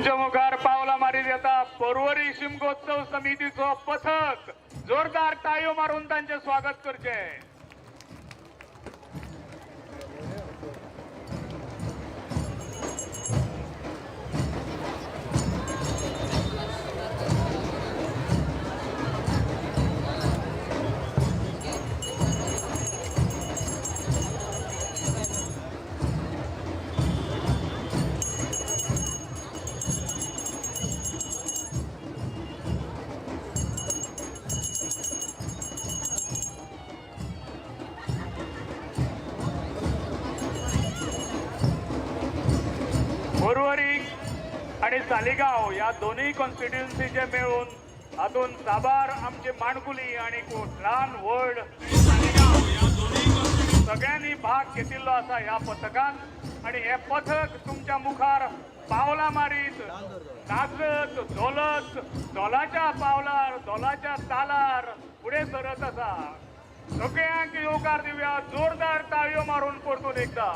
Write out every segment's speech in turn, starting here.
तुमच्या मुखार पावलां मारीत येता पर्वरी शिमगोत्सव समितीचो पथक. जोरदार टाळयो मारून तांचे स्वागत करचे. पर्वरी आणि सालिगाव या दोन्ही कॉन्स्टिट्युन्सीचे मेळून हातून साबार आमचे माणकुली आणि ल्हान व्हड सगळ्यांनी भाग घेतिल्लो आसा ह्या पथकान. आणि हे पथक तुमच्या मुखार पावलां मारीत, नाचत, धोलत, धोलाच्या पावलार, धोलाच्या तालार फुडें सरत आसा. सगळ्यांक येवकार दिवया जोरदार टाळयो मारून परतून एकदा.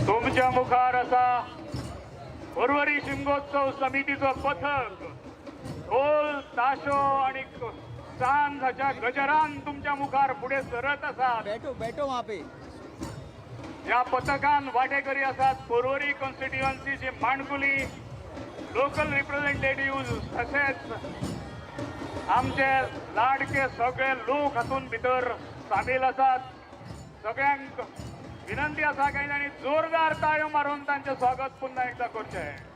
तुमच्या मुखार असा पर्वरी शिमगोत्सव समितीचो पथक ढोल, ताशो आणि सांज हाच्या गजरान तुमच्या मुखार फुडें सरत आसात. बैठो बैठो वहाँ पे. ह्या पथकान वांटेकरी आसात पर्वरी कॉन्स्टिट्युएन्सीची माणकुली लोकल रिप्रेझेंटेटिव्ह, तशेंच आमचे लाडके सगळे लोक हातूंत भितर सामील आसात. सगळ्यांक विनंती आसा काय तांणी जोरदार ताळयो मारून तांचें स्वागत पुन्हा एकदा करचें.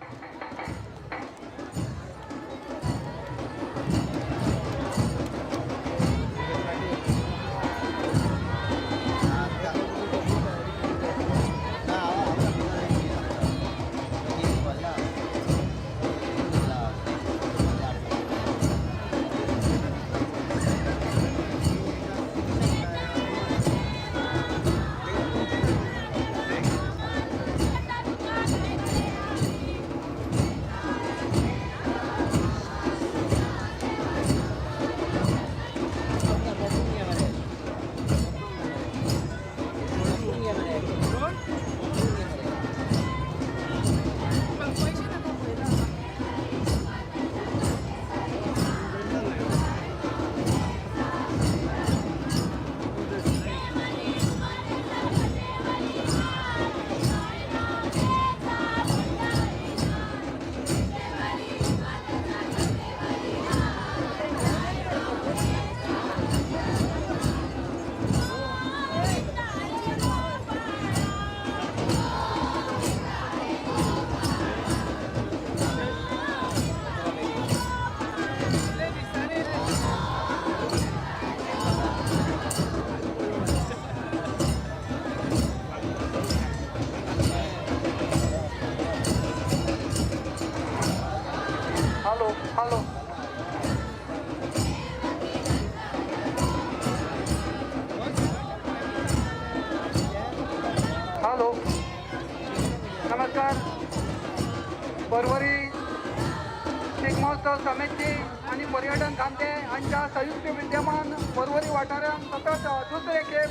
समिती आनी पर्यटन खातें हांच्या संयुक्त विद्यमान पर्वरी वाठारांत सतत दुसरे खेप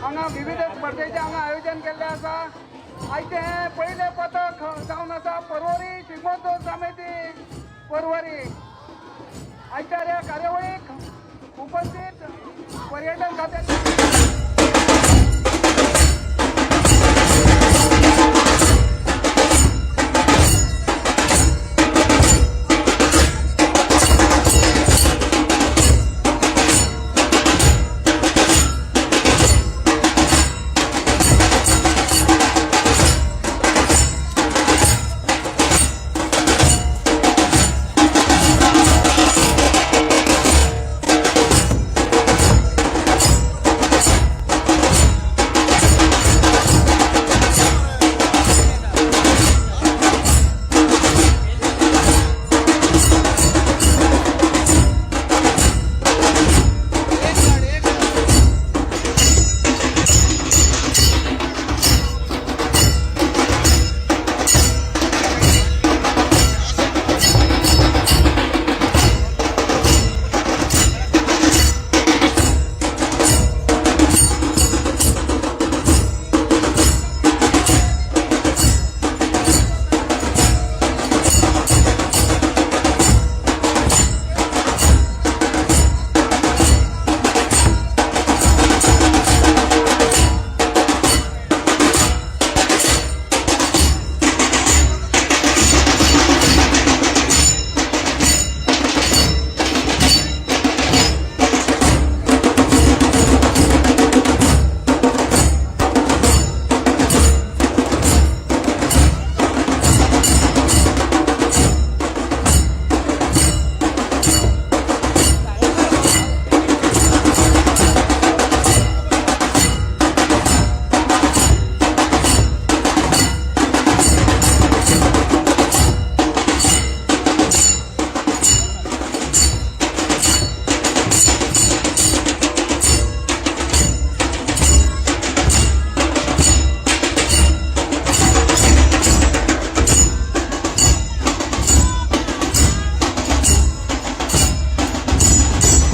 हांगा विविध स्पर्धेचें हांगा आयोजन केल्लें आसा. आयचें हें पयलें पथक जावन आसा पर्वरी शिगमोत्सव समिती पर्वरी. आयच्या ह्या कार्यावळीक उपस्थित पर्यटन खात्याचे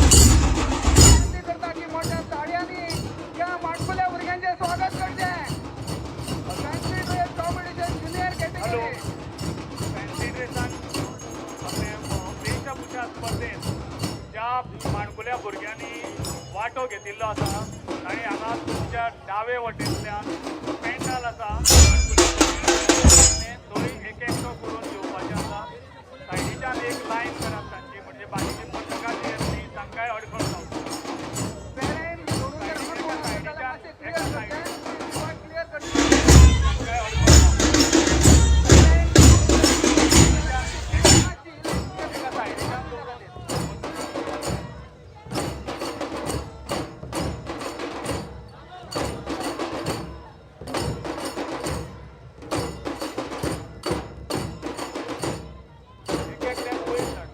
विनंती करता की मोठ्या ताळयांनी या माणकुल्या भुरग्यांचें स्वागत करचें. Fancy dress competition junior hello. Category. Fancy ड्रेसान आपले वेशभूषा स्पर्धेत ज्या माणकुल्या भुरग्यांनी वांटो घेतिल्लो आसा तांणी हांगा तुमच्या डावे वटेंतल्यान पेंडाल आसा, माणकुल्या भुरग्यांनी थंय एक एकटो करून घेवपाचें आसा. सायडीच्यान एक लायन करात तांची, म्हणजे बाकीची पथकां जीं येतलीं तांकांय अडखळ जावची. पेरेंट सोडून जर हांगा कोण आसा जाल्यार मातशें क्लियर करचें, क्लियर करचें. तांकांय अडखळ जावची. एका सायडीच्यान दवरून. एक एकल्याक वयर धाड.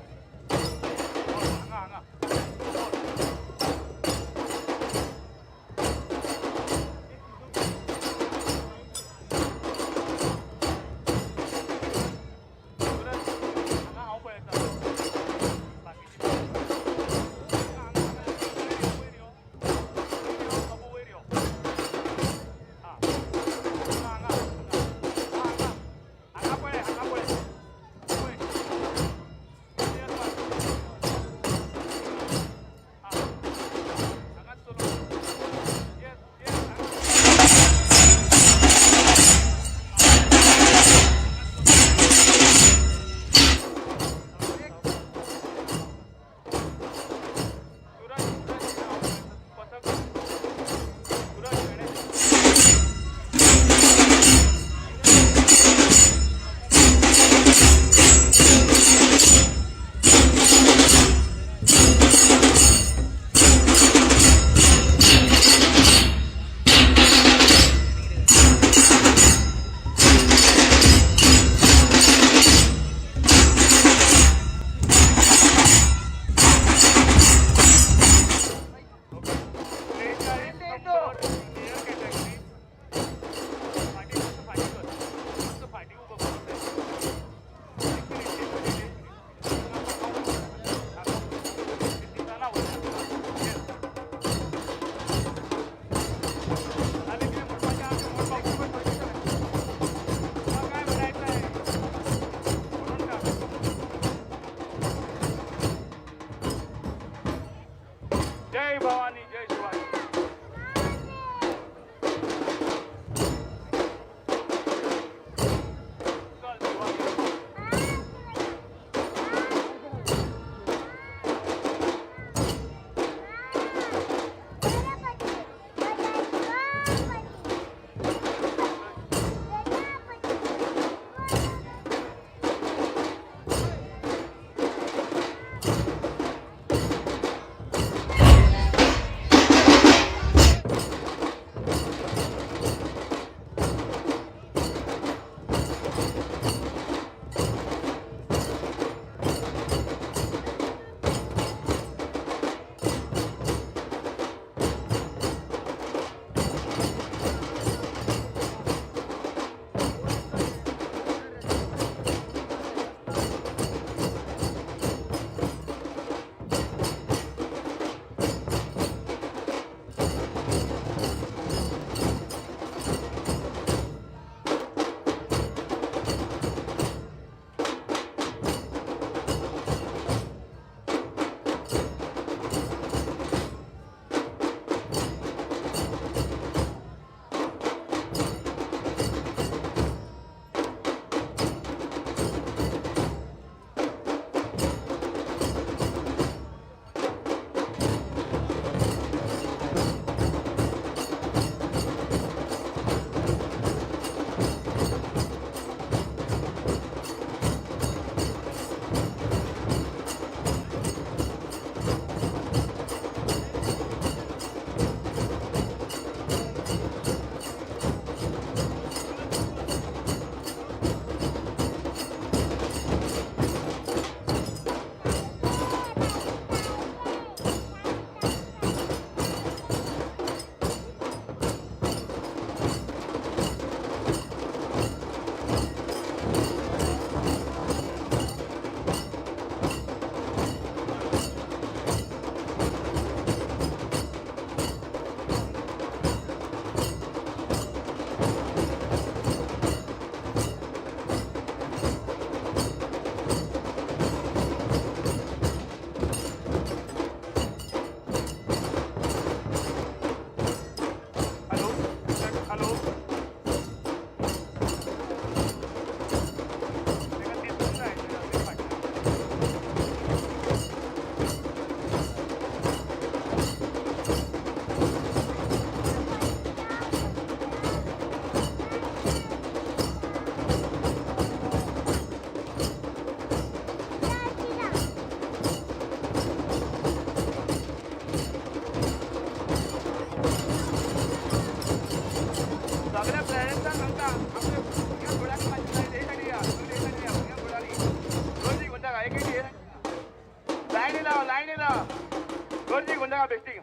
गर्दी करून जागा बेश्टी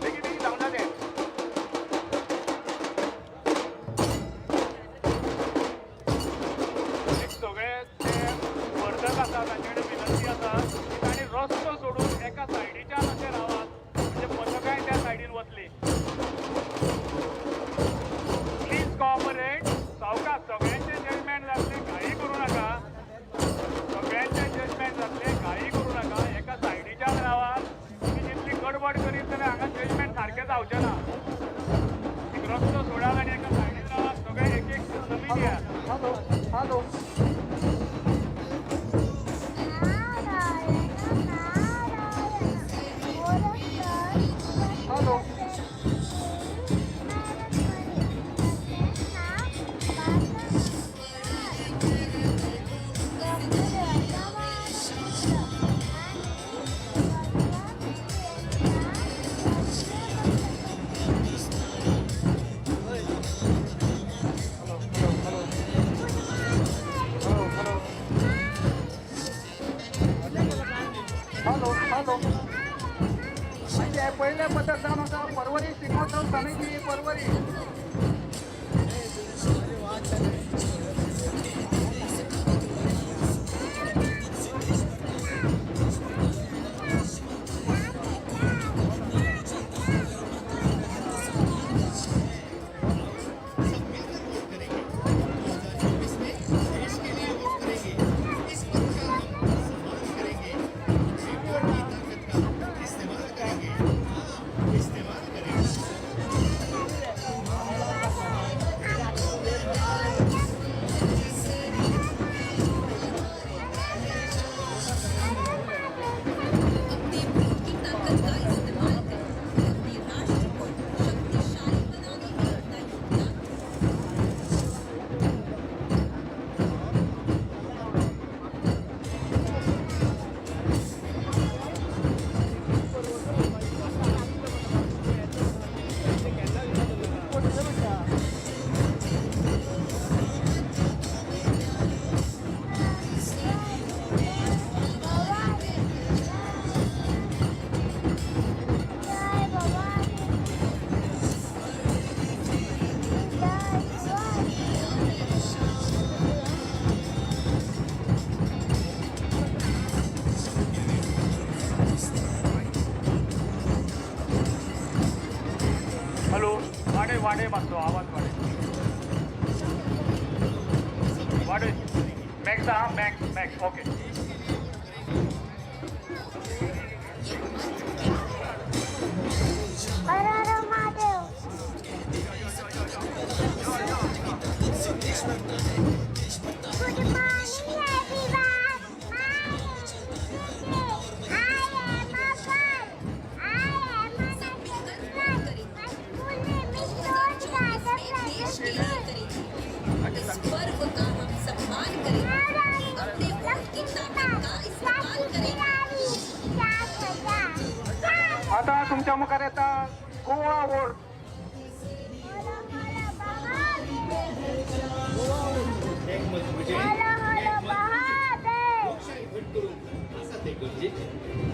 बेगीन बेगीन जावंक जाय तें. एक सगळे ते स्पर्धक आसा तांचे कडेन विनंती आसा की तांणी रस्तो सोडून एका सायडीच्यान अशें रावात म्हणजे पथकांय त्या सायडीन वतली. Please cooperate. सावकाश, सगळ्यांचे जजमेंट जातलें, घाई करूं नाका. सगळ्यांचे जजमेंट जातलें, घाई करूं नाका. एका सायडीच्यान रावात. तुमी जितली गडबड करीत जाल्यार हांगा जजमेंट सारकें जावचें ना. एक रस्तो सोडात आनी एका सायडीन रावात. सगळे एक एक जमीन दियात. Hello hello. Hello hello hello. म्हणजे पयलें पथक जावन आसा पर्वरी शिगमोत्सव समिती पर्वरी. देश के लिए वोट करेंगे, इस पद का हम सम्मान करेंगे, अपने वोट की ताकत का इस्तेमाल करेंगे, हाँ इस्तेमाल करेंगे। अपने वोट की ताकत का इस्तेमाल करें, अपने राष्ट्र को शक्तिशाली बनाने में अपना योगदान दें। हॅलो, वाडय वाडय, मातसो आवाज वाडय वाडय. मॅक्स आहा, max max. Okay. Har Har Mahadev. Good morning everyone. My name is I am a girl. I am a सब मिलकर वोट करें। My school name is Rose Garden देश Private के लिए School. करें, इस पर्व का हम सम्मान करें, अपने वोट की ताकत का इस्तेमाल करें। आता तुमच्या मुखार येता गोवा वोट. एक मत म्हणजे एक मत. लोकशाही घट करून असा ते गरजेचे.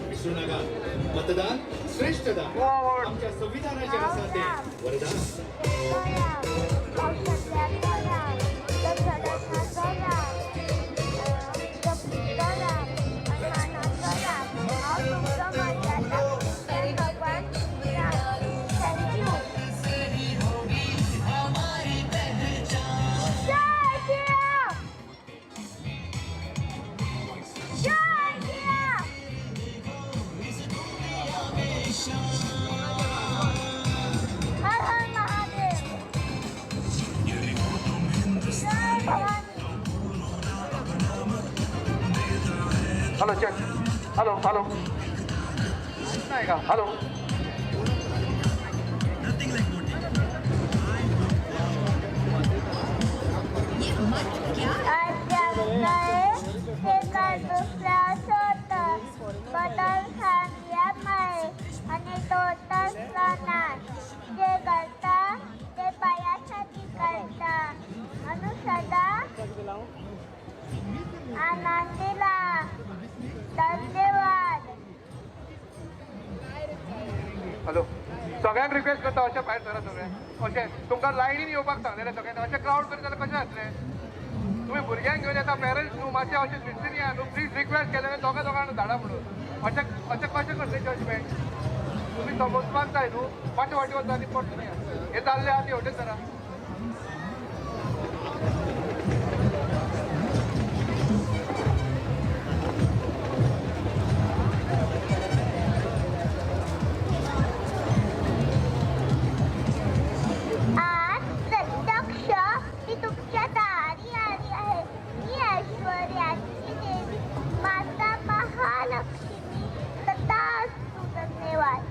विसरू नका, मतदान श्रेष्ठ दान. गोवा वोट. आमच्या संविधानाचे असा ते वरदान. Thank you. Har Har Mahadev. Jai Bhavani. Hello check. Hello hello. नाही का? हॅलो. ये मत क्या आमच्याकडे एका दुसऱ्यास होतं बदल खांद्यामुळे आणि तो तसला नाही. जे करता ते पायासाठी करता. म्हणून सदा आनंदी राहा. धन्यवाद. हॅलो, सगळ्यांक रिक्वेस्ट करता, अशें भायर सरा सगळे. अशें तुमकां लायनीन येवपाक सांगलेलें सगळ्यांनी. अशें क्रावड करीत जाल्यार कशें जातलें? तुमी भुरग्यांक घेवन येता, पेरंट्स न्हू, मातशें अशें शिस्तीन या न्हू. प्लीज, रिक्वेस्ट केलें दोगां दोगांक धाडा म्हणून. अशें अशें कशें करतलें जजमेंट? तुमी समजपाक जाय न्हू. फाटी फाटी वता आनी पडटलें. हे जाल्लें आहा, ते वटेन सरा. आज प्रत्यक्ष मी तुमच्या दारी आली आहे. मी ऐश्वर्याची देवी माता महालक्ष्मी. तथास्तु. धन्यवाद.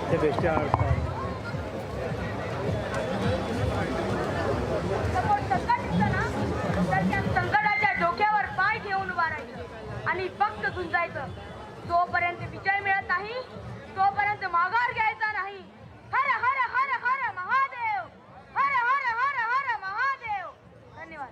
ते बेश्टे हाडटा. समोर संकट दिसलं ना, तर त्या संकटाच्या डोक्यावर पाय ठेवून उभा राहायचं आणि फक्त झुंजायचं. जोपर्यंत विजय मिळत नाही, तोपर्यंत माघार घ्यायचा नाही. हर हर हर हर महादेव! हर हर हर हर महादेव! धन्यवाद.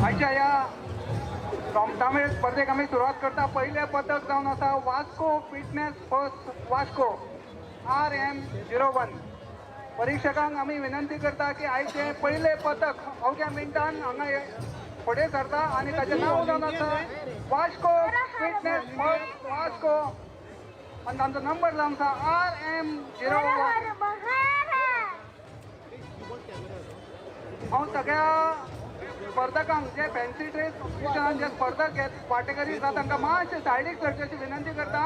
आयच्या ह्या रोमटामेळ स्पर्धेक आमी सुरवात करता. पयलें पदक जावन आसा Vasco fitness first Vasco, RM 01. परिक्षकांक आमी विनंती करता की आयचें पयलें पदक अवघ्या मिनटान हांगा फुडें सरता आनी ताचें नांव जावन आसा वास्को फिटनेस फर्स्ट वास्को आनी तांचो नंबर जावन आसा RM 01. हर हर महादेव! हांव सगळ्या स्पर्धकांक, जे फॅन्सी ड्रेस कॉम्पिटिशनान जे स्पर्धक घेत वांटेकरी आसा, तांकां मातशें सायडीक सरचे अशी विनंती करता.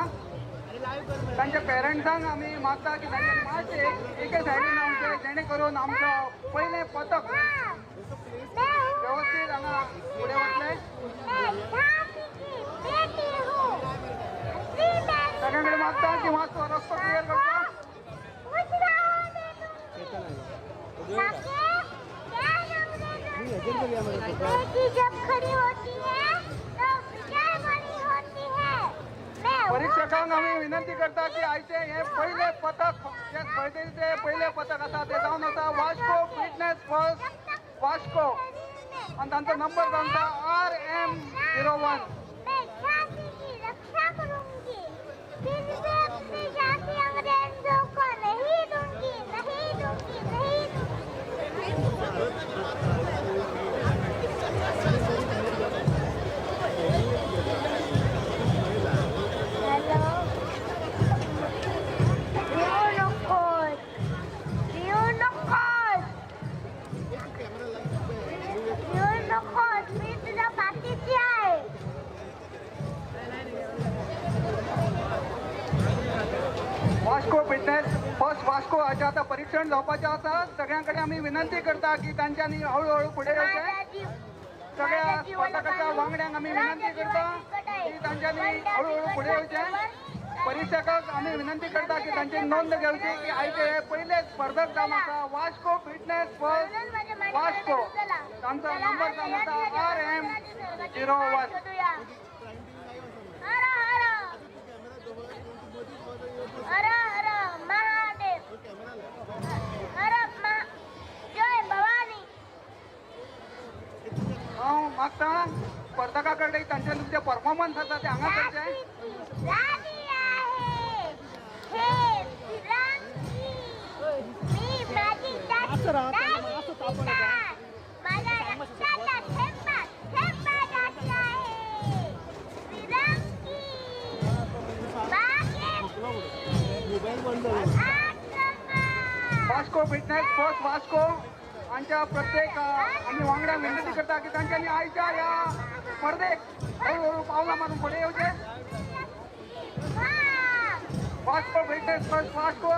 तांच्या पेरंट्सांक आमी मागता की तांच्यांनी मातशें एके सायडीन रावचें, जेणे करून आमचो पयलें पदक मैं हूँ व्यवस्थीत हांगा फुडें वतलें. मैं झांसी की बेटी हूँ. श्री सगळ्यां कडेन मागता की मातसो रस्तो क्लियर करचो. कुछ ना होने दूंगी. ताकि क्या अंग्रेजों से. बेटी जब खड़ी होती है तो विजय बड़ी होती है. मैं हूँ परीक्षकांक आमी विनंती करता की आयचें हें पयलें पदक, जे स्पर्धेचें पयलें पदक आसा, तें जावन आसा वास्को फिटनेस फर्स्ट वास्को आनी तांचो नंबर जावन आसा RM 01. मैं झांसी की रक्षा करूंगी. फिर भी अपनी झांसी अंग्रेजों को नहीं दूंगी, नहीं दूंगी, नहीं दूंगी. हॅलो, भिवू नकोस, भिवू नकोस, भिवू नकोस. मी तुझ्या पाठीशी आहे. वास्को फिटनेस फर्स्ट वास्को हाचें आतां परिक्षण जावपाचें आसा. सगळ्यां कडेन आमी विनंती करता की तांच्यांनी हळू हळू फुडें येवचें. माझा जीव सगळ्या माझ्या जीवाला स्पर्धकाच्या वांगड्यांक आमी विनंती करता की तांच्यांनी हळू हळू फुडें येवचें. परिक्षकाक आमी विनंती करता की तांची नोंद घेवची की आयचे हे पयले स्पर्धक जावन आसा वास्को फिटनेस फर्स्ट वास्को, तांचो नंबर जावन आसा RM 01. हर हर हर हर महादेव! हर जय भवानी! हांव मागता स्पर्धका कडेन, तांचे तुमचे परफॉर्मन्स आसा ते हांगा करचे. झांसीची राणी आहे हे फिरंगी. मी माझी जाती नाही विसरणार. माझ्या रक्ताचा थेंबा थेंबा जाती आहे फिरंगी. बागेश्री. आक्रमण. वास्को फिटनेस फर्स्ट वास्को हांच्या प्रत्येक आमी वांगड्यांक विनंती करता की तांच्यांनी आयच्या ह्या स्पर्धेक हळू हळू पावलां मारून फुडें येवचें. वाह! वास्को फिटनेस फर्स्ट वास्को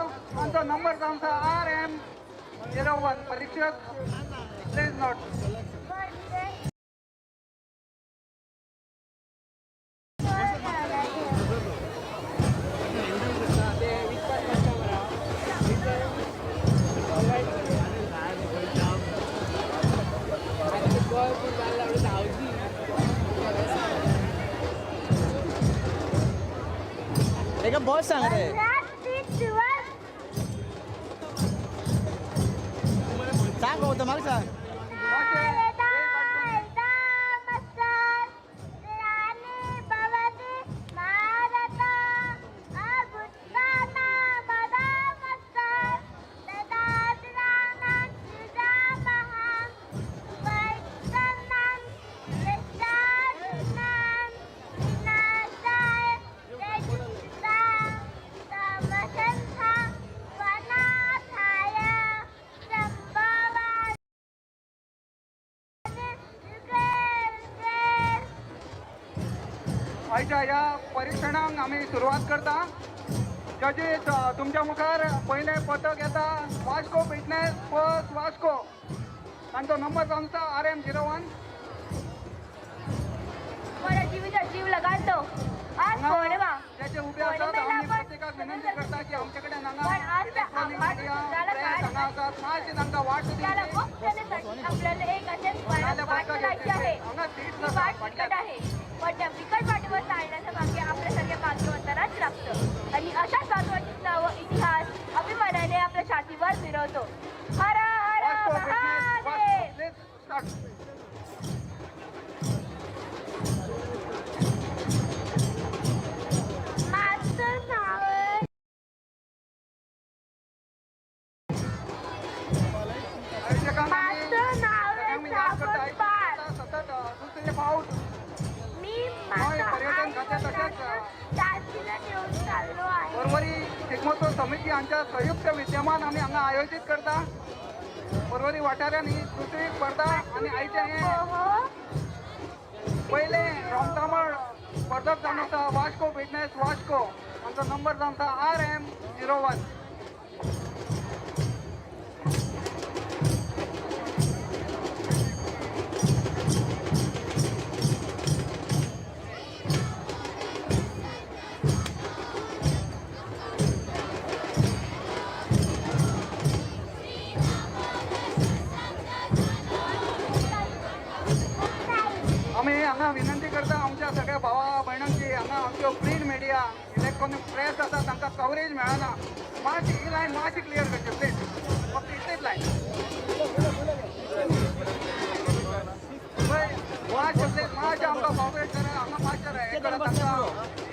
आमचो नंबर जावन आसा RM01. परीक्षक प्लीज नोट. एका बॉस सांग रे. 15 दिवस. सांग होतं म्हाका सांग. संभवा. आयच्या ह्या परिक्षणाक आमी सुरवात करता. जजीस, तुमच्या मुखार पयलें पथक येता, वास्को फिटनेस फर्स्ट वास्को. तांचो नंबर जावन आसा RM01. मला जीवीचा जीव लगाडतो. आज पौर्णिमा. ज्याचे उभे आसात, पौर्णिमेला आमी आपण प्रत्येकाक विनंती करता की आमचे कडेन हांगा पण आज त्या इलेक्ट्रॉनिक आभाळ मिडिया, समुद्राला प्रेस काय हांगा आसात, मातशी तांकां वाट त्याला दिवची. मुक्त करण्यासाठी आपल्याला एक अशाच नाल्यार वाट बसका चालायची आहे. हांगा सीट ती नासा वाट बिकट फाटल्यान. आहे, पण त्या बिकट वाटेवर चालण्याचं भाग्य आपल्यासारख्या भाग्यवंतांनाच लागतं आणि अशाच भाग्यवंतीच नावं इतिहास अभिमानाने आपल्या छातीवर फिरवतो. हर हर Vasco fitness Mahadev. Vasco, please start. माझं नाव आयोजकांक आमी माझं नाव आहे सगळ्यांक मी याद करता. सावंतपाल. सतत दुसरे फावट मी गोंय माझ्या पर्यटन खात्या तशेंच आई दाजीला घेऊन चाललो आहे. पर्वरी शिगमोत्सव समिती हांच्या संयुक्त विद्यमान आमी हांगा आयोजीत करता. पर्वरी वाठारांत ही दुसरी स्पर्धा आनी आयचें हें हो. पयलें रोमतामळ स्पर्धक जावन आसा वास्को फिटनेस वास्को. आमचो नंबर जावन आसा RM01. आमी हांगा विनंती करता आमच्या सगळ्या भावा भयणांची, हांगा आमच्यो प्रिंट मिडिया, इलेक्ट्रॉनीक प्रेस आसा, तांकां कवरेज मेळना. मातशी ही लायन मातशी क्लियर करची प्लीज, फक्त इतलीच लायन. मातशें प्लीज, मातशें आमकां कॉपरेट करा. हांगा मातशें हें करा तांकां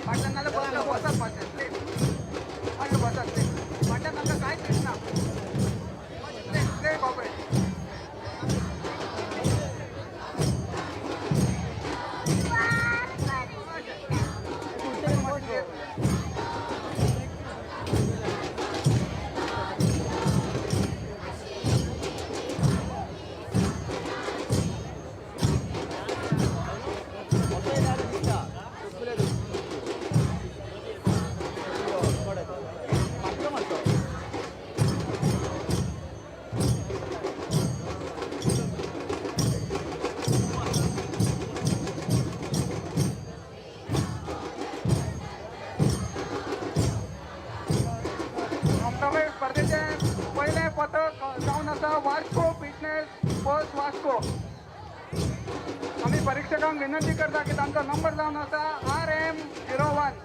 फाटल्यान, नाल्यार बसता बसात मातशें प्लीज, मातशें बसात प्लीज. फाटल्यान तांकां कांयच दिसना. Please please cooperate. मातशें. मारतो. रोमतामेळ स्पर्धेचें पयलें पथक जावन आसा वास्को फिटनेस फर्स्ट वास्को. आमी परिक्षकांक विनंती करता की तांचो नंबर जावन आसा RM01.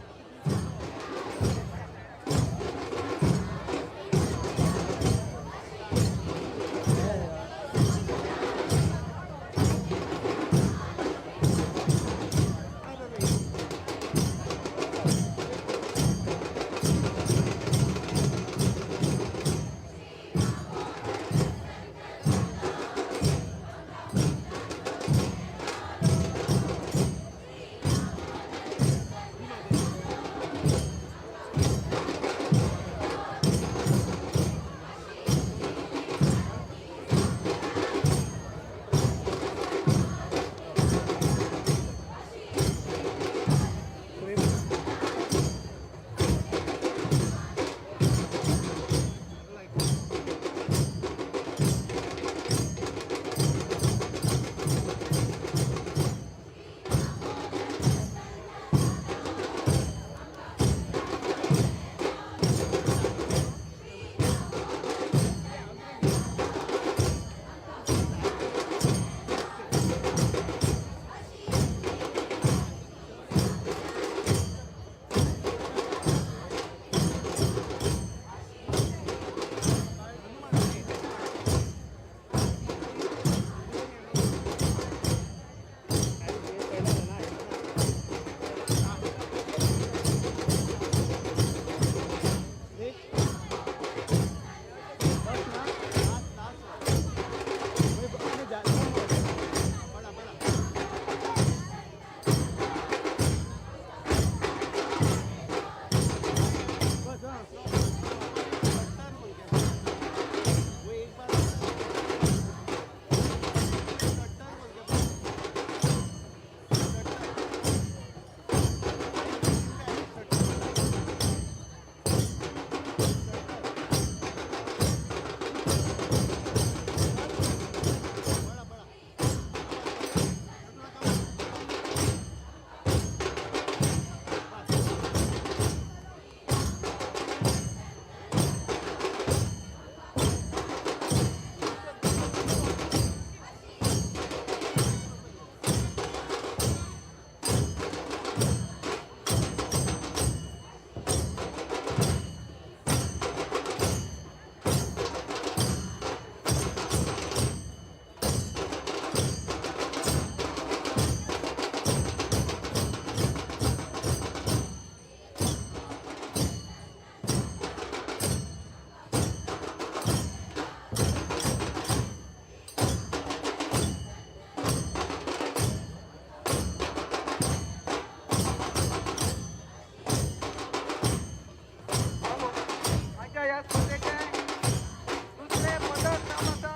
स्पर्धेचें दुसरें पदक जावन आसा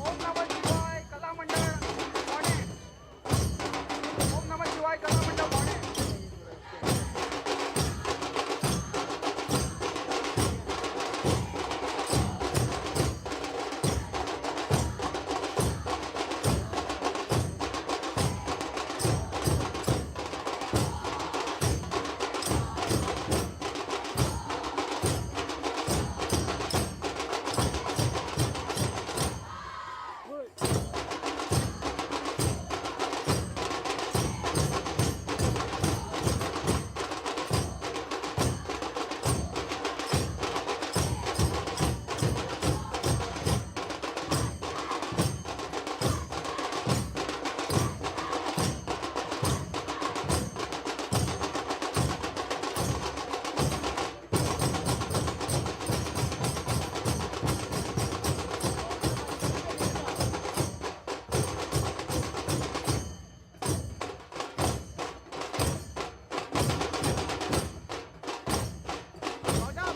ओम नमः शिवाय कला मंडळ फोंडें. ओम नमः शिवाय कला मंडळ फोंडें. म्हाका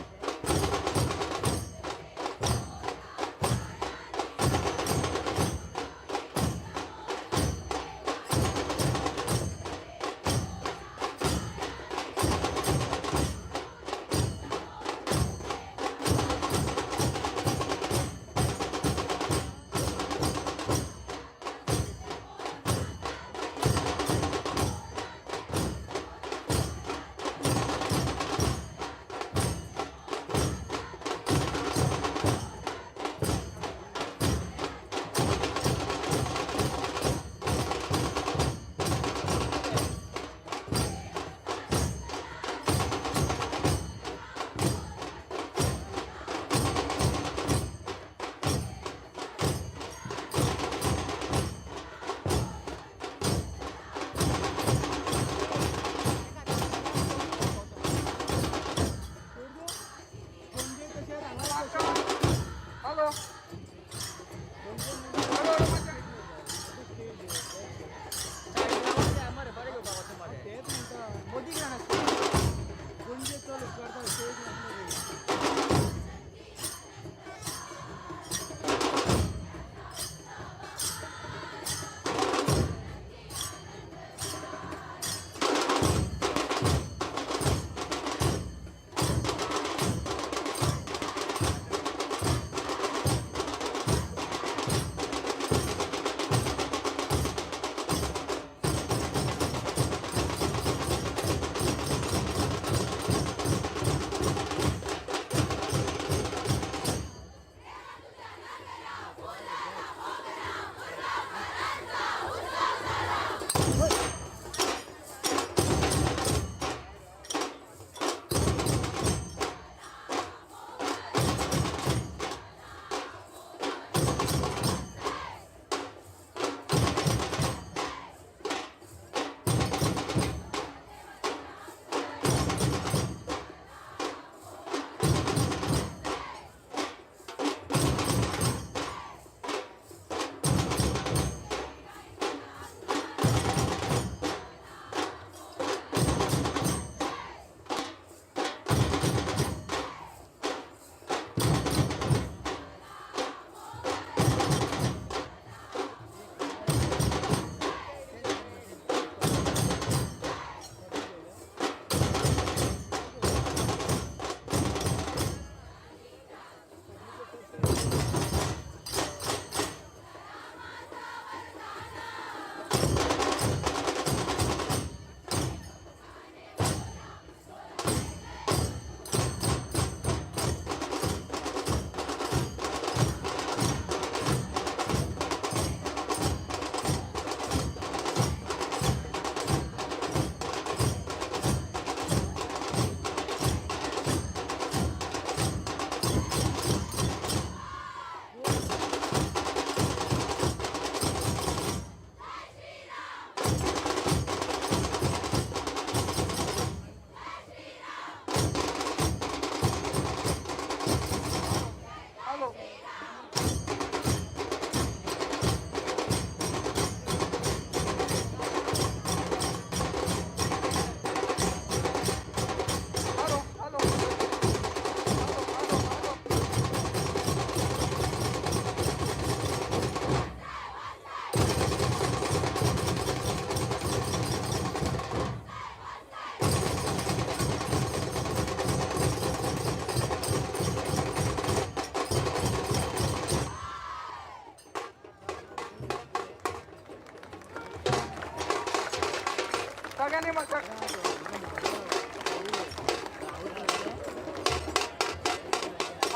हॅलो हॅलो हॅलो मातशें. मरे बरें घेवपाक वता मरे मोदी कितें आसता.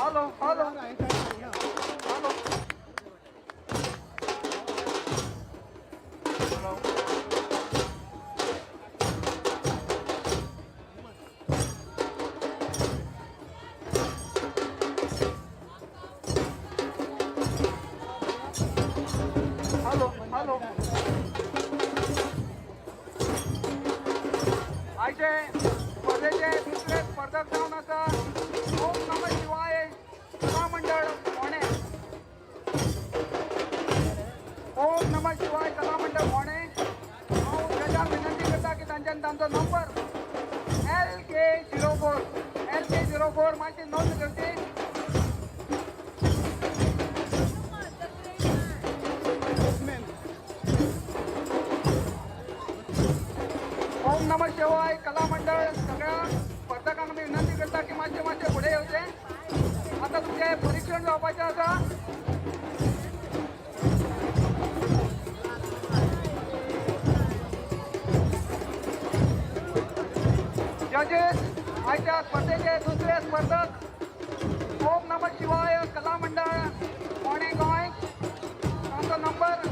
Hello hello hello. Hello hello. आयचे स्पर्धेचे दुसरे स्पर्धक जावन आसा ओम नम शिवाय कला मंडळ फोंडें. ओम नम शिवाय कला मंडळ फोंडें. हांव जजांक विनंती करता की तांच्यानी तांचो number LK 04, LK 04 मातशी नोंद करची. ओम नम शिवाय कला मंडळ सगळ्या स्पर्धकांना मी विनंती करता की मातशे मातशे फुडें येवचे. आतां तुमचें परिक्षण जावपाचें आसा. जजेस, आयच्या स्पर्धेचे दुसरे स्पर्धक ओम नम शिवाय कला मंडळ फोंडें गोंय, तांचो नंबर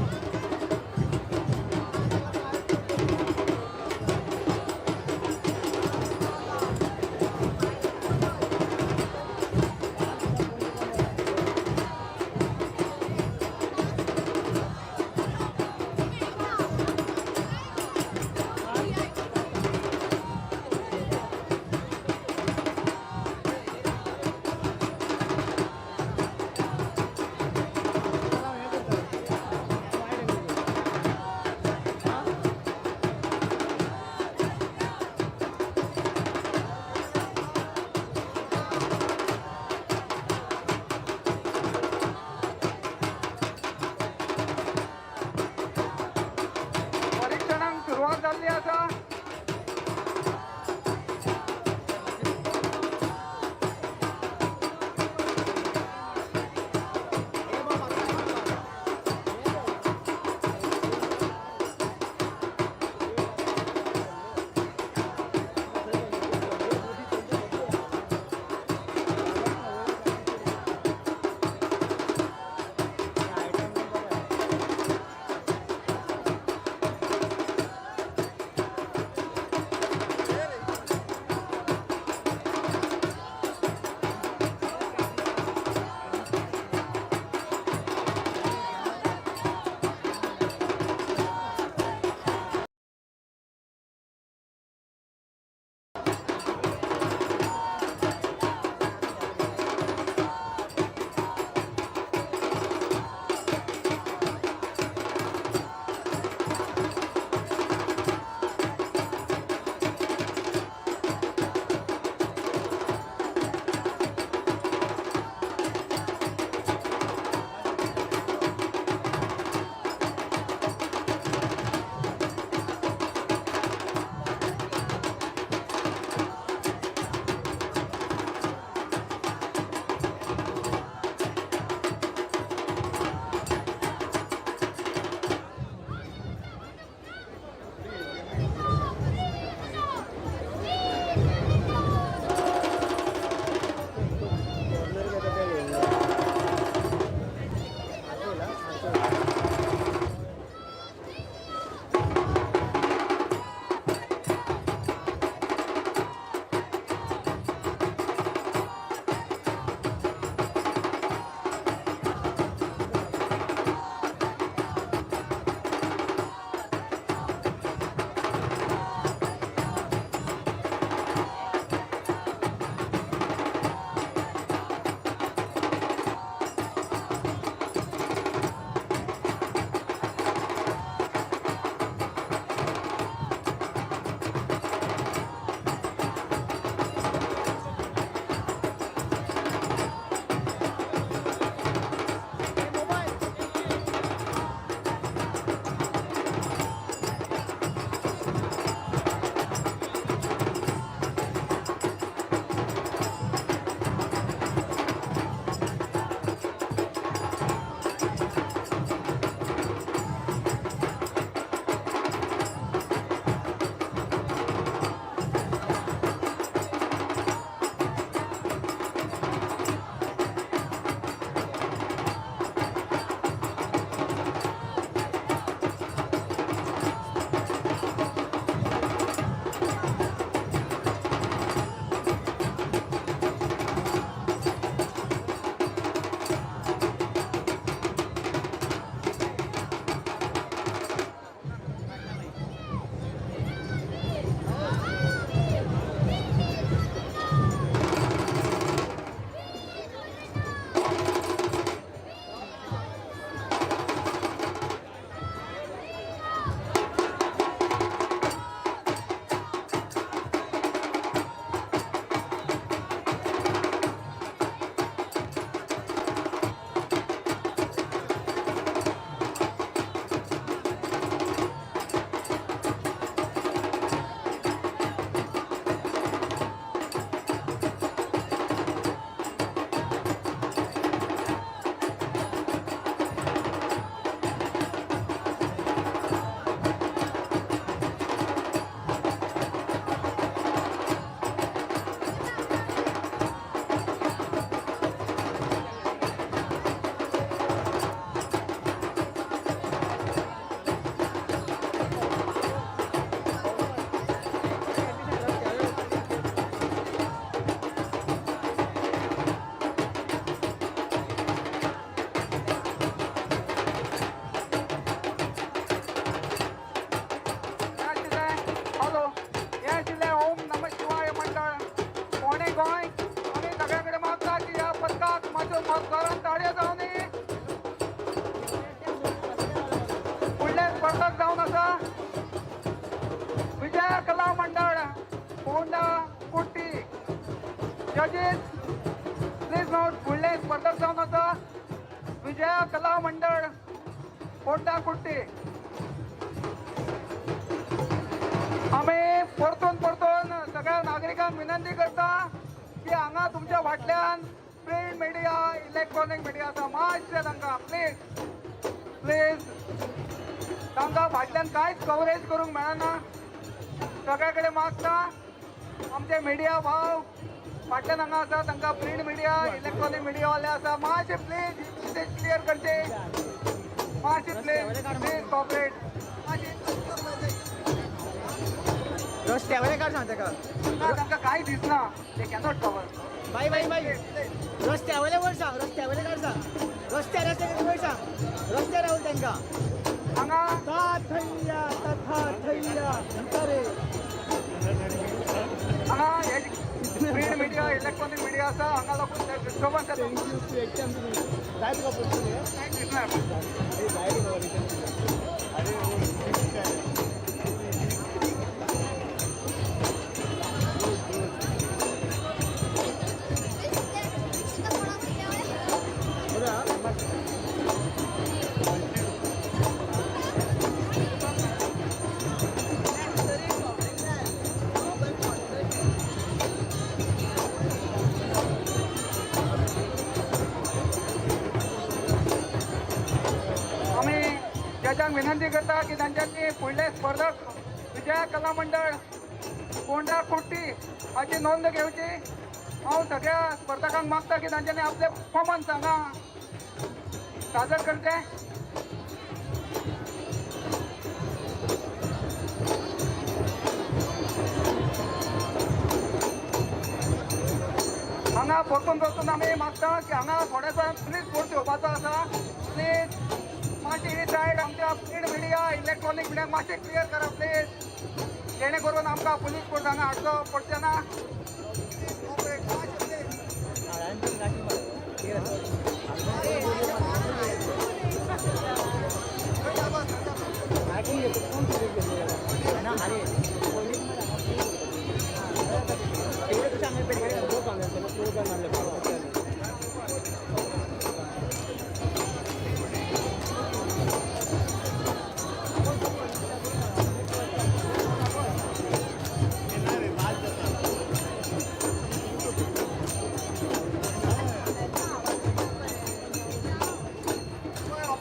जोरान ताळयो जावनी. फुडले स्पर्धक जावन आसा विजया कला मंडळ, पोंडा कुट्टी. जजीस प्लीज नोट, फुडले स्पर्धक जावन आसा विजया कला मंडळ, पोंडा कुट्टी. आमी परतून परतून सगळ्या नागरिकांक विनंती करता की हांगा तुमच्या फाटल्यान प्रिंट मिडिया, इलेक्ट्रॉनीक मिडिया आसा. मातशें तांकां प्लीज प्लीज, तांकां फाटल्यान कांयच कवरेज करूंक मेळना. सगळ्या कडेन मागता, आमचे मिडिया भाव फाटल्यान हांगा आसा, तांकां प्रिंट मिडिया, इलेक्ट्रॉनीक मिडियावाले आसा, मातशें प्लीज मेसेज क्लियर करचे. मातशें प्लीज प्लीज कॉपरेट मातशें. रस्त्या वयले काड सांग ताका. ना, तांकां कांय दिसना. ते कॅनॉट कवर. बाय बाय बाय, रस्त्या वयले वयर सांग, रस्त्या वयले काड सांग. रस्त्यार रस्त्यार वयर सांग, रस्त्यार रावून तांकां. हांगा ता थैया तथा थैया म्हणटा रे. हांगा हे प्रिंट मिडिया, इलेक्ट्रॉनीक मिडिया आसा, हांगा लागून डिस्टर्बन्स येता. Thank you. तूं एकट्यान जाय तुका परतून हे? कांय दिसना. अरे जाय रे बाबा रिटर्न. अरे हो. आमी जजांक विनंती करता की तांच्यांनी फुडले स्पर्धक विजया कला मंडळ, पोंडा कुट्टी हाची नोंद घेवची. हांव सगळ्या स्पर्धकांक मागता की तांच्यांनी आपले परफॉर्मन्स हांगा सादर करचे. हांगा परतून परतून आमी मागता की हांगा थोड्या वेळान पुलीस फोर्स येवपाचो आसा. प्लीज मातशी ही सायड आमच्या प्रिंट मिडिया, इलेक्ट्रॉनीक मिडिया मातशें क्लियर करा प्लीज, जेणे करून आमकां पुलीस फोर्स हांगा हाडचो पडचें ना. प्लीज कॉपरेट मातशें प्लीज.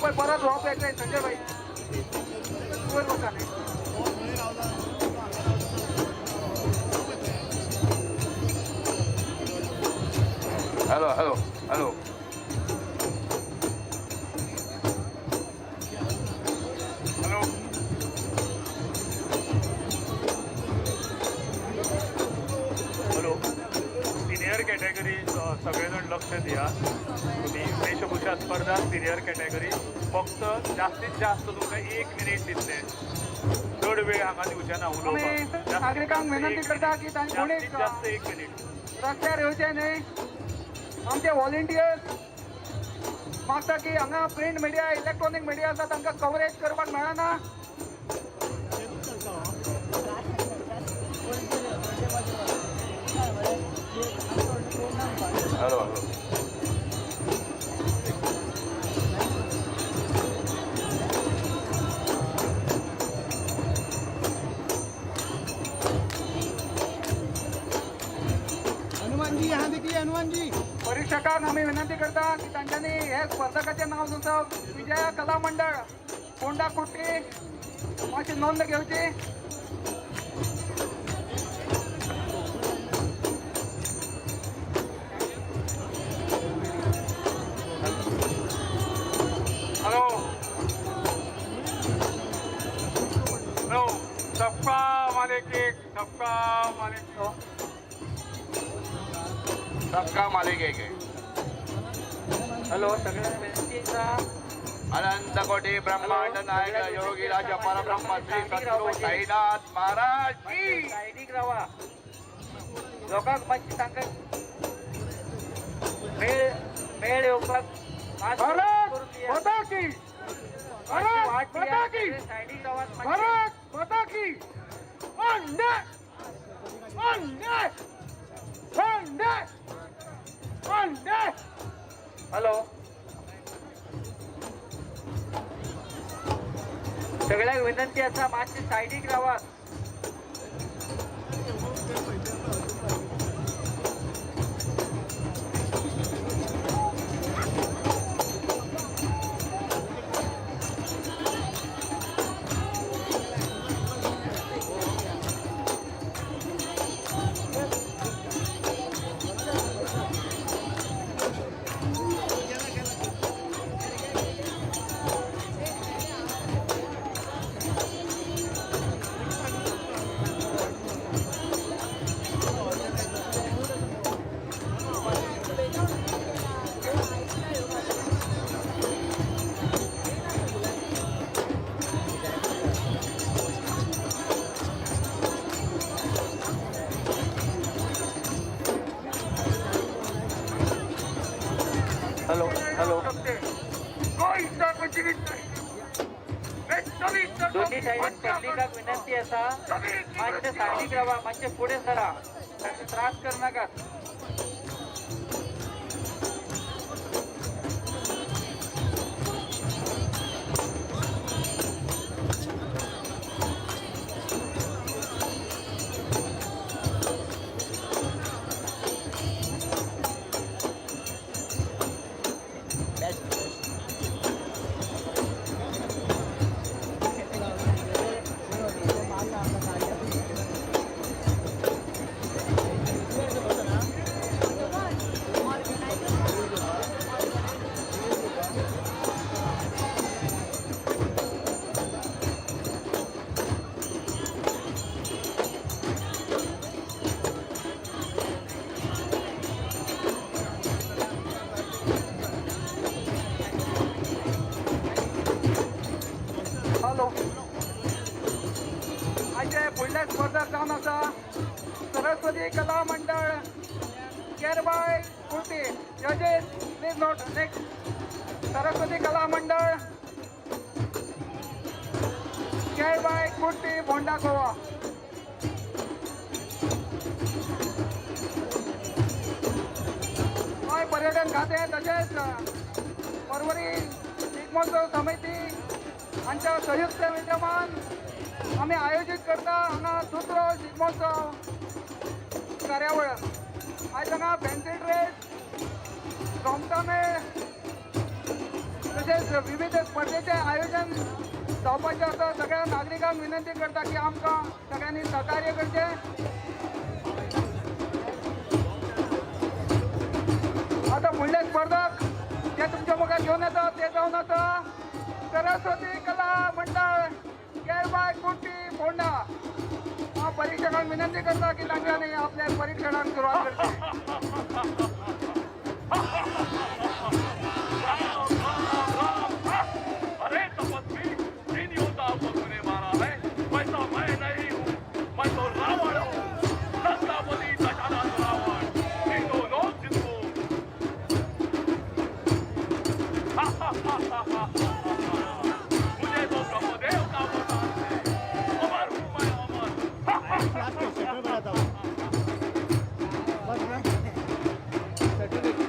पळय परत रोप येतले. संजय भाई, वयर वचा न्ही. Hello hello hello hello. Hello, senior category, सगळे जण लक्ष दिया तुम्ही. वेशभूषा स्पर्धा सिनियर कॅटेगरी, फक्त जास्तीत जास्त तुमकां एक मिनीट दितले. चड वेळ हांगा दिवचे ना आमी उलोवपाक. नागरिकांक विनंती करता की तांणी कोणीच जास्तीत जास्त एक मिनीट. रस्त्यार येवचे न्ही. आमचे व्हॉलेंटियर्स मागता की हांगा प्रिंट मिडिया, इलेक्ट्रॉनीक मिडिया आसा, तांकां कवरेज करपाक मेळना. Hello hello. Hanuman ji, यहाँ देखिए हनुमान जी. परीक्षकांक आमी विनंती करता की तांच्यांनी हे स्पर्धकाचें नांव सुद्दां विजया कला मंडळ, पोंडा कुट्टी, मातशी नोंद घेवची. हेलो हेलो, सबका मालिक एक, सबका मालिक, सबका मालिक एक है. हॅलो, सगळ्यांना विनंती आसा. अनंत कोटी ब्रह्मांड नायक योगी राज परब्रह्म श्री सद्गुरु साईनाथ महाराज की. सायडीक रावा. लोकांक मातशी तांकां वेळ. मेळ येवपाक भारत माता की, भारत माता की, सायडीक रावात. भारत माता की. वंदे वंदे वंदे वंदे. हॅलो, सगळ्यांक विनंती आसा, मातशे सायडीक रावात. Hello hello. कोई जीवित नाही. मैं सभी दोन्ही सायडीन पब्लिकाक विनंती आसा, मातशे सायडीक रावा, मातशे फुडें सरा, त्रास करनाकात. हॅलो, आयचे फुडले स्पर्धक जावन आसा सरस्वती कला मंडळ, केरबाय, कुर्ती. जजेस प्लीज नोट. नेक्स्ट, सरस्वती कला मंडळ, केरबाय, कुर्ती, फोंडा, गोवा. गोंय पर्यटन खातें तशेंच पर्वरी शिगमोत्सव समिती हांच्या संयुक्त विद्यमान आमी आयोजीत करता हांगा दुसरो शिगमोत्सव कार्यावळ. आयज हांगा फॅन्सी ड्रेस, रोमटा मेळ तशेंच विविध स्पर्धेचें आयोजन जावपाचें आसा. सगळ्या नागरिकांक विनंती करता की आमकां सगळ्यांनी सहकार्य करचें. आतां फुडले स्पर्धक जे तुमच्या मुखार घेवन येता ते जावन आसा सरस्वती कला मंडळ, केरबाय, कुर्टी, फोंडा. हांव परीक्षकांक विनंती करता की तांच्यांनी आपल्या परीक्षणाक सुरवात करची. अरे तपस्वी, जिन योद्धाओं को तूने मारा है वैसा मैं नहीं हूँ. मैं तो रावण हूँ, लंकापति दशानन रावण. तीनों लोग जिनको मुझे तो ब्रह्मदेव का वरदान है. अमर हूँ मैं, अमर. बनाता हूँ बस ना सर्टिफिकेट.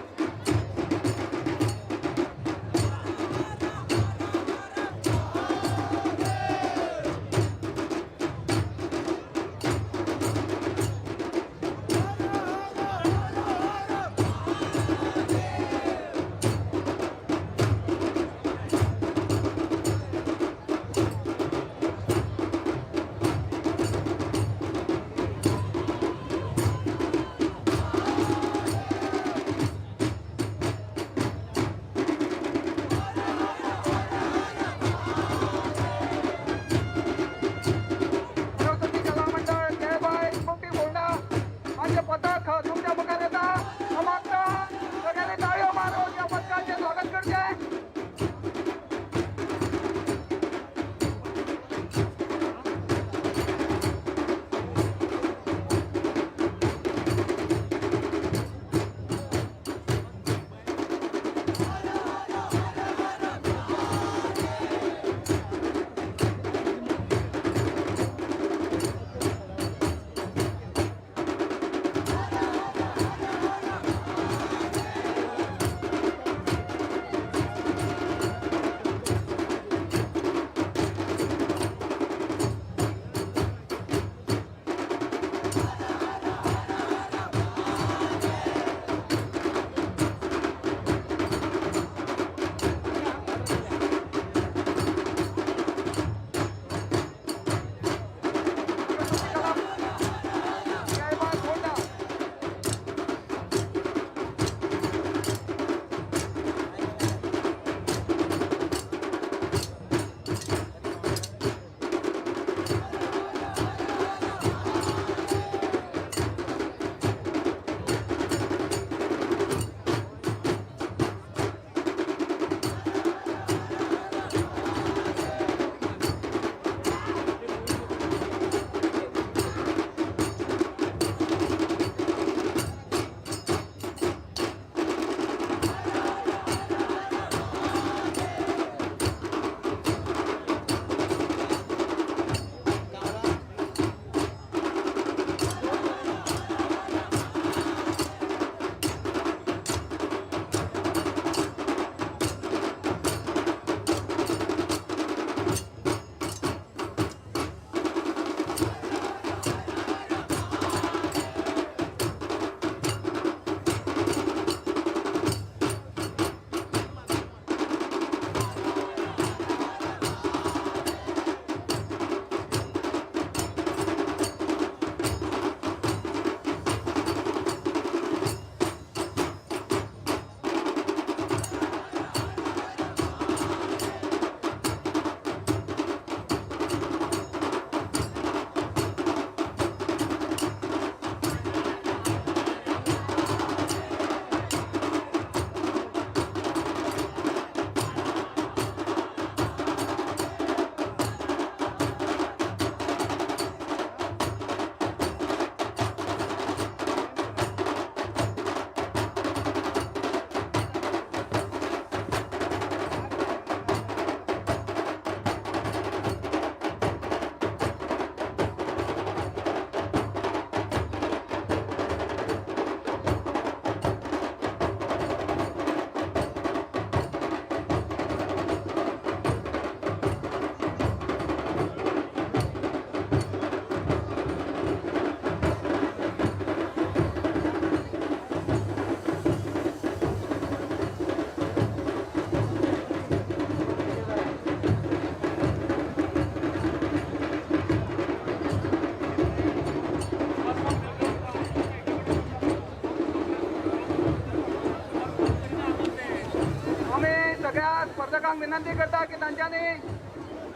सगळ्या स्पर्धकांक विनंती करता की तांच्यांनी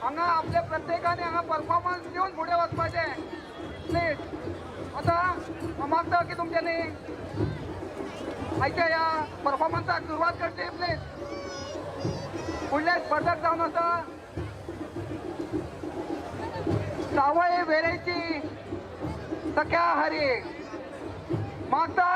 हांगा आपल्या प्रत्येकाने हांगा परफॉर्मन्स दिवन फुडें वचपाचें प्लीज. आतां हांव मागता की तुमच्यांनी आयच्या ह्या परफॉर्मन्साक सुरवात करची प्लीज. फुडले स्पर्धक जावन आसा सावय वेरेची सख्या हरी. मागता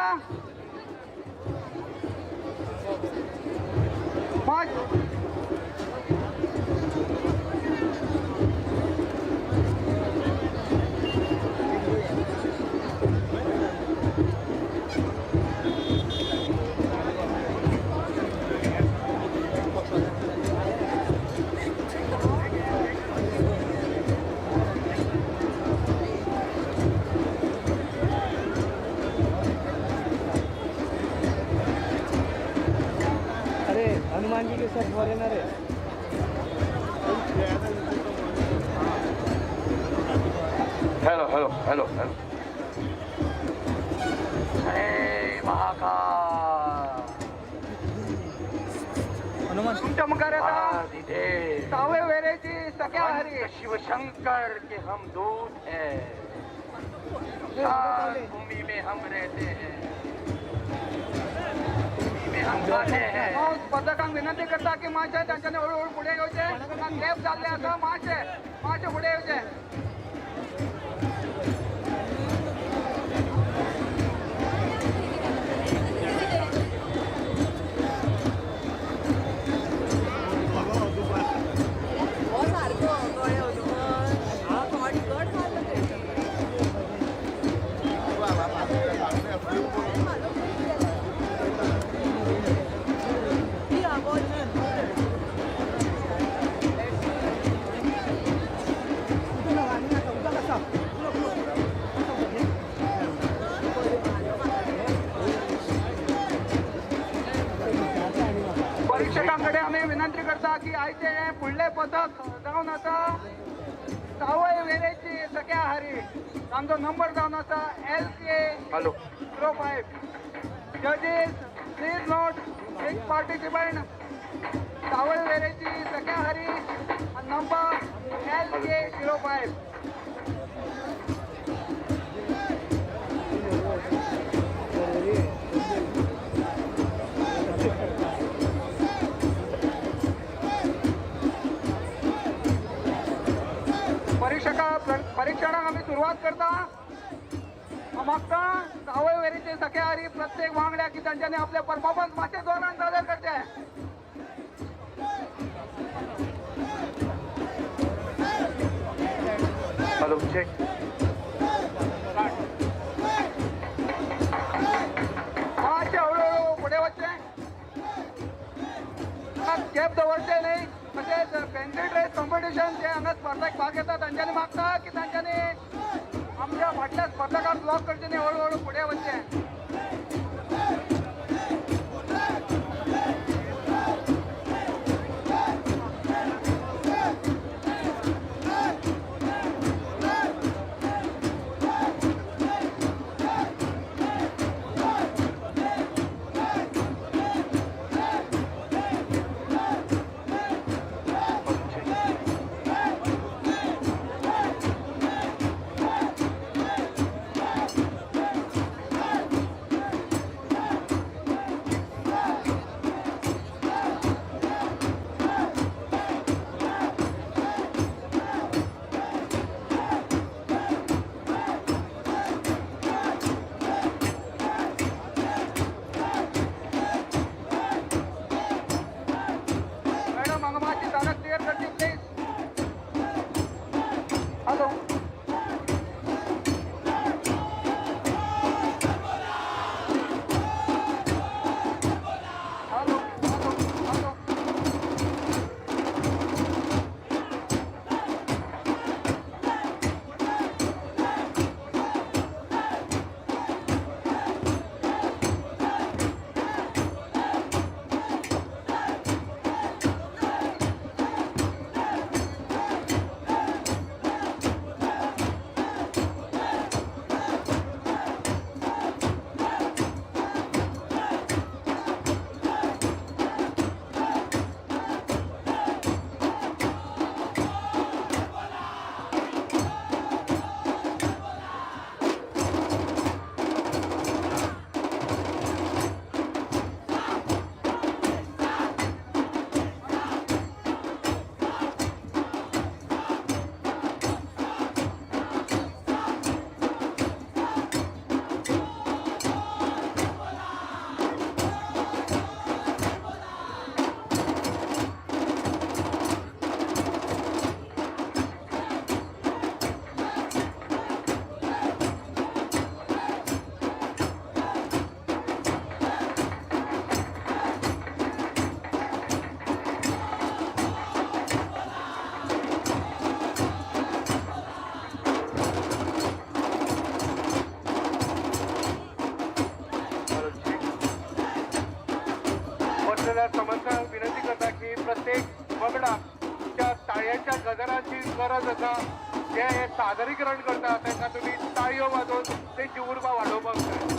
अरे हनुमान जी के साथ फॉरेनर है. हॅलो हॅलो हॅलो हॅलो जय महाकाल. तुमच्या मुखार येता आदिदेव. सावय वेरेची सख्या हरी. शिवशंकर के हम दूत हैं, सात भूमि में हम रहते हैं, भूमि में हम खाते हैं. हांव स्पर्धकांक विनंती करता की मातशें तांच्यांनी हळू हळू फुडें येवचें. गॅप जाल्लें आसा, मातशें मातशें फुडें येवचें. सारको कळ्ळें हनुमान शॉर्टकट मारलो तेणें. परीक्षकांकडे आमी विनंती करता की आयचे हे फुडले पथक जावन आसा सावय वेरेची सख्या हरी. आमचो नंबर जावन आसा LK hello 05. Judges please note एक पार्टिसिपंट सावय वेरेची सख्या हरी, नंबर LK 05. परीक्षका परीक्षणाक आमी सुरवात करता. हांव मागता सावय वेरेचे सख्या हरी प्रत्येक वांगड्याक की तांच्यांनी आपले परफॉर्मन्स मातशे जोरान सादर करचे. Hello check. मातशे हळूहळू फुडें वचचें, गॅप दवरचे न्ही. तशेंच फॅन्सी ड्रेस कॉम्पिटिशन जे हांगा स्पर्धक भाग घेता तांच्यांनी मागता की तांच्यांनी आमच्या फाटल्या स्पर्धकांक ब्लॉक करचे न्ही, हळूहळू फुडें वचचें. समर्थकांक विनंती करता की प्रत्येक पंगडाक त्या ताळयांच्या गजराची गरज आसा. जे हे सादरीकरण करता तांकां तुमी ताळयो वाजोवन तेंची उर्बा वाडोवपाक जाय.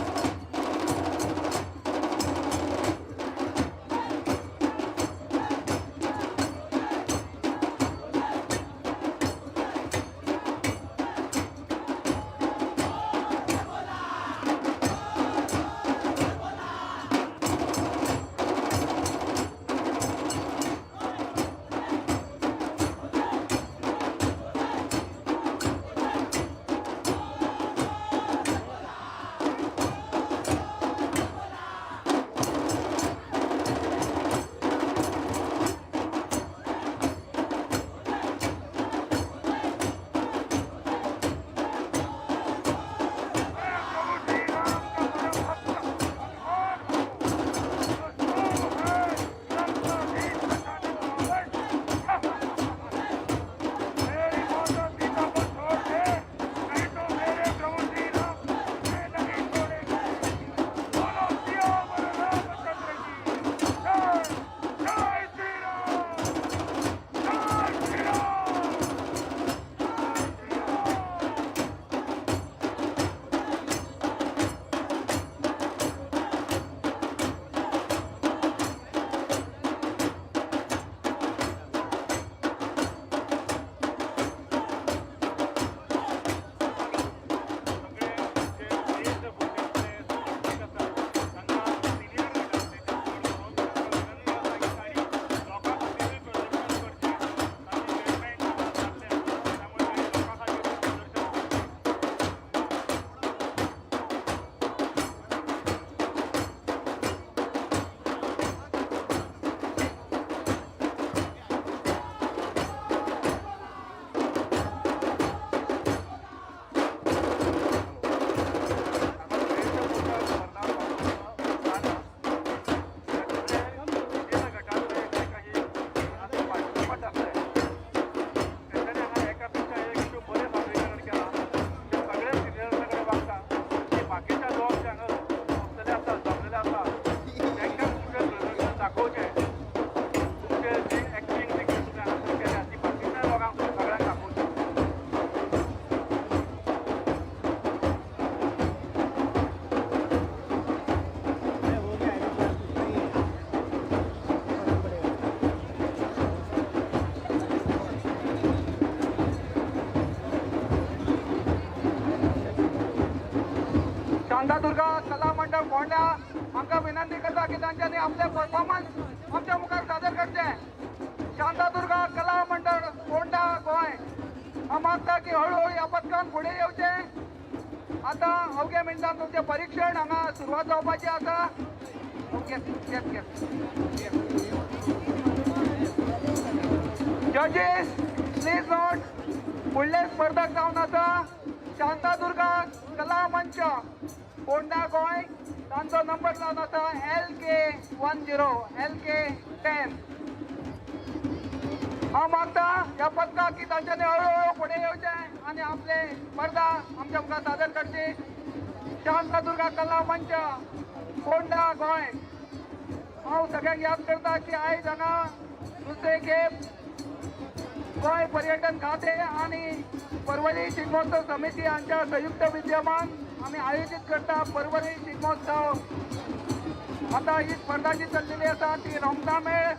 शांतादुर्गा कला मंडळ फोंडा हांकां विनंती करता की तांच्यांनी आपले परफॉर्मन्स आमच्या मुखार सादर करचे. शांतादुर्गा कला मंडळ फोंडा गोंय. हांव मागता की हळूहळू ह्या पथकान फुडें येवचें. आतां अवघ्या मिनटान तुमचें परिक्षण हांगा सुरवात जावपाची आसा. जजीस प्लीज नोट, फुडले स्पर्धक जावन आसा शांतादुर्गा कला मंच फोंडा गोंय. तांचो नंबर जावन आसा LK 10 LK 10. हांव मागता ह्या पथकाक की तांच्यांनी हळूहळू फुडें येवचें आनी आपले स्पर्धा आमच्या मुखार सादर करची. शांतादुर्गा कला मंच फोंडा गोंय. हांव सगळ्यांक याद करता की आयज हांगा दुसरे खेप गोंय पर्यटन खातें आनी पर्वरी शिगमोत्सव समिती हांच्या संयुक्त विद्यमान आमी आयोजीत करता पर्वरी शिगमोत्सव. आतां ही स्पर्धा जी चल्लेली आसा ती रोमटामेळ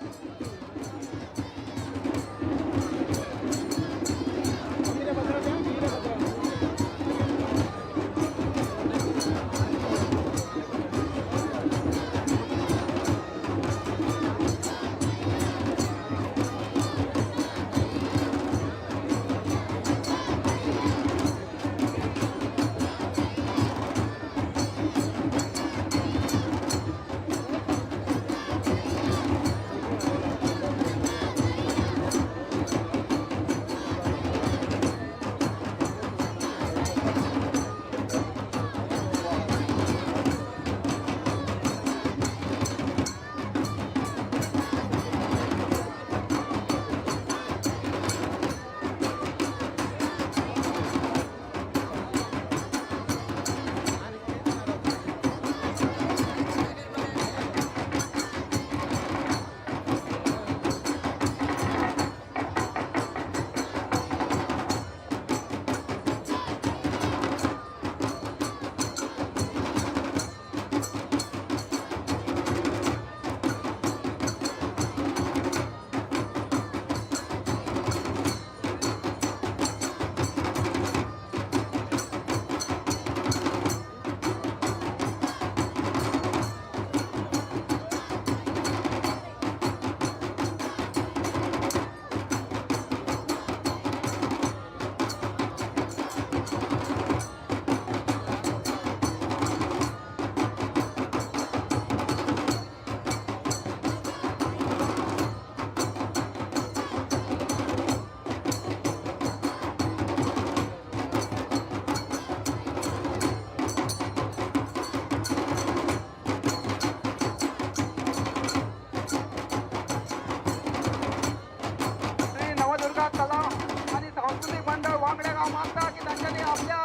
हांव मागता की तांच्यांनी आपल्या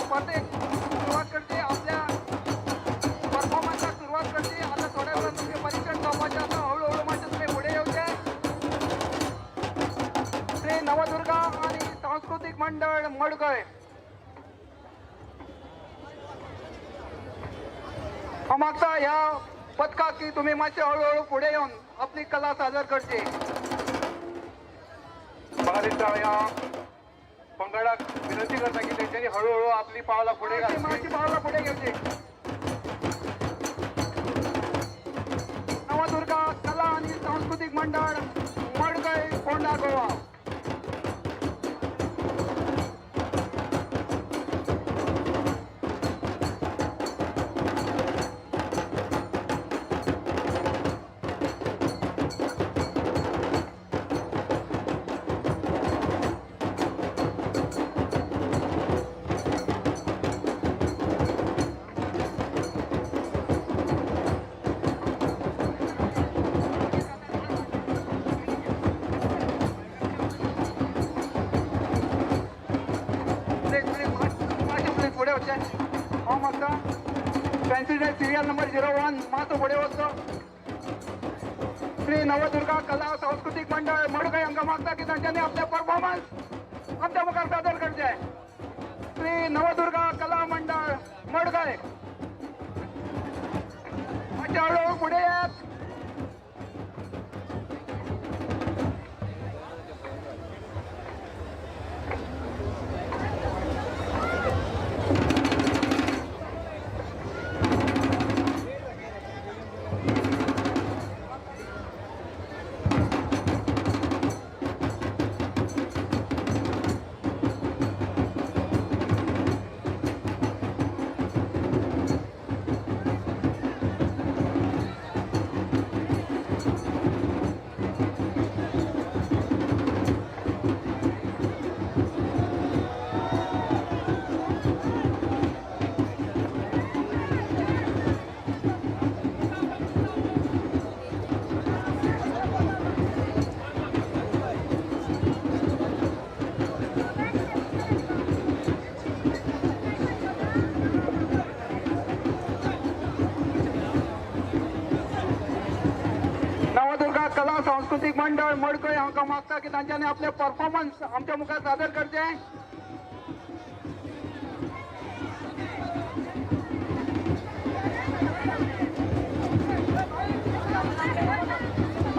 स्पर्धेक सुरवात करची, आपल्या परफॉर्मन्साक सुरवात करची. आतां थोड्या वेळान तुमचें परीक्षण जावपाचें आसा. हळू हळू मातशें तुमी फुडें येवचें. श्री नवदुर्गा आनी सांस्कृतीक मंडळ मडकय. हांव मागता ह्या पथकाक की तुमी मातशें हळूहळू फुडें येवन आपली कला सादर करची. म्हाका दिसता ह्या पंगडाक विनंती करता की तेंच्यांनी हळूहळू आपली पावलां फुडें घालची. मातशी पावलां फुडें घेवची. नवदुर्गा कला आनी सांस्कृतीक मंडळ मडकय, फोंडा, गोवा. प्लीज प्लीज मातशें प्लीज फुडें वचचें. हांव मागता फॅन्सी सिरियल नंबर 01 मातसो फुडें वचचो. श्री नवदुर्गा कला सांस्कृतीक मंडळ मडकय हांकां मागता की तांच्यांनी आपले परफॉर्मन्स आमच्या मुखार सादर करचे. श्री नवदुर्गा कला मंडळ मडकय, मातशें हळूहळू फुडें येत. नवदुर्गा कला सांस्कृतीक मंडळ मडकय हांकां मागता की तांच्यांनी आपले परफॉर्मन्स आमच्या मुखार सादर करचे.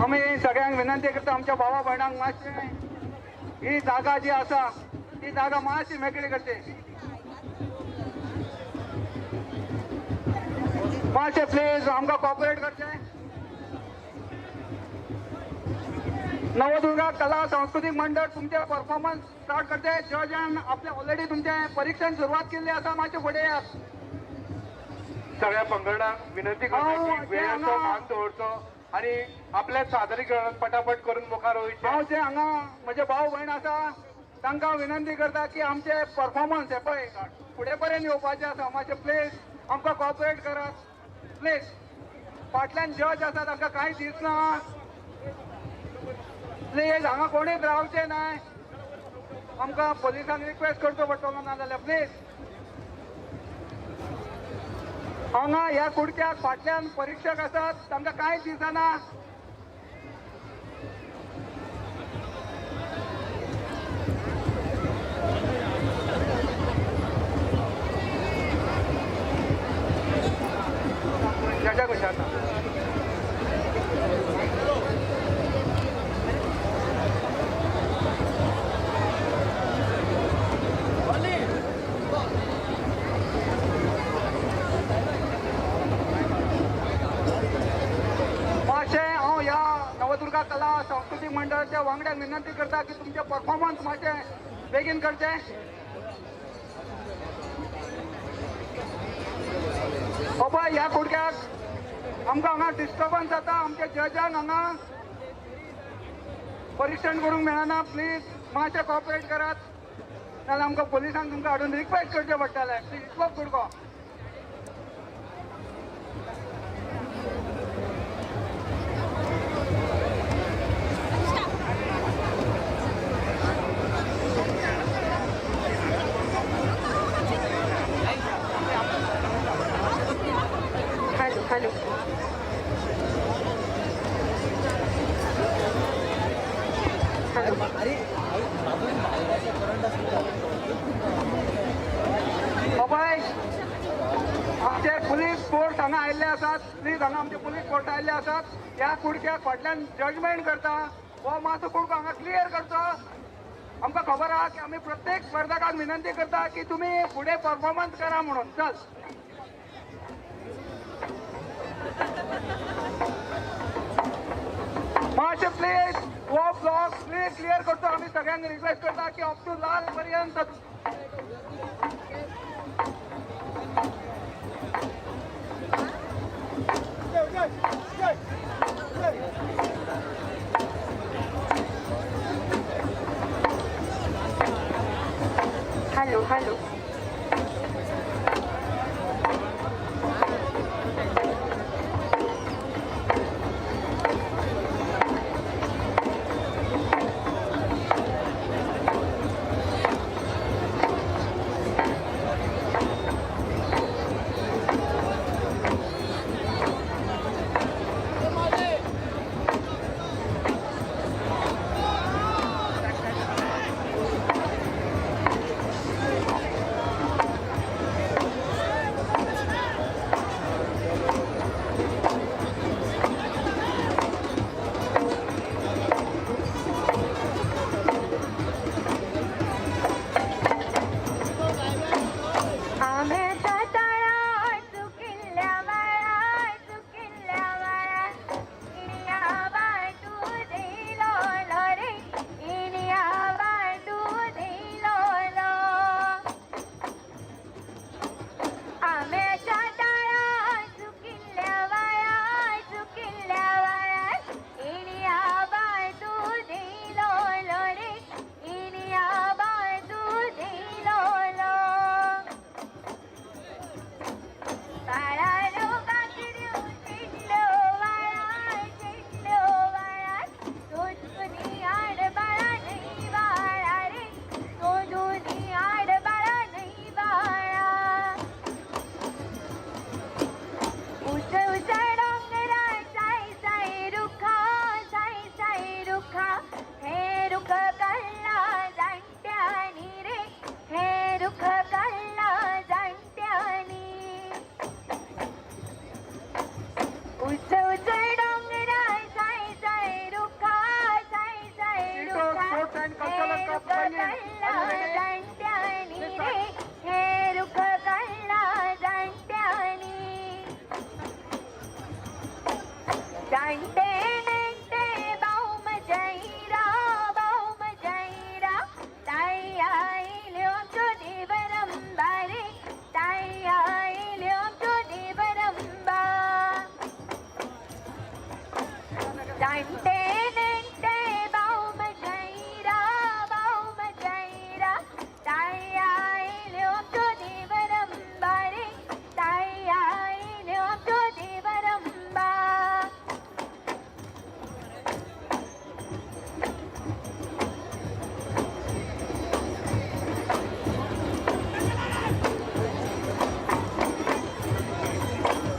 आमी सगळ्यांक विनंती करता, आमच्या भावा भयणांक मातशें ही जागा जी आसा ती जागा मातशी मेकळी करची. मातशें प्लीज आमकां कॉपरेट करचें. नवदुर्गा कला सांस्कृतीक मंडळ तुमचे परफॉर्मन्स स्टार्ट करचे. जजान आपले ऑलरेडी तुमचे परीक्षण सुरवात केल्ली आसा. मातशें फुडें येयात. सगळ्या पंगडांक विनंती करता की वेळेचो मान दवरचो आनी आपल्या सादरीकरण पटापट करून मुखार वयचें. हांव जे हांगा म्हजे भाव भयण आसा तांकां विनंती करता की आमचे परफॉर्मन्स हे पळय फुडें पर्यंत येवपाचें आसा. मातशें प्लीज आमकां कॉपरेट करात प्लीज. फाटल्यान जज आसा तांकां कांय दिसना. प्लीज हांगा कोणीच रावचें न्हय. आमकां पोलिसांक रिक्वेस्ट करचो पडटलो ना जाल्यार प्लीज. हांगा ह्या कुडक्याक फाटल्यान परीक्षक आसात तांकां कांय दिसना. जजाक विचारता. मातशें हांव ह्या नवदुर्गा कला सांस्कृतीक मंडळाच्या वांगड्यांक विनंती करता की तुमचे परफॉर्मन्स मातशें बेगीन करचें. बाबा ह्या कुडक्याक आमकां हांगा डिस्टर्बन्स जाता. आमच्या जजांक हांगा परीक्षण करूंक मेळना. प्लीज मातशें कॉपरेट करात, नाजाल्यार आमकां पोलिसांक तुमकां हाडून रिक्वेस्ट करचें पडटलें. प्लीज इतलोच कुडको. हांगा आयिल्ले आसात. प्लीज हांगा आमचे पुलीस फोर्स आयिल्ले आसात. ह्या कुडक्याक फाटल्यान जजमेंट करता, हो मातसो कुडको हांगा क्लियर करचो. आमकां खबर आहा की आमी प्रत्येक स्पर्धकाक विनंती करता की तुमी फुडें परफॉर्मन्स करा म्हणून. चल, मातशें प्लीज हो ब्लॉक प्लीज क्लियर करचो. आमी सगळ्यांक रिक्वेस्ट करता की अप टू लास्ट पर्यंत. Hello hello. आम्याच्या तळा सुकिल्ल्या वाळा, सुकिल्ल्या वाळा, इनिया वाटू दिलो रे, इनिया वाटू दिलो. आम्याच्या तळा सुकिल्ल्या वाळा, सुकिल्ल्या वाळा, इनिया वाटू दिलो रे, इनिया वाटू दिलो. बाळानो काकड्यो चिडलो वाळा, चिडलो वाळा, तो जुनी आड बाळा नाही वाळा रे, तो जुनी आड बाळा नाही वाळा. उच उच डोंगरा साई साई रुखा, साई साई रुखा, हे रुख कल्ला जाणट्यानी रे, हे रुख कल्ला जाणट्यानी. उच उच डोंगरा साई साई रुखा, साई साई Tito रुखा, Sports and हे Cultural Cup रुख final. Kalla Are you ready? जाणट्यानी रे, हे रुख कल्ला जाणट्यानी. जाणटे नेणटे बाऊम जैरा, बाऊम जैरा, ताई आयल्यो आमच्यो देवरंबा रे, ताई आयल्यो आमच्यो देवरंबा. जाणटे नेणटे बाऊम जैरा, बाऊम जैरा, ताई आयल्यो आमच्यो देवरंबा रे, ताई आयल्यो आमच्यो देवरंबा.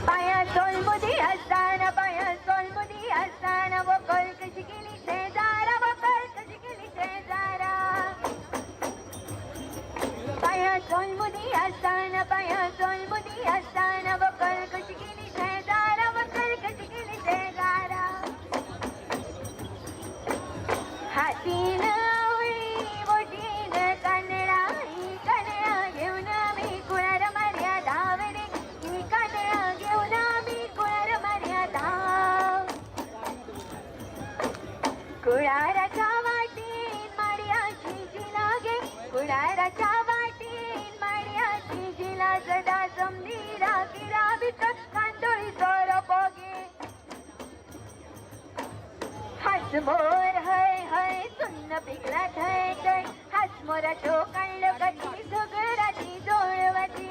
पाया सोलमुदी असताना, पाया सोलमुदी असताना, वकल कशी केली शेजारा, वकल कशी केली शेजारा. पाया सोलमुदी असताना, पाया सोलमुदी असताना, वकल कशी केली शेजारा, वकल कशी केली शेजारा. हातीन आवळी बोटीन कानडा, ही कानडा घेऊन आम्ही कुळार मार्या धाव रे, ही कानडा घेऊन आम्ही कुळार मार्या धाव. कुळाराच्या वाटेन माड्याची जी लागे, कुळाराच्या वाटेन माड्याची जी सदा समधी राखी राबित कांदोळी सोरो पोगे. हसमोर हय हय सुन्न पिकला थंय थंय, हसमोराचो काडलो कटी सगळाची जोळवाची.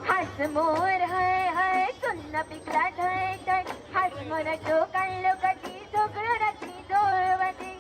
हसमोर हय हय सुन्न पिकला थंय थंय, हसमोराचो काडलो कटी सगळाची जोळवाची.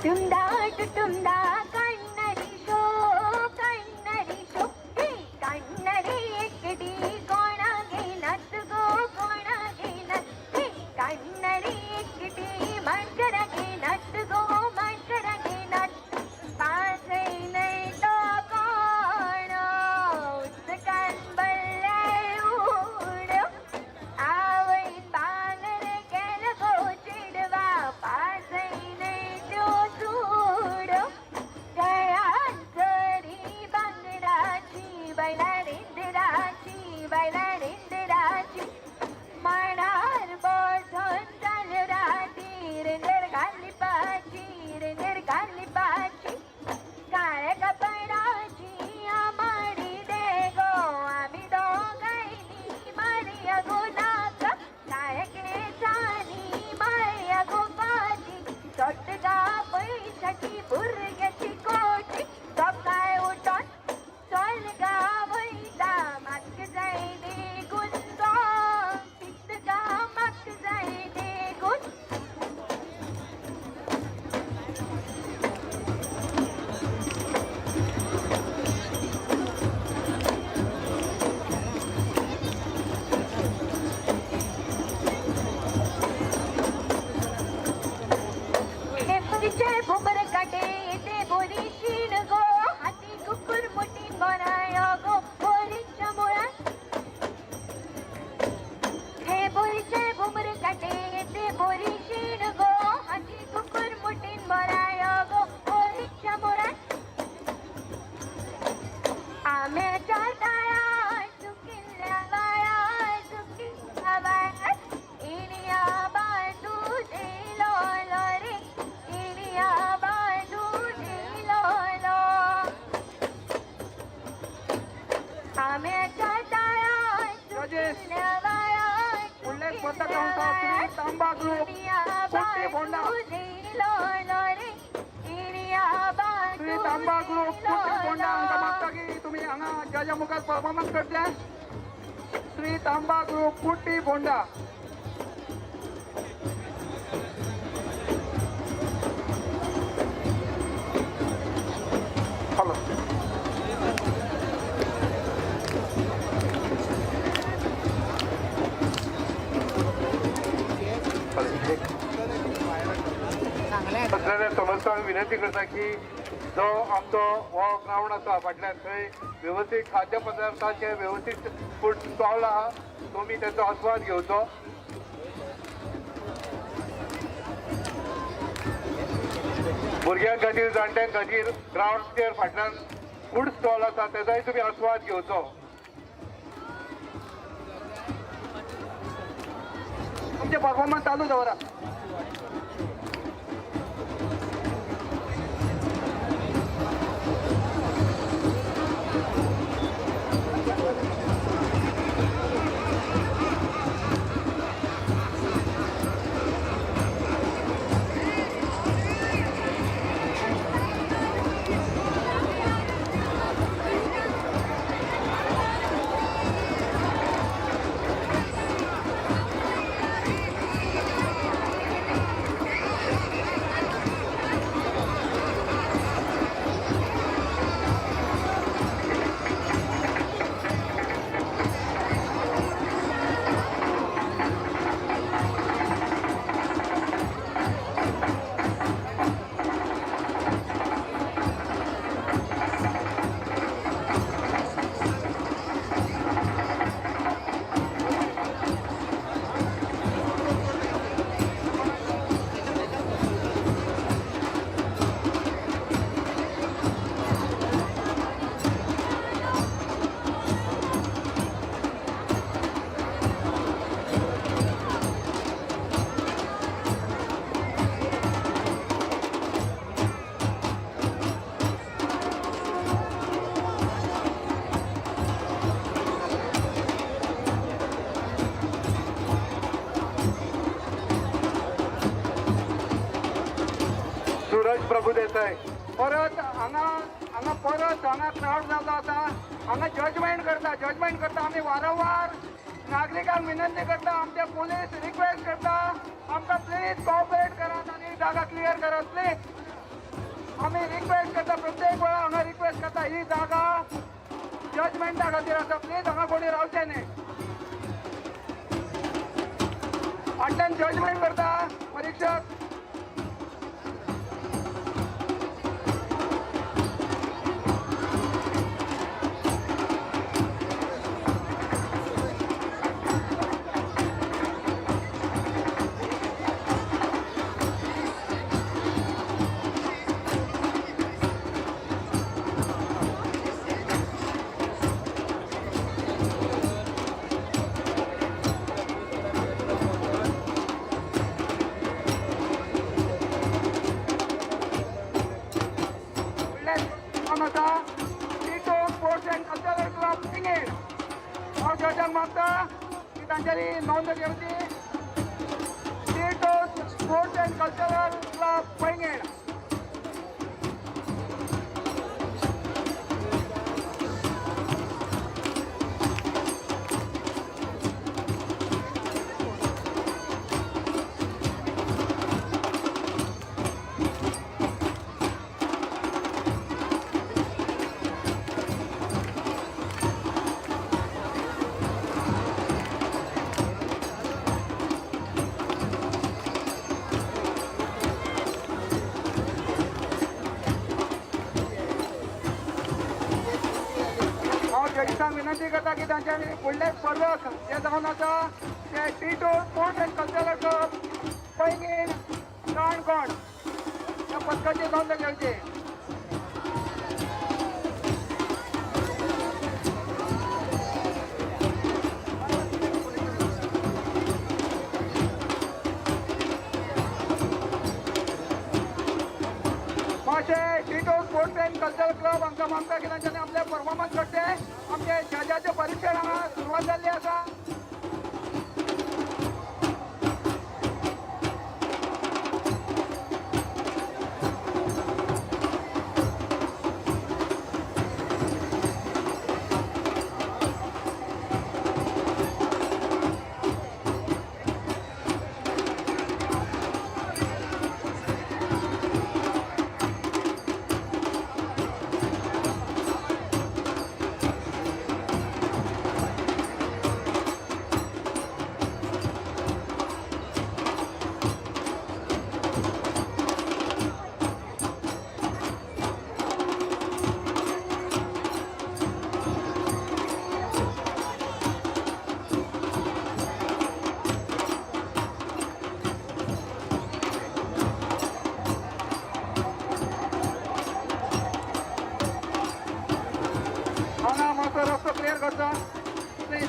टुटुंदा टुटुंदा काडणारी शो, काडणारी शो, हे काडणारी एकडी कोणा घेनात गो, कोणा घेनात, हे काडणारी एकडी मांजरा घेनात गो, मांजरा घेनात. पासय न्हय तो कोण उदकान भरल्यार उडो, आवयन भांगर केल गो चेडवा, पासय न्हय त्यो चुडो. गळ्यात जरी भांगराची, बायला रिंदराची, बायला रिंदराची, माणार बसून चाल राती, रिंदर घालपाची, रिंदर घालपाची. काळ्या कपडाची आमाडी दे गो, आमी दोगांयनी मारया गो नाका, काळ्या केसांनी मारया गो फाटी, सोट गा पयशाची भुरग्याची कोटी, सकाळ उठोन चल गा वयता, म्हाका जाय देगून गो, पित गा म्हाका जाय देगून. टेंपरीचे भुंबर काटे ते बोरी शीण गो, हाती कुकुर मोठी बनाय गो, बोरीच्या मुळात. हे बोरीचे भुंबर काटे ते बोरी शीण गो, हाती कुकुर मोठी बनाय गो, बोरीच्या मुळात. आम्याच्या ताळात सुकिल्ल्या बाळा, सुकिल्ल्या बाळा, इणिया बांदू दिलो रे, इणिया बांदू दिलो. आम्याच्या ताळात जजेस, सुकिल्ल्या बाळा, फुडले स्पर्धक आसा श्री तांबा ग्रुप कुट्टी फोंडा. श्री तांबा ग्रुप कुट्टी फोंडा हांकां मागता की तुमी हांगा जजा मुखार परफॉर्मन्स करचे. श्री तांबा ग्रुप कुट्टी फोंडा. हॅलो. सगळ्या समस्तांक विनंती करता की जो आमचो हो ग्रावंड आसा फाटल्यान थंय वेवस्थीत खाद्य पदार्थाचे वेवस्थीत फूड स्टॉल आहा, तुमी तेचो आस्वाद घेवचो. भुरग्यां खातीर, जाणट्यां खातीर ग्रावंडचेर फाटल्यान फूड स्टॉल आसा, तेजोय तुमी आस्वाद घेवचो. तुमचे परफॉर्मन्स चालू दवरा. सूरज प्रभुदेसाय. परत हांगा हांगा परत हांगा क्रावड जाल्लो आसा. हांगा जजमेंट करता, जजमेंट करता. आमी वारंवार नागरिकांक विनंती करता, आमचे पुलीस रिक्वेस्ट करता आमकां, प्लीज कॉपरेट करात आनी जागा क्लियर करात प्लीज. आमी रिक्वेस्ट करता, प्रत्येक वेळा हांगा रिक्वेस्ट करता, ही जागा जजमेंटा खातीर आसा. प्लीज हांगा कोणी रावचे न्ही. फाटल्यान जजमेंट करता परीक्षक. फुडलें आसा Tito sports and cultural club, Poinguinim. हांव जजांक मागता की तांच्यांनी नोंद घेवची. Tito sports and cultural club, Poinguinim. हांव जजिसांक विनंती करता की तांच्यांनी फुडले स्पर्धक जे जावन आसा ते Tito sports and cultural club, Poinguinim, Canacona ह्या पदकाची नोंद घेवची. मातशें Tito sports and cultural club हांकां मागता की तांच्यांनी आपले परफॉर्मन्स करचे. आमचे जजाचें परिक्षण हांगा सुरवात जाल्ली आसा. हांगा मातसो रस्तो क्लियर करता प्लीज.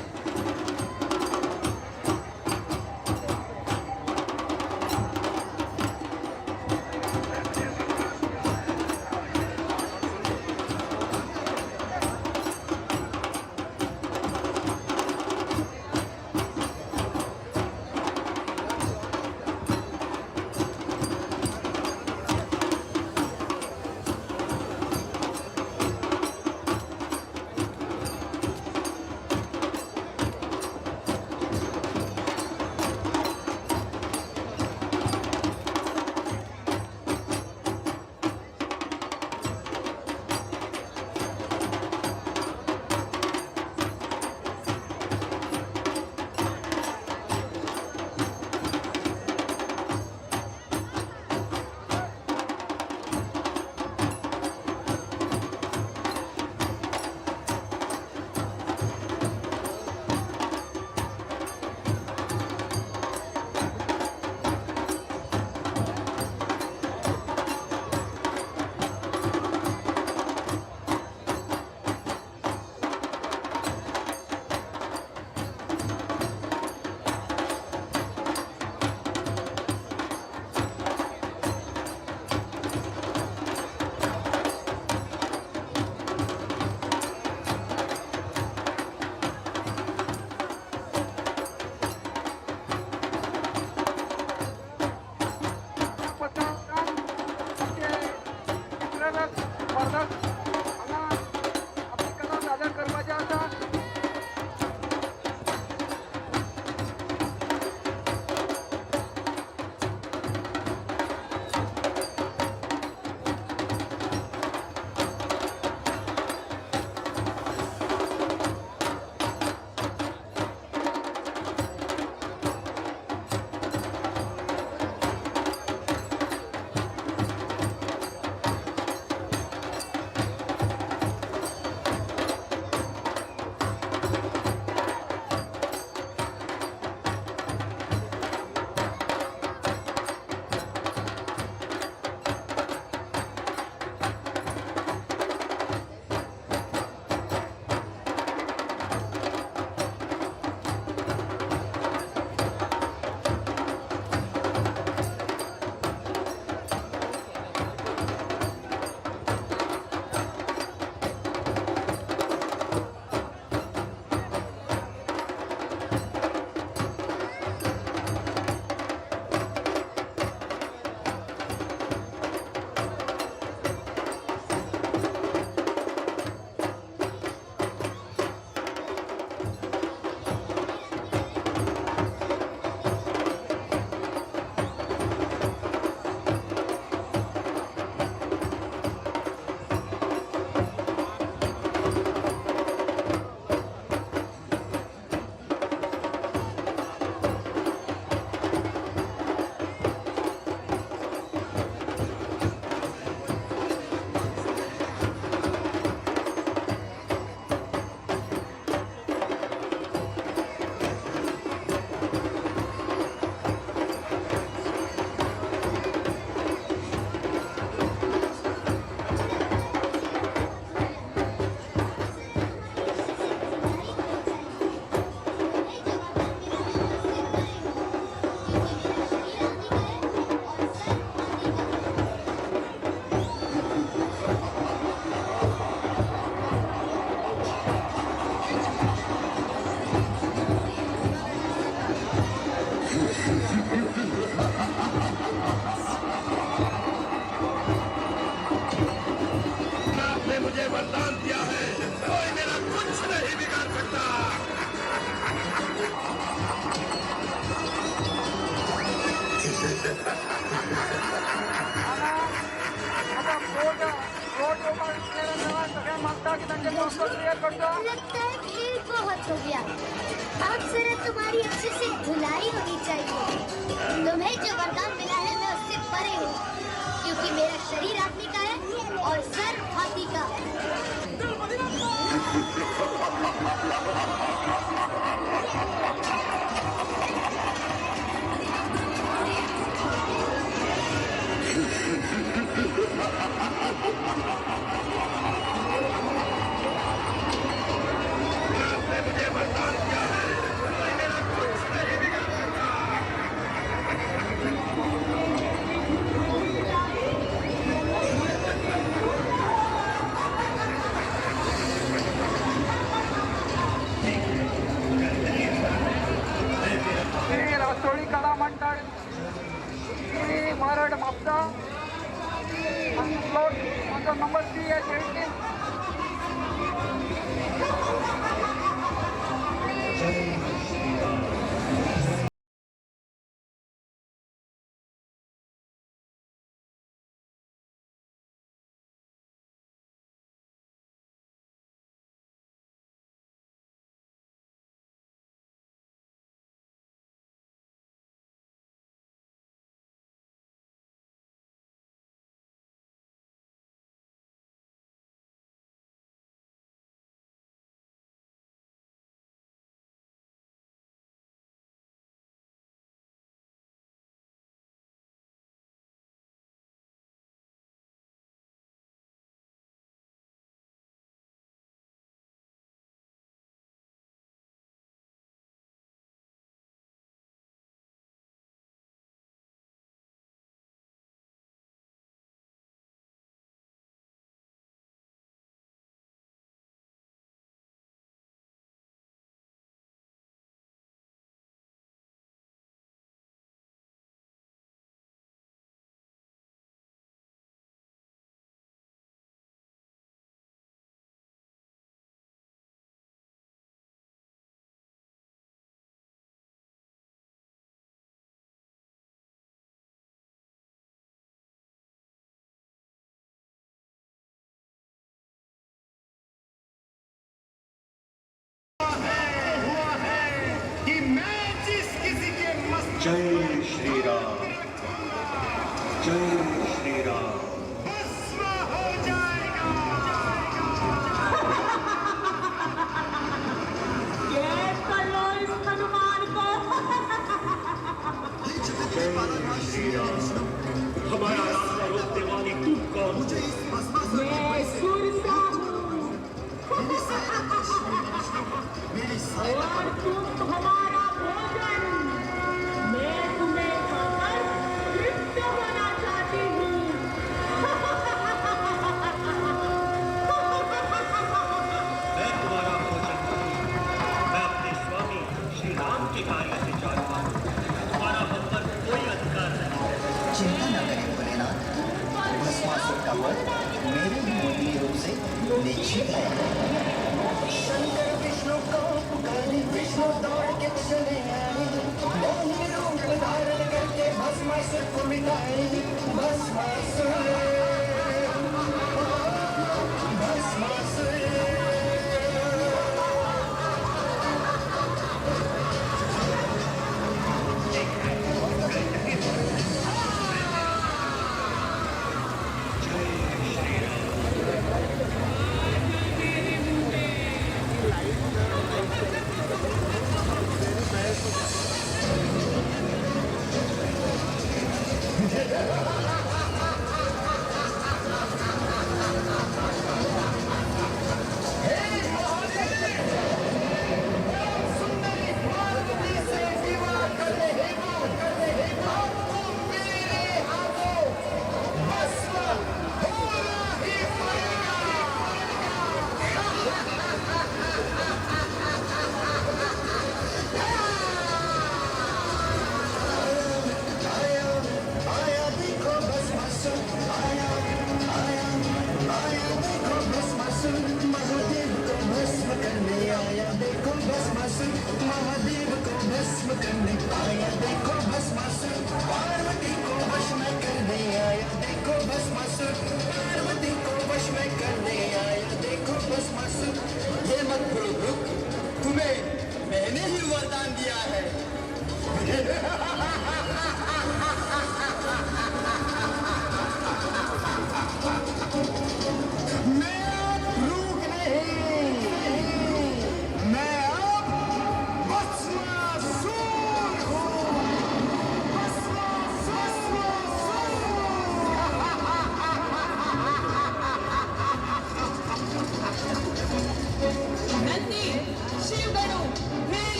पथकान आमचे चित्ररथ स्पर्धक हांगा आपली कला सादर करपाची आसा. अब जरा तुम्हारी अच्छे से धुलाई होनी चाहिए। तुम्हें जो वरदान मिला है मैं उससे परे हूँ, क्योंकि मेरा शरीर आदमी का है और सर हाथी का। रासोळी कला म्हणतात ती मरड म्हापसा प्लॉट आमचो नंबर 3A17। जय श्री राम, जय श्री राम। भस्म हो जाएगा। कैद कर लो इस हनुमान को। जय श्री राम। हमारा रास्ता रोकने वाली तुम कौन? मुझे इस मैं सुरसा हूँ और तुम हमारा भोजन। मैं तुम्हें खाकर तृप्त होना चाहती हूँ। मैं तुम्हारा भोजन नहीं, मैं अपने स्वामी श्री राम के कार्य से जानता हूँ। तुम्हारा हम पर कोई अधिकार नहीं। चिंता न करें भोलेनाथ, भस्मासुर का वध मेरे ही मोहिनी रूप से निश्चित है। शंकर विष्णु को पुकारे, विष्णु दौड़ के चले आए, मोहिनी रूप धारण करके भस्मासुर को मिटाए। भस्मासुर, भस्मासुर। जय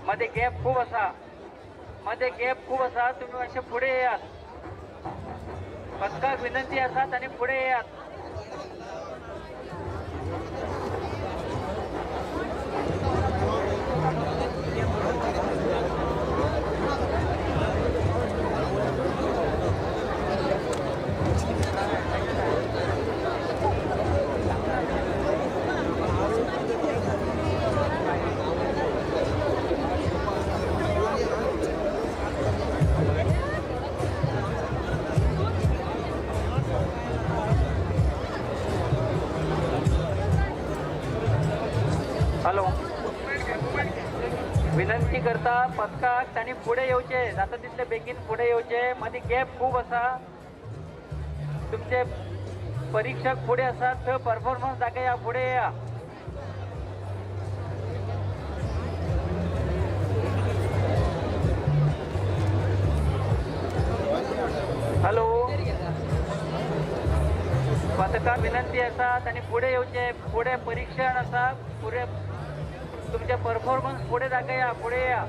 मदें गॅप खूब आसा, मदें गॅप खूब आसा, तुमी मातशे फुडें येयात. पथकाक विनंती आसा तांणी फुडें येयात. हॅलो, विनंती करता पथकाक तांणी फुडें येवचे, जाता तितले बेगीन फुडें येवचे. मदीं गॅप खूब आसा, तुमचे परीक्षक फुडें आसात, थंय परफॉर्मन्स दाखया, फुडें येया. हॅलो, पथकाक विनंती आसा तांणी फुडें येवचे, फुडें परीक्षण आसा, फुडें तुमचे परफॉर्मन्स फुडें दाखया, फुडें येया.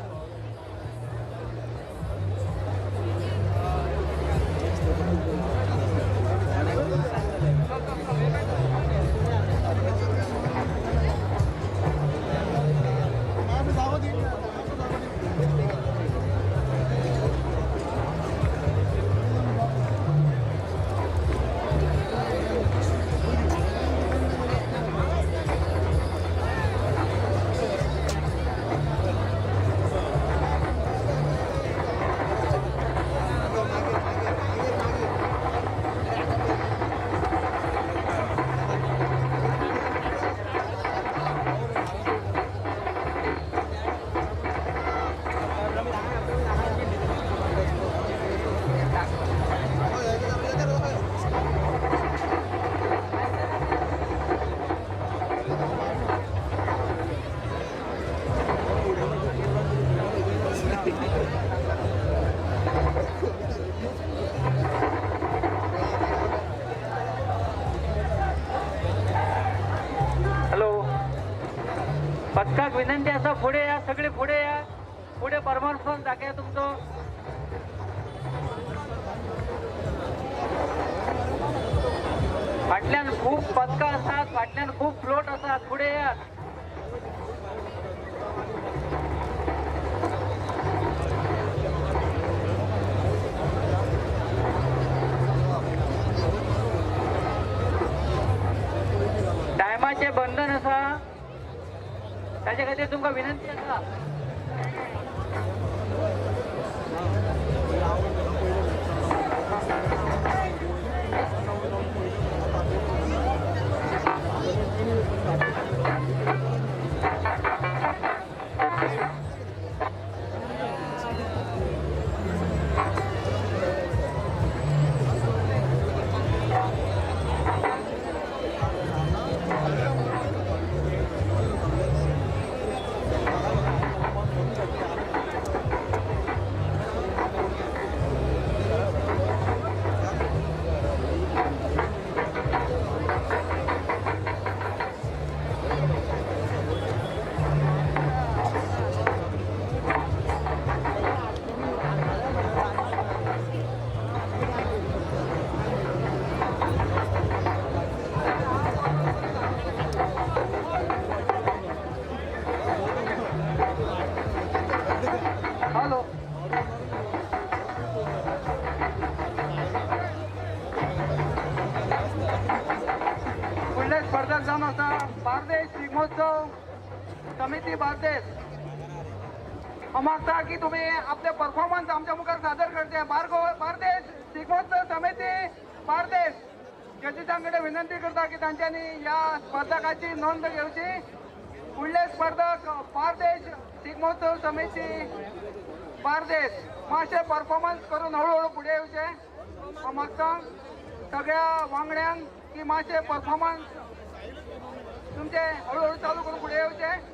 हॅलो, पथकाक विनंती आसा फुडें या, सगळे फुडें या, फुडें परफॉर्मन्स दाखया तुमचो. फाटल्यान खूब पथकां आसात, फाटल्यान खूब फ्लोट आसात, फुडें येयात. टायमाचें बंधन आसा, ताजे खातीर तुमकां विनंती आसा. हॅलो, फुडले स्पर्धक जावन आसा बार्देश शिगमोत्सव समिती बार्देश. हांव मागता की तुमी आपले परफॉर्मन्स आमच्या मुखार सादर करचे. बार्देश शिगमोत्सव समिती बार्देश जजीसां कडेन विनंती करता की तांच्यांनी ह्या स्पर्धकाची नोंद घेवची. फुडले स्पर्धक बार्देश शिगमोत्सव समिती बार्देश मातशें परफॉर्मन्स करून हळूहळू फुडें येवचें. हांव मागता सगळ्या वांगड्यांक की मातशें परफॉर्मन्स तुमचे हळूहळू चालू करून फुडें येवचें.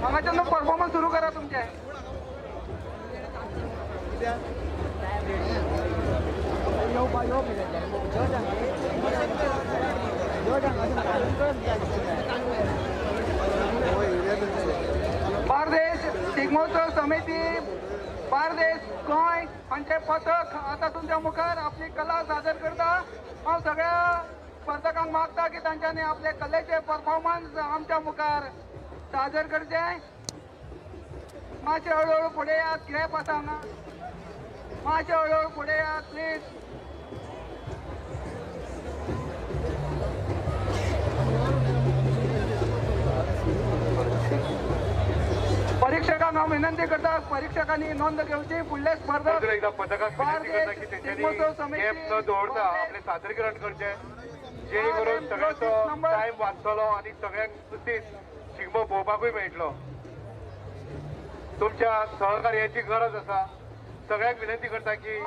हांगाच्यान परफॉर्मन्स सुरू करा तुमचे. बार्देश शिगमोत्सव समिती बार्देश गोंय हांचे पथक आतां तुमच्या मुखार आपली कला सादर करता. हांव सगळ्या स्पर्धकांक मागता की तांच्यांनी आपले कलेचे परफॉर्मन्स आमच्या मुखार सादर करचे. मातशे हळूहळू फुडें यात, गॅप आसा हांगा. मातशे हळूहळू फुडें यात प्लीज. परीक्षकांक हांव विनंती करता, परीक्षकांनी नोंद घेवची. फुडले स्पर्धक अजून एकदा पथकाक विनंती करता की तेंच्यांनी गॅप न दवरता आपलें सादरीकरण करचें, जेणे करून सगळ्यांचो टायम वाचतलो आनी सगळ्यांक सुतीत शिगमो पळोवपाकूय मेळटलो. तुमच्या सहकार्याची गरज आसा. सगळ्यांक विनंती करता की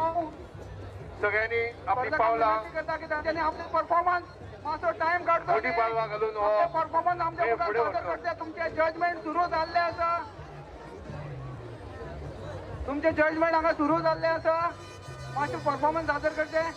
सगळ्यांनी आपली पावलां करता की तांच्यांनी आपले परफॉर्मन्स मातसो टायम काडचो, मोठी पावलां घालून हो परफॉर्मन्स आमच्या हे मुखार फुडें सादर व्हरचो. करचे. तुमचे जजमेंट सुरू जाल्लें आसा. तुमचे जजमेंट हांगा सुरू जाल्लें आसा. मातशें परफॉर्मन्स सादर करचे.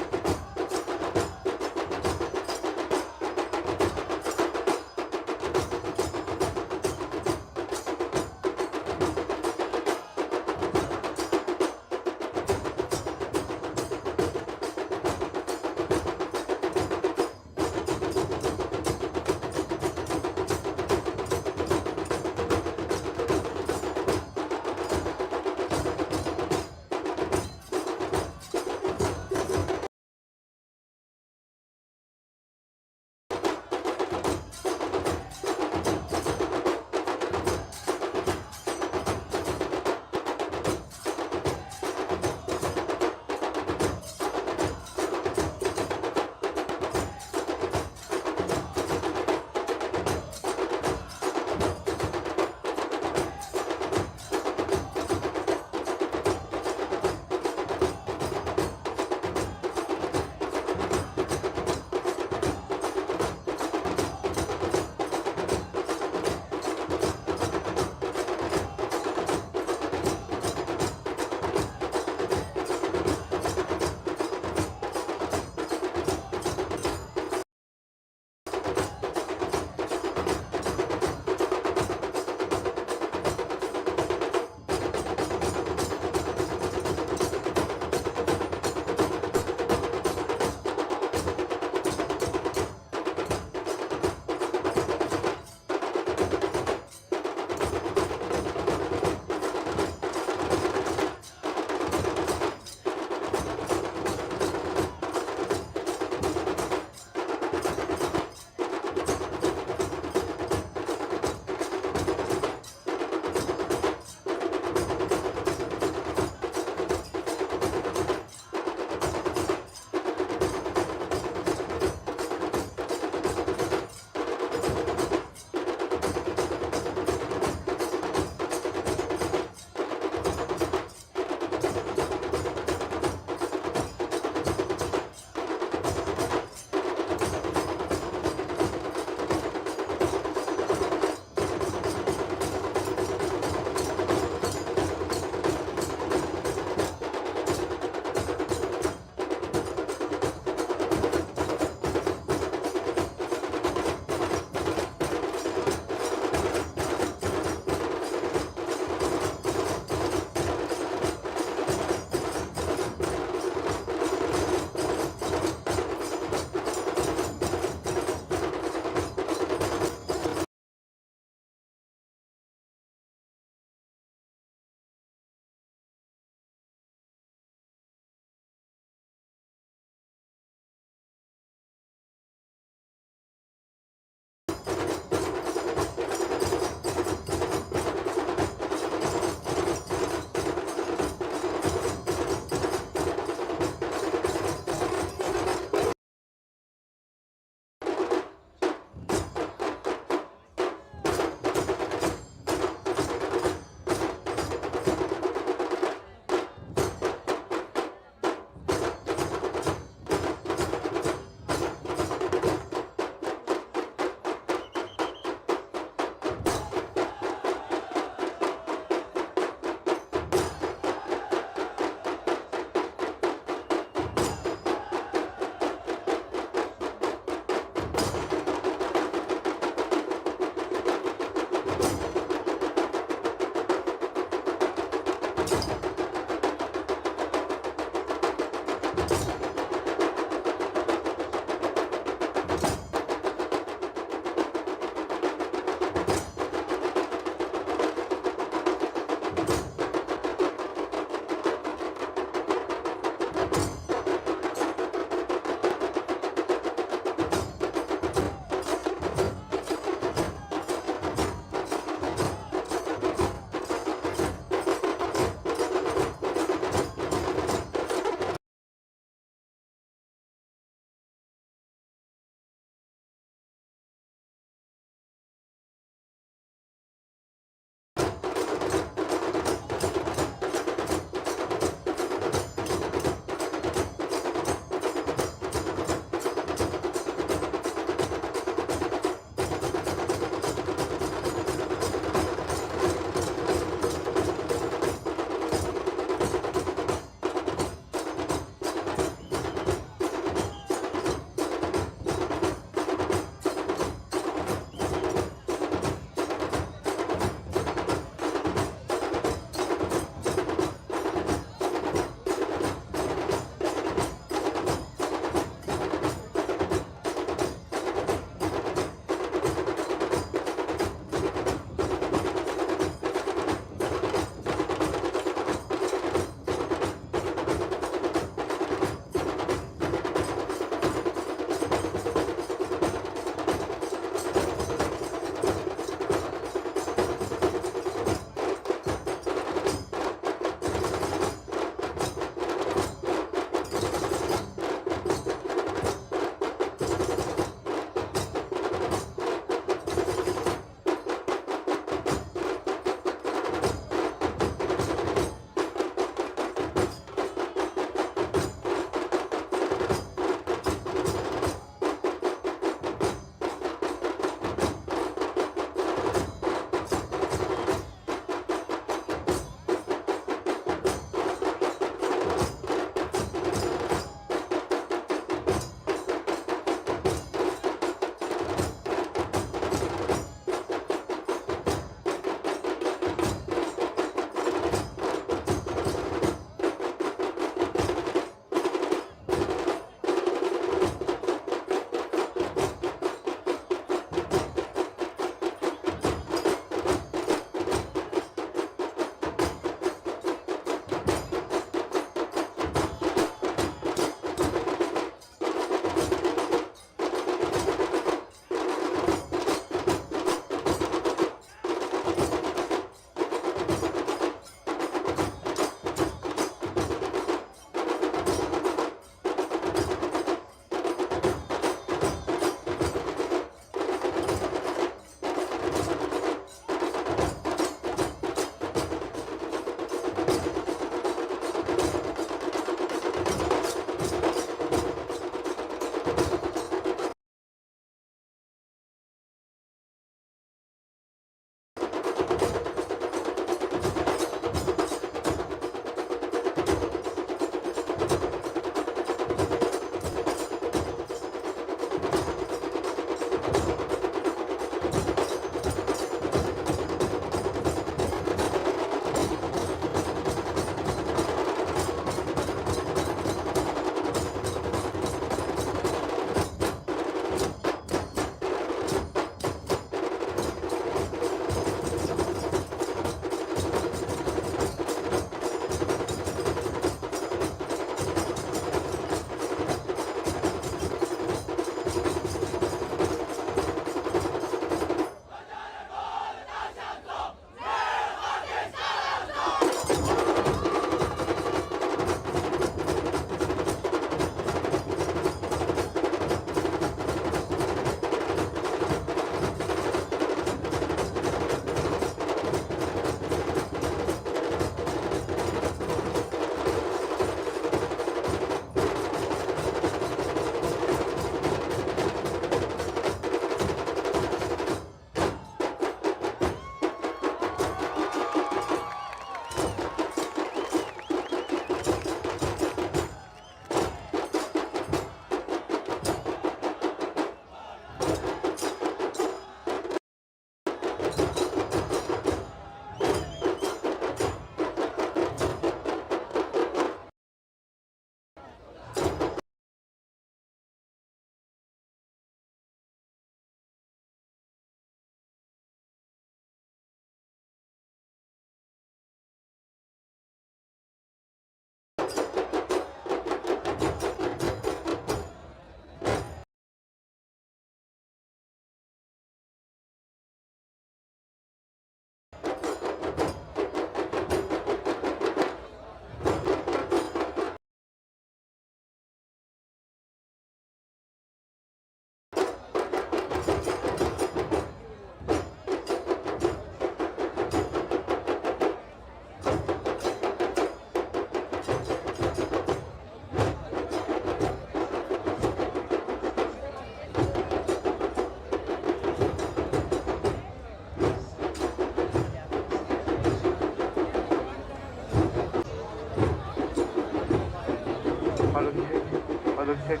Hello check.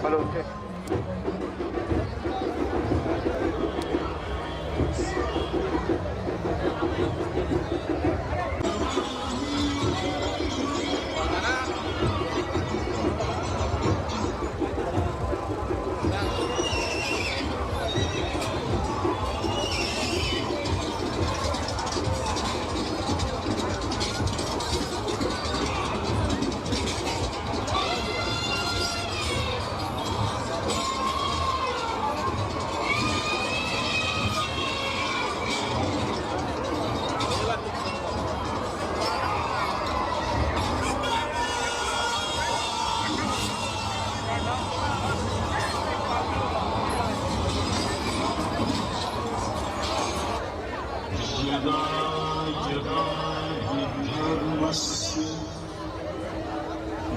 Hello check. यदा यदा हि धर्मस्य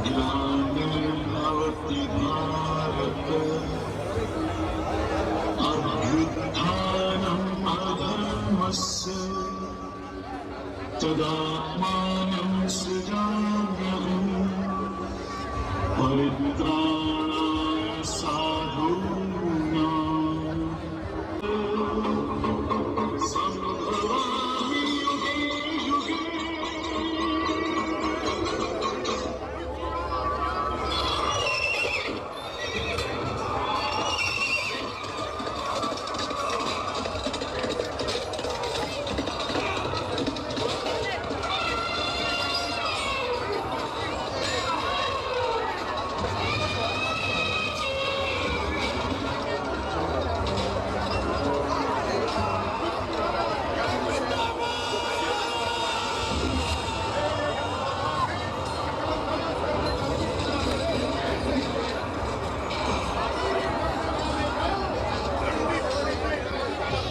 ग्लानिर्भवति भारत अभ्युत्थानम् अधर्मस्य तदात्मानं सृजाम्यहम् परित्राणाय साधूनाम् संभवामि युगे युगे।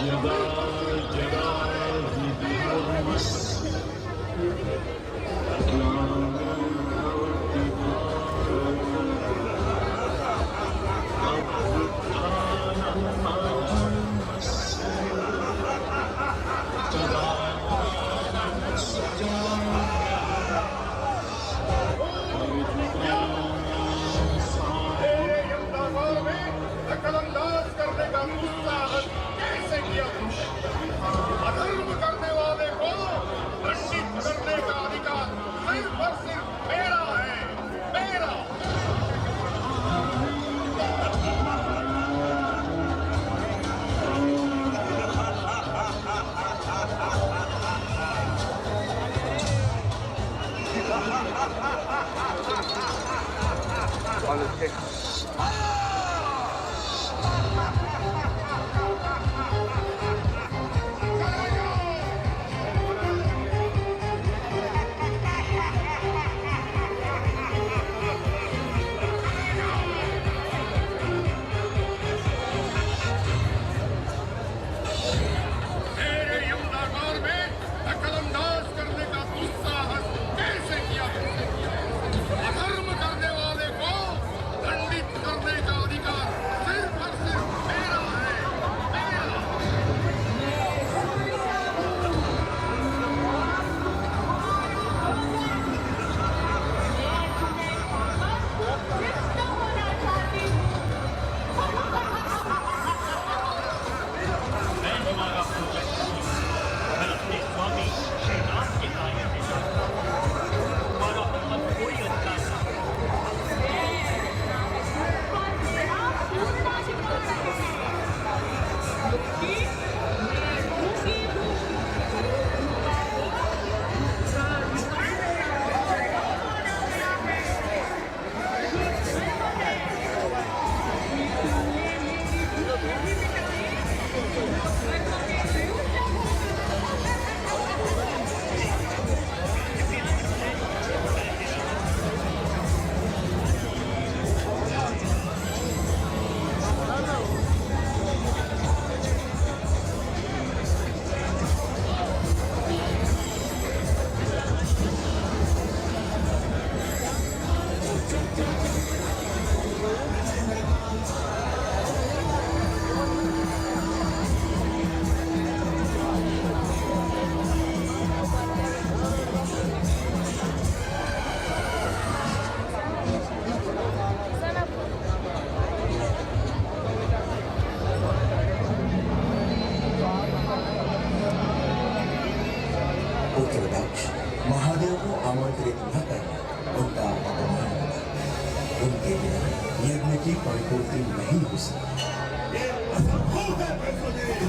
यदा यदा हि धर्मस्य ग्लानिर्भवति भारत अभ्युत्थानम् अधर्मस्य तदात्मानं सृजाम्यहम् परित्राणाय साधूनाम् दखलंदाज करने का दुस्साहस कैसे किया तुमने? दक्ष महादेव को आमंत्रित न करना उनका अपमान होगा। उनके बिना यज्ञ की परिपूर्ति नहीं हो सकती। असंभव है ब्रह्मदेव।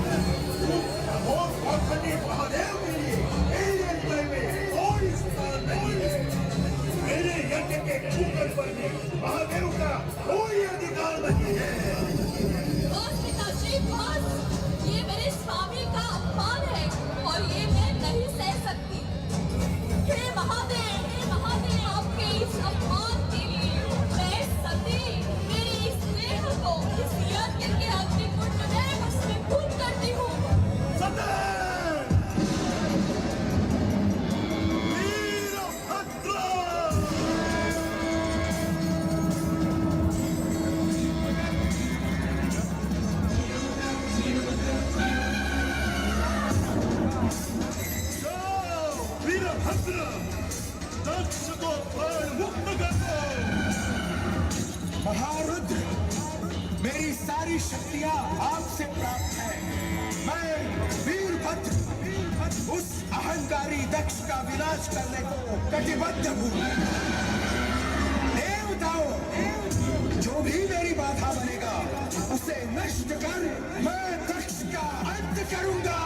उस पाखंडी महादेव के लिए मेरे हृदय में कोई स्थान नहीं है। मेरे यज्ञ के ठोकर पर भी महादेव का कोई अधिकार नहीं है। बस पिताश्री बस, ये मेरे स्वामी का अपमान है और ये मैं नहीं सह सकती। हे महादेव, हे महादेव, आपके इस अपमान के लिए मैं सती मेरी इस देह को इस यज्ञ के अग्निकुंड में भस्मीभूत करती हूँ। वीरभद्र, दक्ष को प्राण मुक्त कर दो। महारुद्र, मेरी सारी शक्तियां आपसे प्राप्त है। मैं वीरभद्र उस अहंकारी दक्ष का विनाश करने को कटिबद्ध हूँ। देवताओं, जो भी मेरी बाधा बनेगा उसे नष्ट कर मैं दक्ष का अंत करूंगा।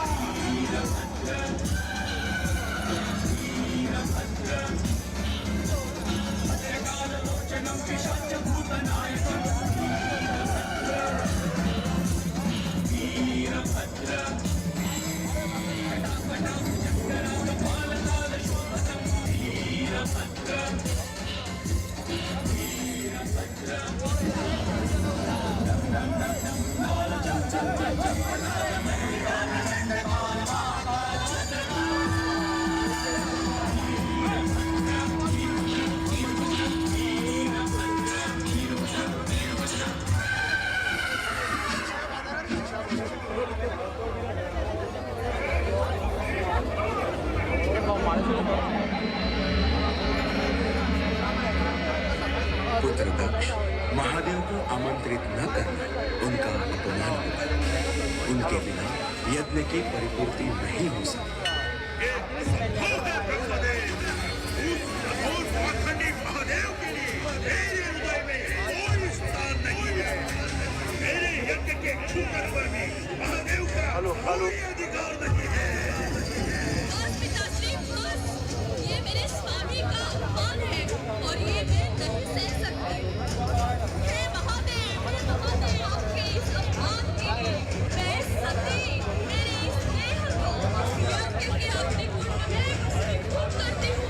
पुत्र दक्ष महादेव को आमंत्रित न करना उनका अपमान होगा। उनके बिना यज्ञ की परिपूर्ति नहीं हो सकती। असंभव है ब्रह्मदेव। उस कठोर पाखंडी महादेव के लिए मेरे हृदय में कोई स्थान नहीं है। मेरे यज्ञ के ठोकर पर भी महादेव का कोई अधिकार नहीं है। बस पिताश्री बस, ये मेरे स्वामी का अपमान है और ये मैं नहीं सह सकती। हे महादेव, हे महादेव, आपके इस अपमान के लिए मैं सती मेरी इस देह को इस यज्ञ के अग्निकुंड में भस्मीभूत करती हूँ।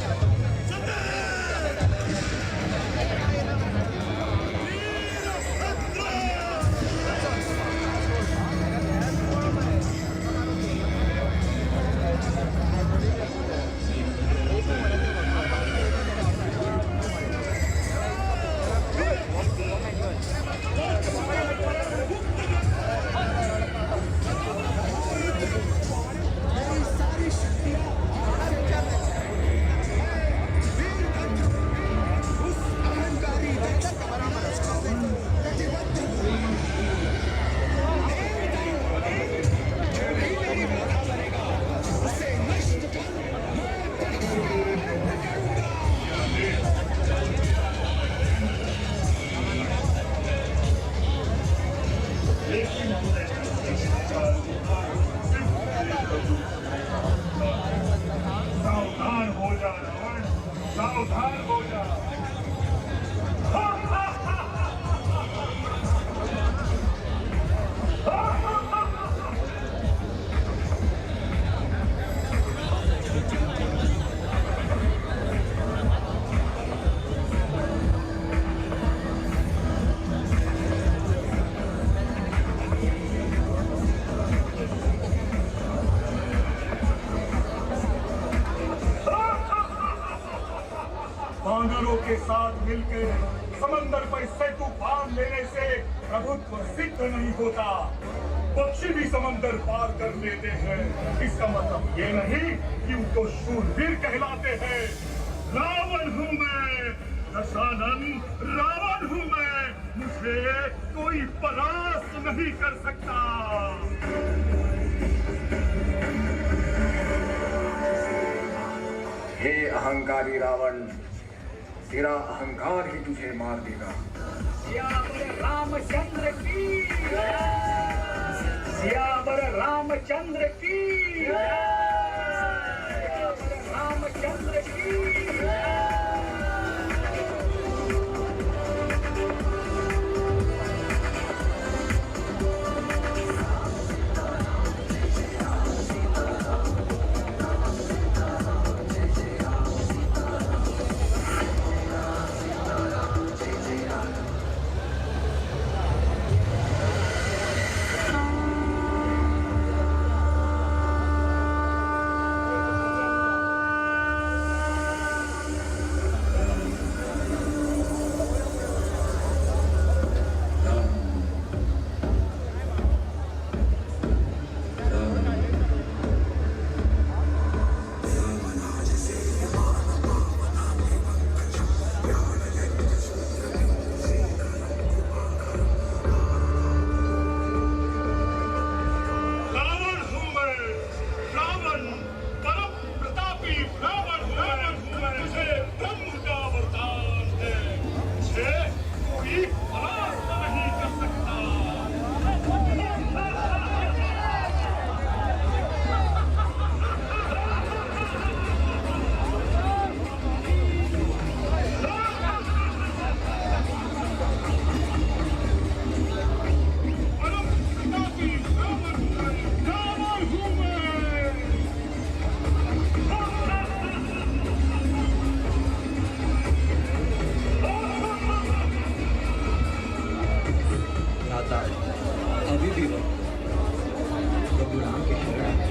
मेरी सारी शक्तियां आपसे प्राप्त है। मैं वीरभद्र उस अहंकारी दक्ष का विनाश करने को कटिबद्ध हूँ। देवताओं, जो भी मेरी बाधा बनेगा उसे नष्ट कर मैं दक्ष का अंत करूंगा। सावधान हो जा रावण, सावधान हो जा। वानरों के साथ मिलकर समंदर पर सेतु बांध लेने से प्रभुत्व सिद्ध नहीं होता। पक्षी भी समंदर पार कर लेते हैं, इसका मतलब ये नहीं कि उनको शूरवीर कहलाते हैं। रावण हूँ मैं दशानन, रावण हूँ मैं, मुझे कोई परास्त नहीं कर सकता। अहंकारी रावण, तेरा अहंकार ही तुझे मार देगा। सियावर रामचंद्र की, सियावर रामचंद्र की, रामचंद्र की। रावण हूँ मैं, रावण, परम प्रतापी रावण हूँ मैं। तुझे ब्रह्म का वरदान है, तुझे कोई परास्त नहीं कर सकता। परम प्रतापी रावण हूँ मैं, रावण हूँ मैं। भ्राता, अभी भी वक्त प्रभु राम के शरण में।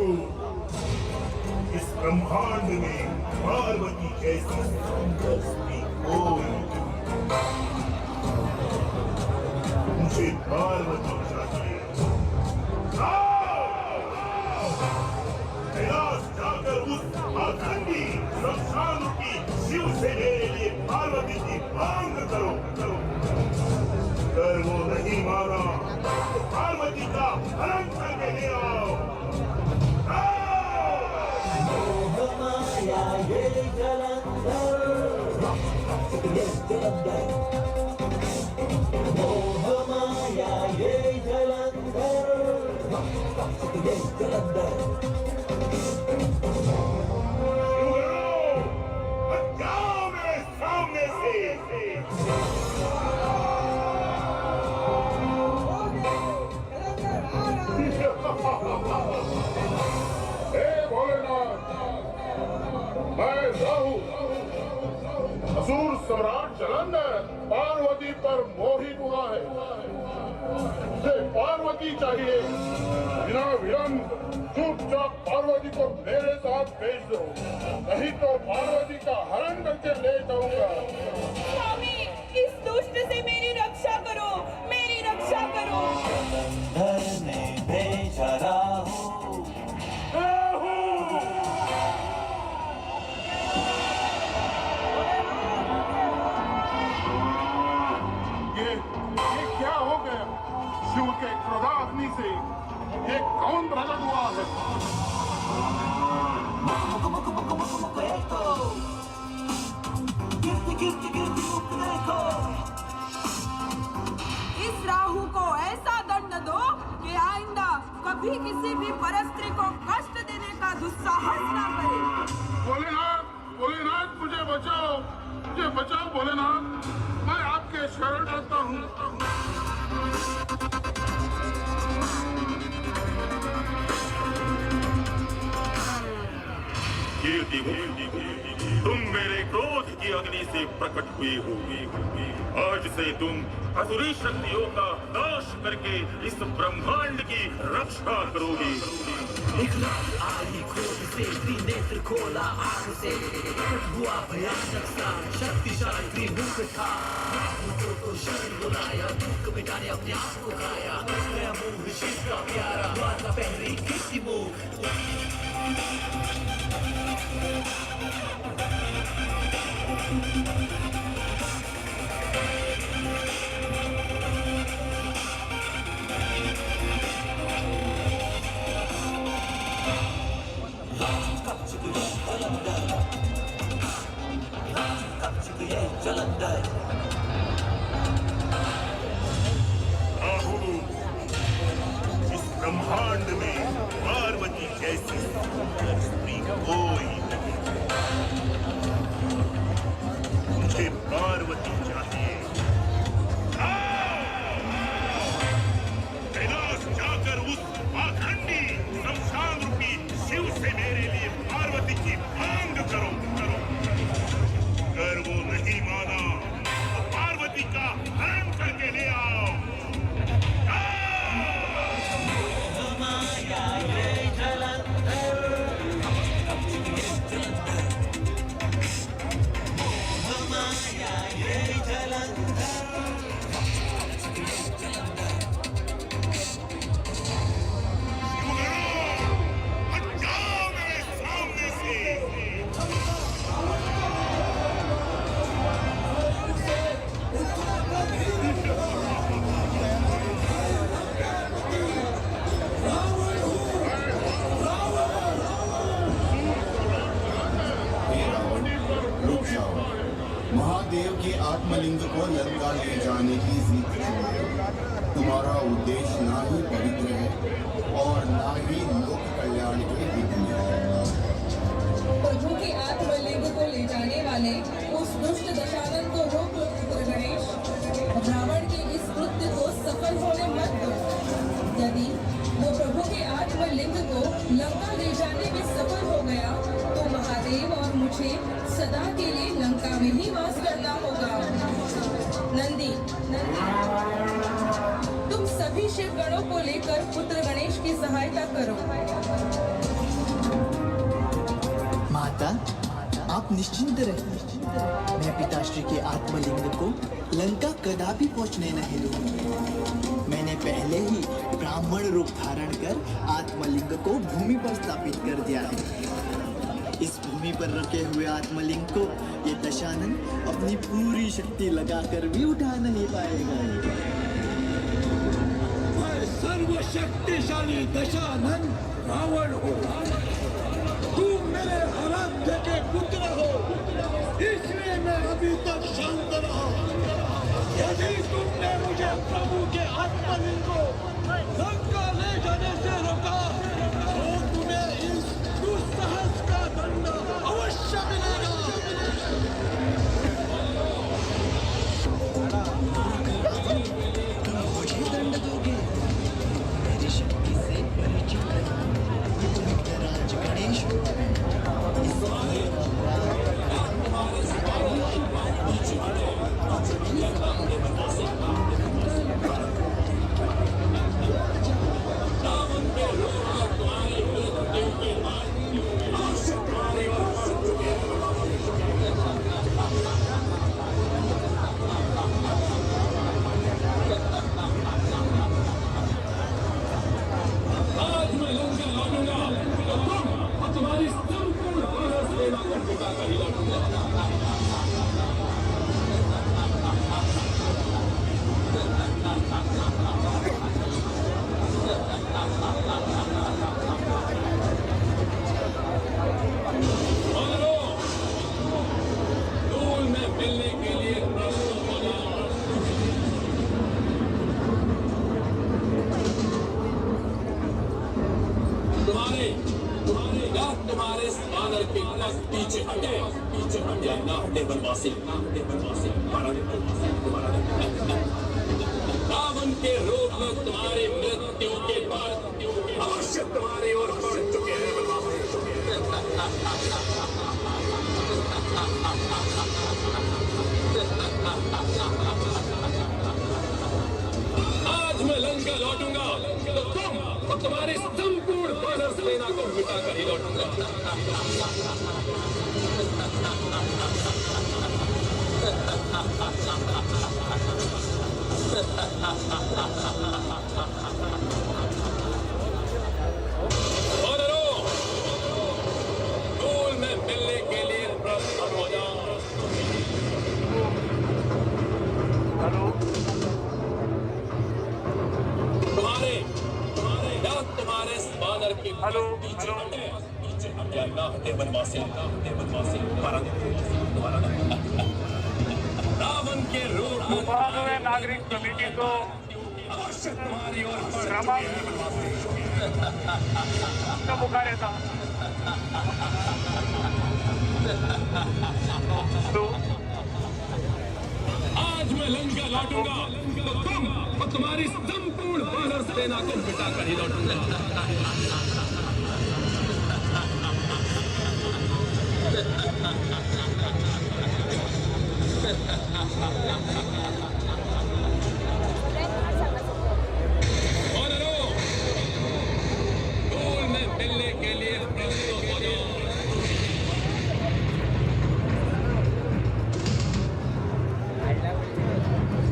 इस ब्रह्मांड में पार्वती जैसी सुंदर स्त्री कोई नहीं। मुझे पार्वती चाहिए। आओ! कैलाश जाकर उस पाखंडी शमशान की शिव से मेरे लिए पार्वती की मांग करो करो। अगर वो नहीं माना तो पार्वती का हरण करके ले आओ। माया ये जलंधर, ये जलंधर, मोह माया ये जलंधर, ये जलंधर। जाओ मेरे सामने से। हे भोलेनाथ, मैं राहु, असुर सम्राट जलंधर पार्वती पर मोहित हुआ है। उसे पार्वती चाहिए। बिना विलंब चुपचाप पार्वती को मेरे साथ भेज दो, नहीं तो पार्वती का हरण करके ले जाऊंगा। स्वामी, इस दुष्ट से मेरी रक्षा करो, मेरी रक्षा करो। जलंधर ने भेजा राहु, ये क्या हो गया? शिव के क्रोधाग्नि से ये कौन प्रकट हुआ है? इस राहु को ऐसा दंड दो कि आइंदा कभी किसी भी परस्त्री को कष्ट देने का दुस्साहस ना करे। भोलेनाथ, भोलेनाथ, मुझे बचाओ, मुझे बचाओ भोलेनाथ, मैं आपके शरण आता हूँ। कीर्तिमुख, तुम मेरे क्रोध की अग्नि से प्रकट हुए हो। आज से तुम असुरी शक्तियों का नाश करके इस ब्रह्मांड की रक्षा करोगे। एक रात आई क्रोध से त्रिनेत्र खोला आग से, प्रकट हुआ भयानक सा शक्तिशाली त्रिमुख था। राहु को तो शरण बुलाया, दुख मिटाने अपने आप को खाया। बच गया मुंह शिव का प्यारा, द्वार का पहरी कीर्तिमुख। जलंधर, राहु, इस ब्रह्मांड में पार्वती जैसी सुंदर स्त्री कोई नहीं। मुझे पार्वती चाहिए। कैलाश जाकर उस पाखंडी शमशान रूपी शिव से मेरे लिए पार्वती की मांग करो करो। अगर वो नहीं माना तो पार्वती का हरण करके ले आओ। माया ये जलंधर, माया ये जलंधर। जाओ मेरे सामने से। हे रावण, रुक जाओ। महादेव के आत्मलिंग को लंका ले जाने की जिद छोड़ दो। तुम्हारा उद्देश्य ना ही पवित्र है और ना ही लोक कल्याण के हित में। प्रभु के आत्मलिंग को ले जाने वाले उस दुष्ट दशानन को रोक लो पुत्र गणेश। रावण के इस कृत्य को सफल होने मत दो। यदि वो प्रभु के आत्मलिंग को लंका ले जाने में सफल हो गया तो महादेव और मुझे सदा के लिए लंका में ही वास करना होगा। नंदी, नंदी, तुम सभी शिवगणों को लेकर पुत्र गणेश की सहायता करो। माता, आप निश्चिंत रहे। मैं पिताश्री के आत्मलिंग को लंका कदापि पहुंचने नहीं दूंगी। मैंने पहले ही ब्राह्मण रूप धारण कर आत्मलिंग को भूमि पर स्थापित कर दिया है। इस भूमि पर रखे हुए आत्मलिंग को ये दशानन अपनी पूरी शक्ति लगाकर भी उठा नहीं पाएगा। मैं सर्वशक्तिशाली दशानन रावण हूँ। तुम मेरे आराध्य के पुत्र हो, इसलिए मैं अभी तक शांत रहा। यदि तुमने मुझे प्रभु के आत्मलिंग को लंका ले जाने से रोका तो तुम्हें इस दुस्साहस का दंड अवश्य मिलेगा। तुम मुझे दंड दोगे? मेरी शक्ति से परिचित रहो। विघ्नराज गणेश हूँ मैं। इस आज मैं लंका लौटूंगा तो तुम और तुम्हारी संपूर्ण वानर सेना को मिटा कर ही लौटूंगा। वानरों, धूल में मिलने के लिए प्रस्तुत हो जाओ। तुम्हारे तुम्हारे या तुम्हारे इस बानर के पास पीछे हटे, पीछे हटे ना हटे बनवासी, ना हटे बनवासी, रावण के रूप में तुम्हारी मृत्यु के बाद अवश्य तुम्हारी ओर बढ़ चुके हैं बनवासी। आज मैं लंका लौटूंगा तो तुम और तुम्हारी संपूर्ण वानर सेना को मिटा कर ही लौटूंगा। वानरों, धूल में मिलने के लिए प्रस्तुत हो जाओ। तुम्हारे तुम्हारे या तुम्हारे इस बानर के हेलो पीछे हटे, पीछे हटे ना हटे बनवासी, ना हटे बनवासी, रावण के रूप में मुंबई नागरिक समितीचो अवश्य तुम्हारी ओर बढ़ क्रमांक मुखार येता। आज मैं लंका लौटूंगा तो तुम और तुम्हारी संपूर्ण वानर सेना को मिटा कर ही लौटूंगा। वानरों, धूल में मिलने के लिए प्रस्तुत हो जाओ।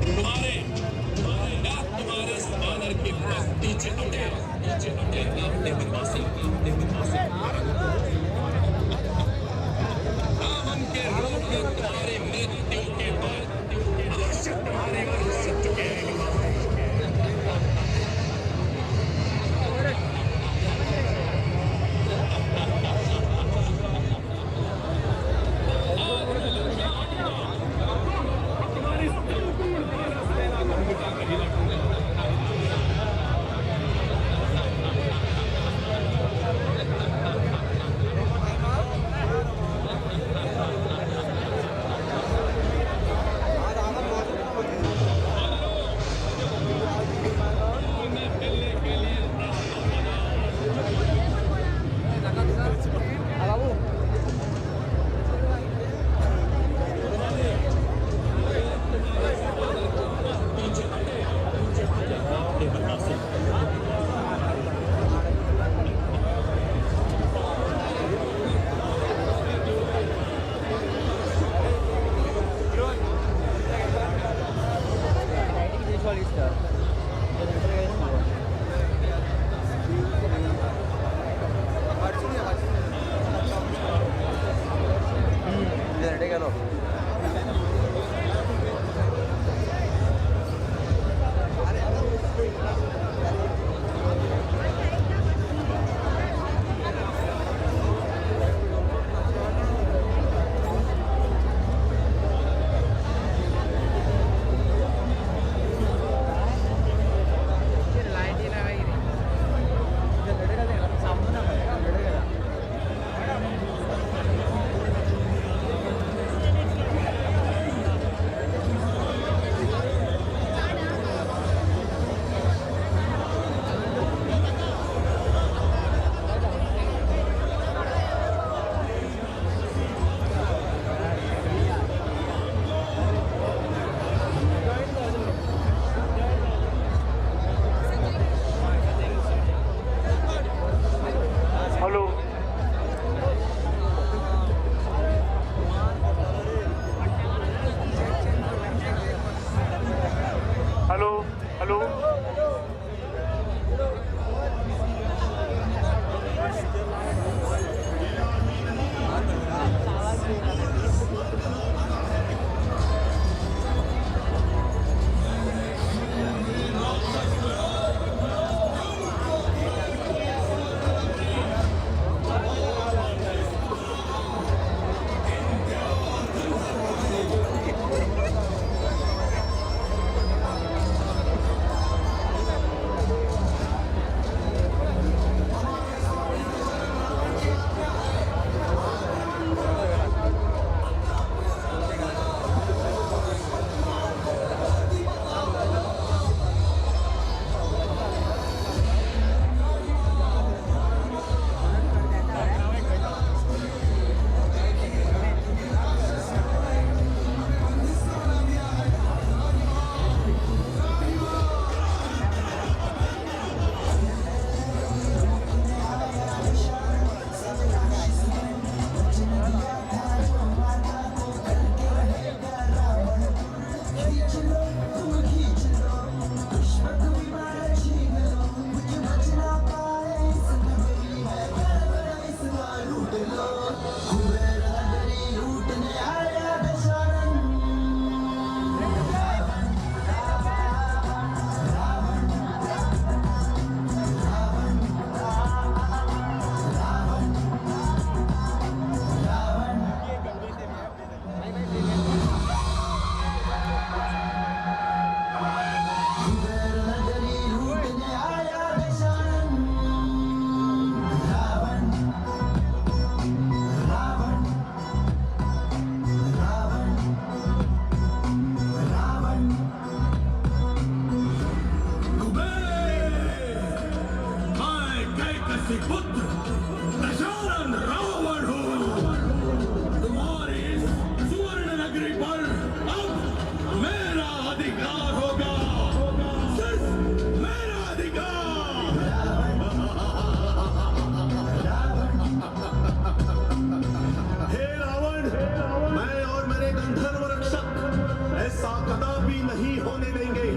तुम्हारे तुम्हारे या तुम्हारे इस बानर के पास पीछे हटे, पीछे हटे ना हटे बनवासी, ना हटे बनवासी, रावण के रूप में तुम्हारी मृत्यु के बाद अवश्य तुम्हारी ओर बढ़ चुके हैं। तुम्हारी संपूर्ण वानर सेना को मिटा कर ही लौटूंगा। राक्षसी पुत्र दशानन रावण हूँ। तुम्हारी इस सुवर्ण नगरी पर अब मेरा अधिकार होगा, सिर्फ मेरा अधिकार। हे रावण, मैं और मेरे गंधर्व रक्षक ऐसा कदापि नहीं होने देंगे।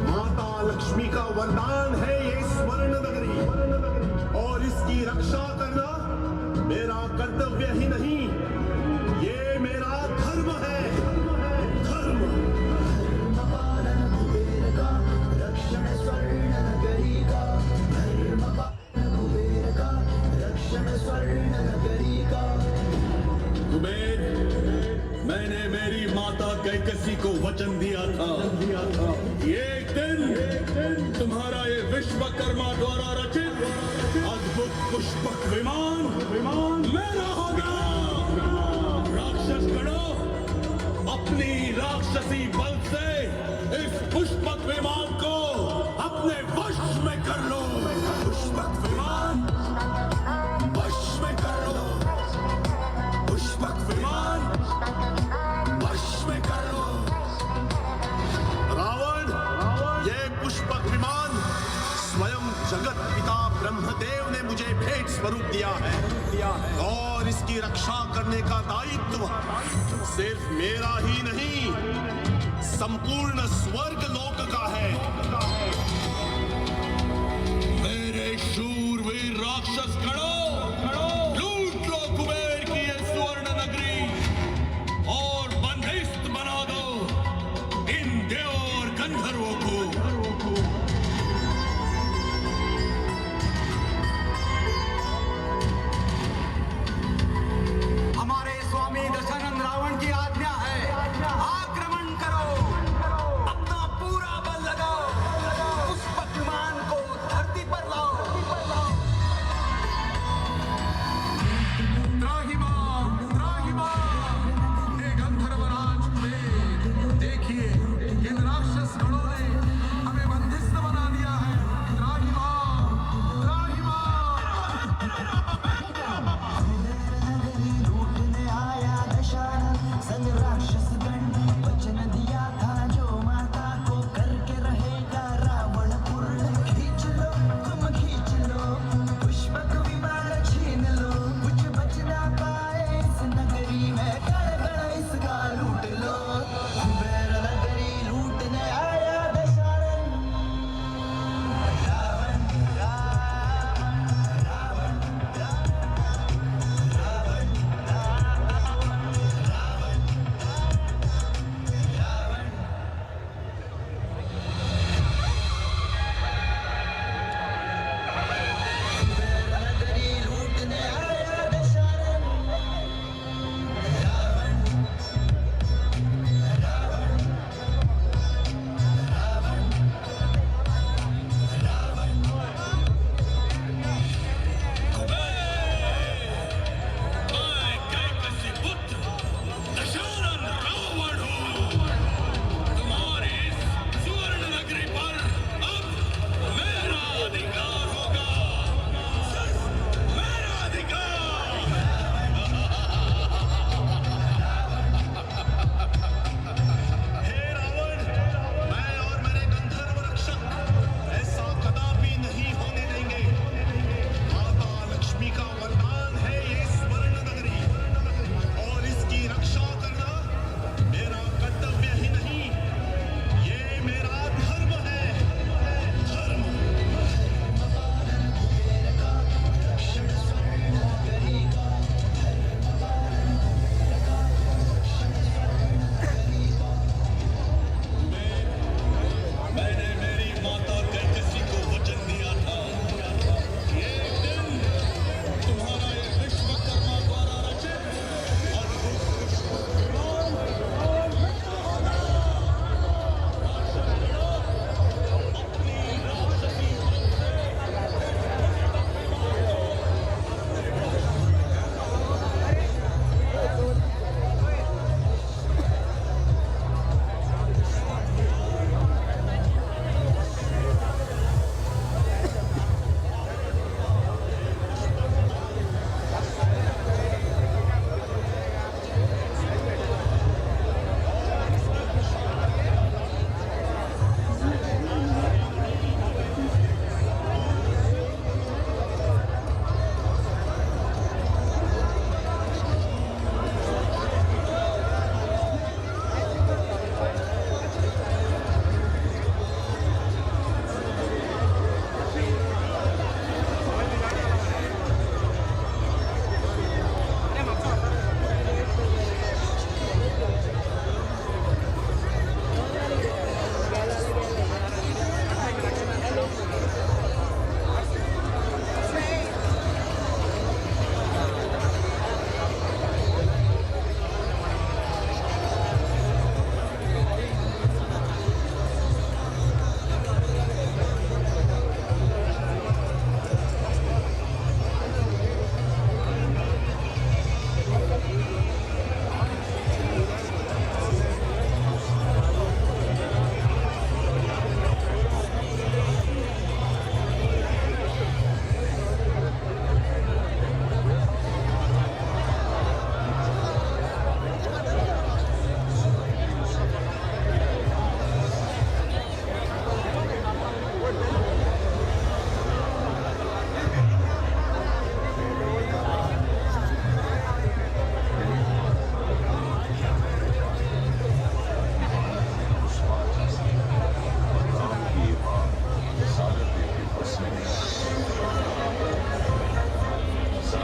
माता लक्ष्मी का वरदान है ये स्वर्ण नगरी, और इसकी रक्षा करना मेरा कर्तव्य ही नहीं, ये मेरा धर्म है, धर्म। रक्षण स्वर्ण नगरी का, धर्म कुबेर का रक्षण स्वर्ण नगरी का। कुबेर, मैंने मेरी माता कैकसी को वचन दिया था, एक दिन तुम्हारा ये विश्वकर्मा द्वारा रचित अद्भुत पुष्पक विमान मेरा होगा। राक्षस गणों, अपनी राक्षसी बल से इस पुष्पक विमान को अपने वश में कर लो। पुष्पक विमान वश में कर लो, पुष्पक विमान वश में कर लो। रावण, ये पुष्पक विमान स्वयं जगत पिता ब्रह्मदेव ने मुझे भेंट स्वरूप दिया है, और इसकी रक्षा करने का दायित्व सिर्फ मेरा ही नहीं, संपूर्ण स्वर्ग लोक का है। मेरे शूरवीर राक्षस गणों, लूट लो कुबेर की ये सुवर्ण नगरी और बंदिस्त बना दो इन देव और गंधर्वों को। हमारे स्वामी दशानंद रावण की आज्ञा है, आक्रमण करो, अपना पूरा बल लगाओ, पुष्पक विमान को धरती पर लाओ।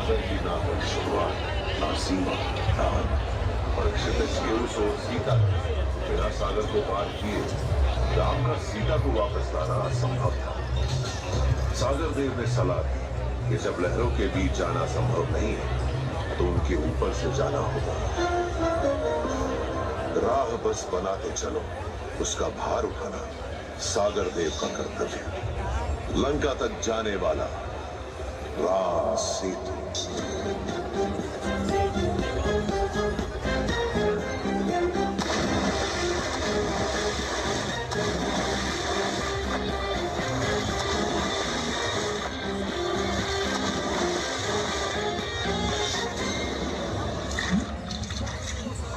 सागर की ना कोई शुरुआत, ना सीमा, ना अंत। और क्षितिज के उस ओर सीता बिना सागर को पार किए राम का सीता को वापस लाना असंभव था। सागर देव ने सलाह दी कि जब लहरों के बीच जाना संभव नहीं है तो उनके ऊपर से जाना होगा। राह बस बनाते चलो, उसका भार उठाना सागर देव का कर्तव्य है। लंका तक जाने वाला राम सेतु।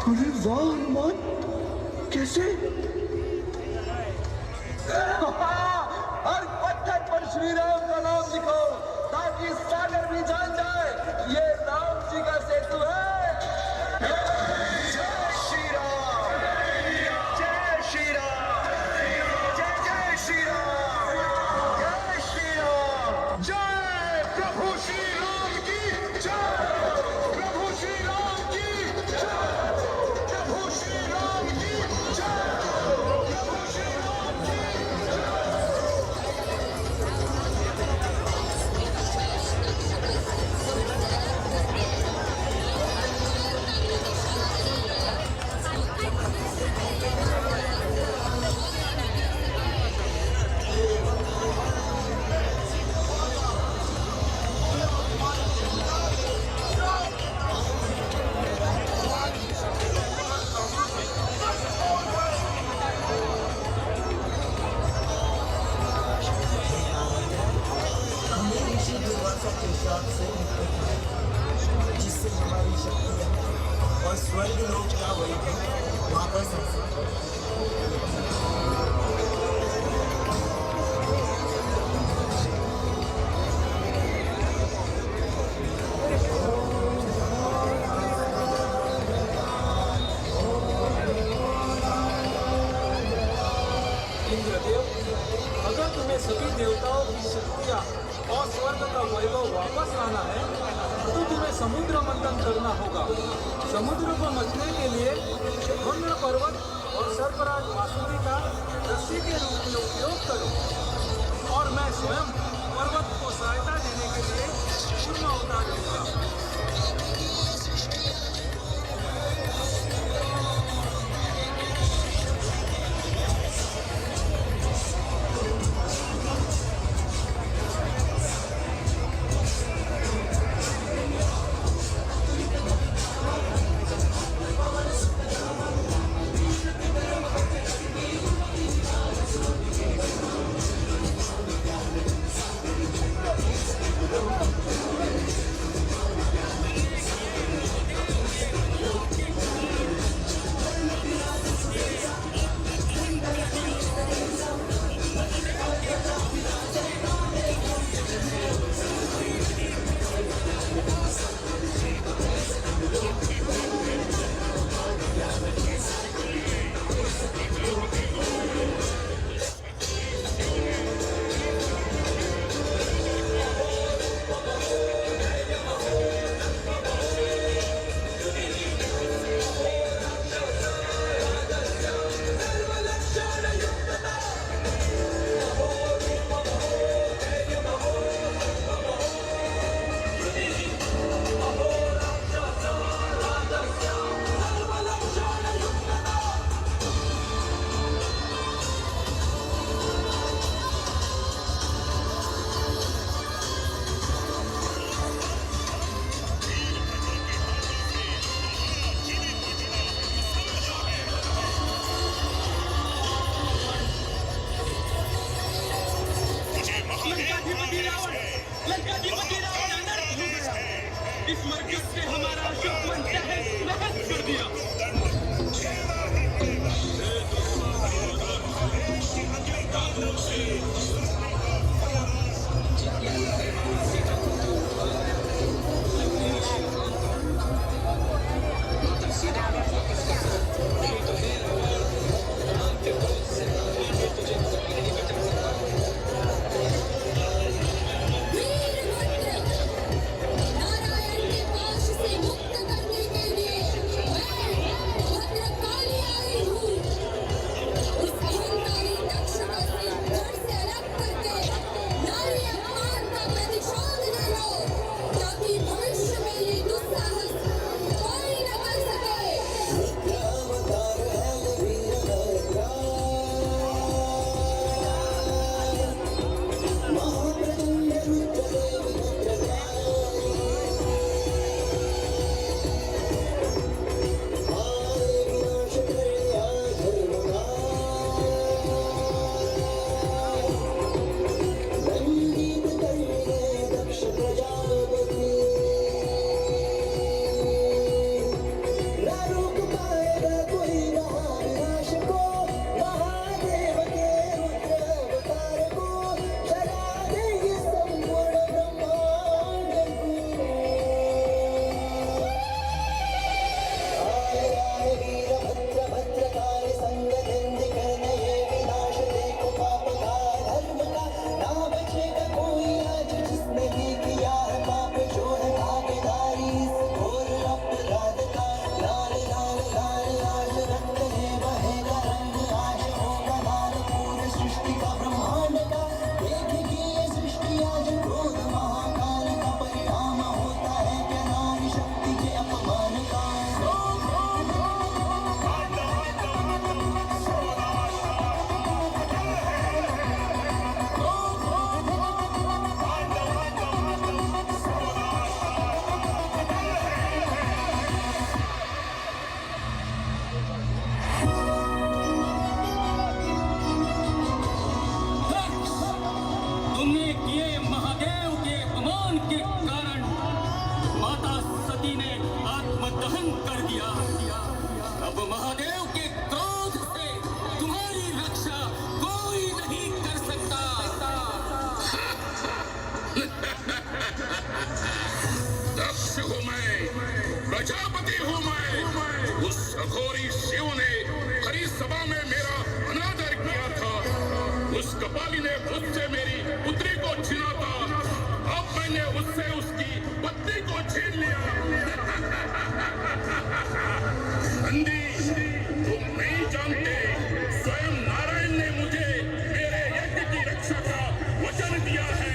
अरे वाह हनुमान, कैसे? हर पत्थर पर श्री राम का नाम लिखो ताकि सागर भी जान जाए ये राम जी का सेतु है। जय श्री राम, जय श्री राम, जय जय श्री राम, जय श्री राम, जय प्रभु श्री राम की जय, प्रभु श्री राम की जय, प्रभु श्री राम की जय, प्रभु श्री राम की जय। हमें ऋषि दुर्वासा के श्राप से मुक्त किया, जिससे हमारी शक्तियाँ और स्वर्ग लोक का वैभव वापस आ सके। इंद्रदेव, अगर तुम्हें सभी देवताओं की शक्तियाँ और स्वर्ग का वैभव वापस लाना है तो तुम्हें समुद्र मंथन करना होगा। समुद्र को मचने के लिए धूम्र पर्वत और सर्पराज वासुकी का रस्सी के रूप में उपयोग करो और मैं स्वयं पर्वत को सहायता देने के लिए कूर्म अवतार लूंगा। लंकाधिपति रावण अनर्थ हो गया। इस मरकज से हमारा अशोक वन तहस नहस कर दिया। वीरभद्र नारायण। अपमान के कारण माता सती ने आत्मदहन कर दिया। अब महादेव के क्रोध से तुम्हारी रक्षा कोई नहीं कर सकता। दक्ष हूँ मैं, प्रजापति हूँ मैं। उस अघोरी शिव ने हरी सभा में मेरा अनादर किया था। उस कपाली ने मुझसे मेरी पुत्री को छीना था। अब मैंने उससे उसकी पत्नी को छीन लिया। नंदी, तुम नहीं जानते, स्वयं नारायण ने मुझे मेरे यज्ञ की रक्षा का वचन दिया है।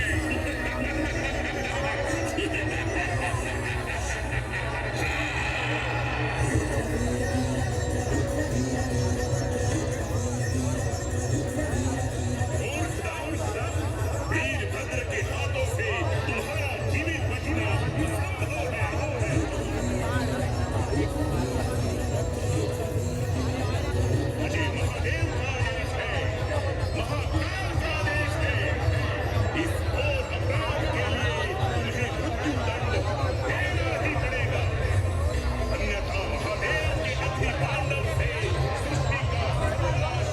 वीरभद्र के हाथों से तुम्हारा जीवित बचना असंभव है। मुझे महादेव का आदेश है, महाकाल का आदेश है। इस घोर अपराध के लिए तुम्हें मृत्यु दंड देना ही पड़ेगा, अन्यथा महादेव के अग्नि तांडव से सृष्टि का सर्वनाश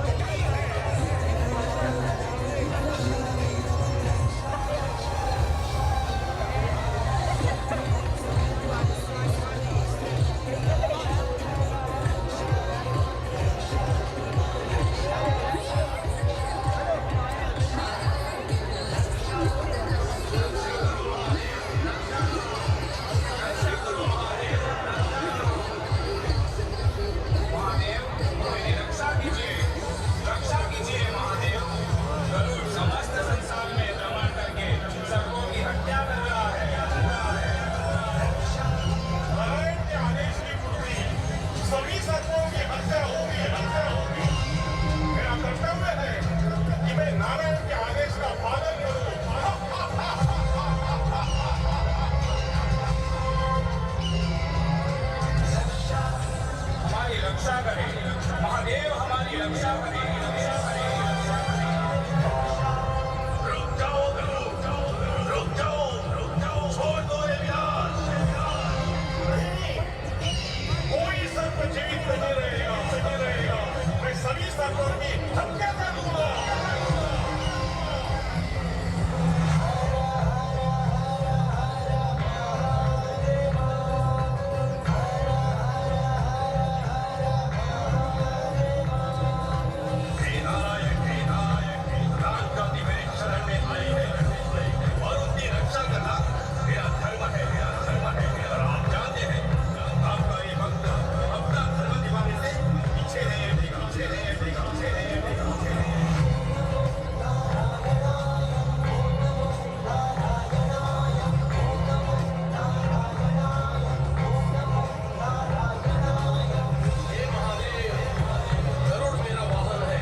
अटल है। महादेव, मेरी रक्षा कीजिए, रक्षा कीजिए महादेव। गरुड़ समस्त संसार में भ्रमण करके सर्पों की हत्या कर रहा है। नारायण के आदेश की पूर्ति सभी सर्पों की हत्या होगी, हत्या होगी। मेरा कर्तव्य है कि मैं नारायण के आदेश का पालन करूं। हमारी रक्षा करें महादेव, हमारी रक्षा करें, रक्षा करें, रक्षा करें। रुक जाओ गरुड़, रुक जाओ, रुक जाओ, छोड़ दो ये विनाश। नहीं, कोई सर्प जीवित नहीं रहेगा, नहीं रहेगा। मैं सभी सर्पों की हत्या कर दूंगा। हे नारायण, हे नारायण, राम क्रांति मेरी शरण में आई है और उनकी रक्षा करना मेरा धर्म है, मेरा धर्म है। और आप जानते हैं, आपका ये भक्त अपना धर्म निभाने से पीछे नहीं हटेगा, पीछे नहीं हटेगा, पीछे नहीं हटेगा, पीछे नहीं हटेगा। हे महादेव, गरुड़ मेरा वाहन है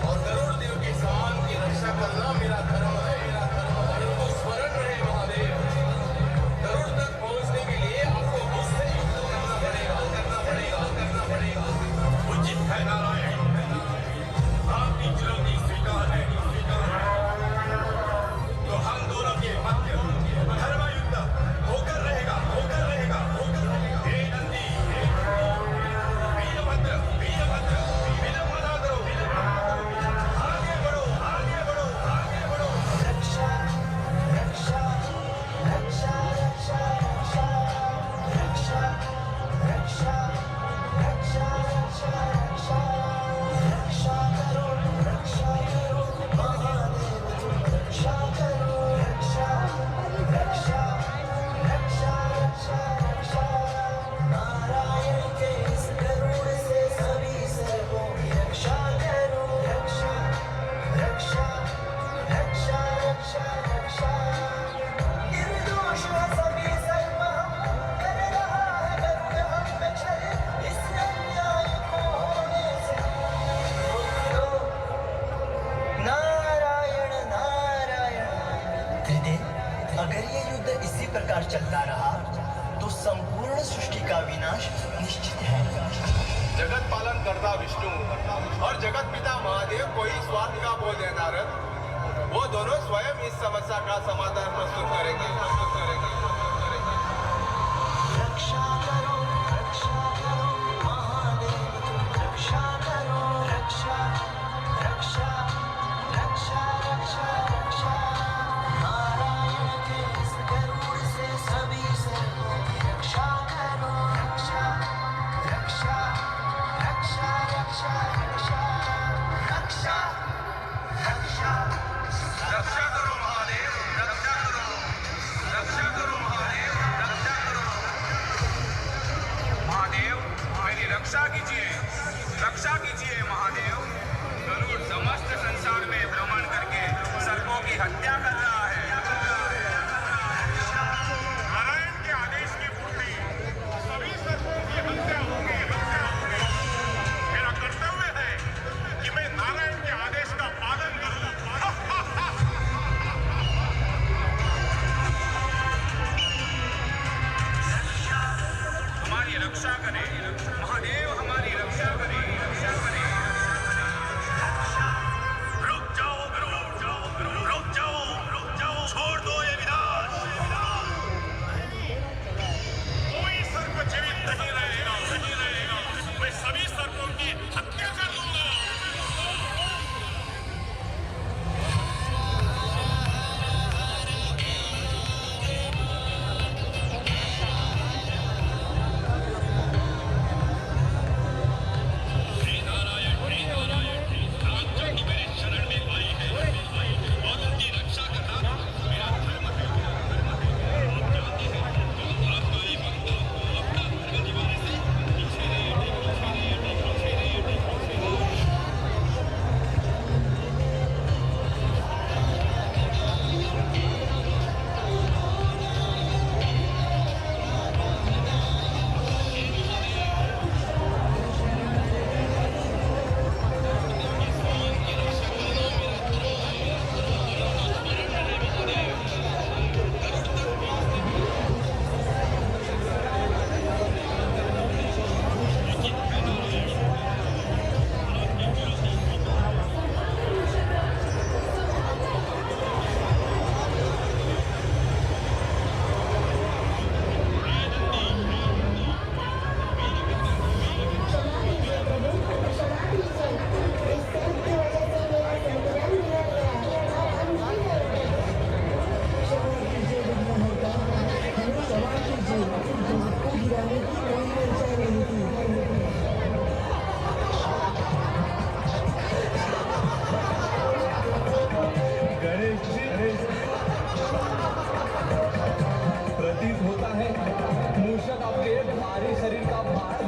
और गरुड़ देव के समान की रक्षा करना मेरा धर्म है। परंतु स्मरण रहे महादेव, गरुड़ तक पहुंचने के लिए आपको मुझसे युद्ध करना पड़ेगा, करना पड़ेगा, करना पड़ेगा। उचित है नारायण, आपकी चुनौती स्वीकार है, स्वीकार है। तो हम दोनों के मध्य धर्म युद्ध होकर रहेगा, होकर रहेगा, होकर रहेगा। हे नंदी, हे वीरभद्र, वीरभद्र, विलंब ना करो, आगे बढ़ो, आगे बढ़ो, आगे बढ़ो। रक्षा रक्षा रक्षा रक्षा रक्षा रक्षा रक्षा रक्षा रक्षा रक्षा रक्षा करो, रक्षा करो महादेव, तुम रक्षा करो। रक्षा रक्षा रक्षा रक्षा रक्षा नारायण के इस गरुड़ से सभी सर्पों की रक्षा करो। रक्षा रक्षा रक्षा रक्षा रक्षा निर्दोष है सभी सर्प, हम कर रहा है गरुड़ हम पे छल। इस अन्याय को होने से रोक दो। नारायण नारायण। त्रिदेव, अगर ये युद्ध इसी प्रकार चलता रहा तो संपूर्ण सृष्टि का विनाश निश्चित है। जगत पालन करता विष्णु और जगत पिता महादेव को ही स्वार्थ का बोध है नारद। वो दोनों स्वयं इस समस्या का समाधान प्रस्तुत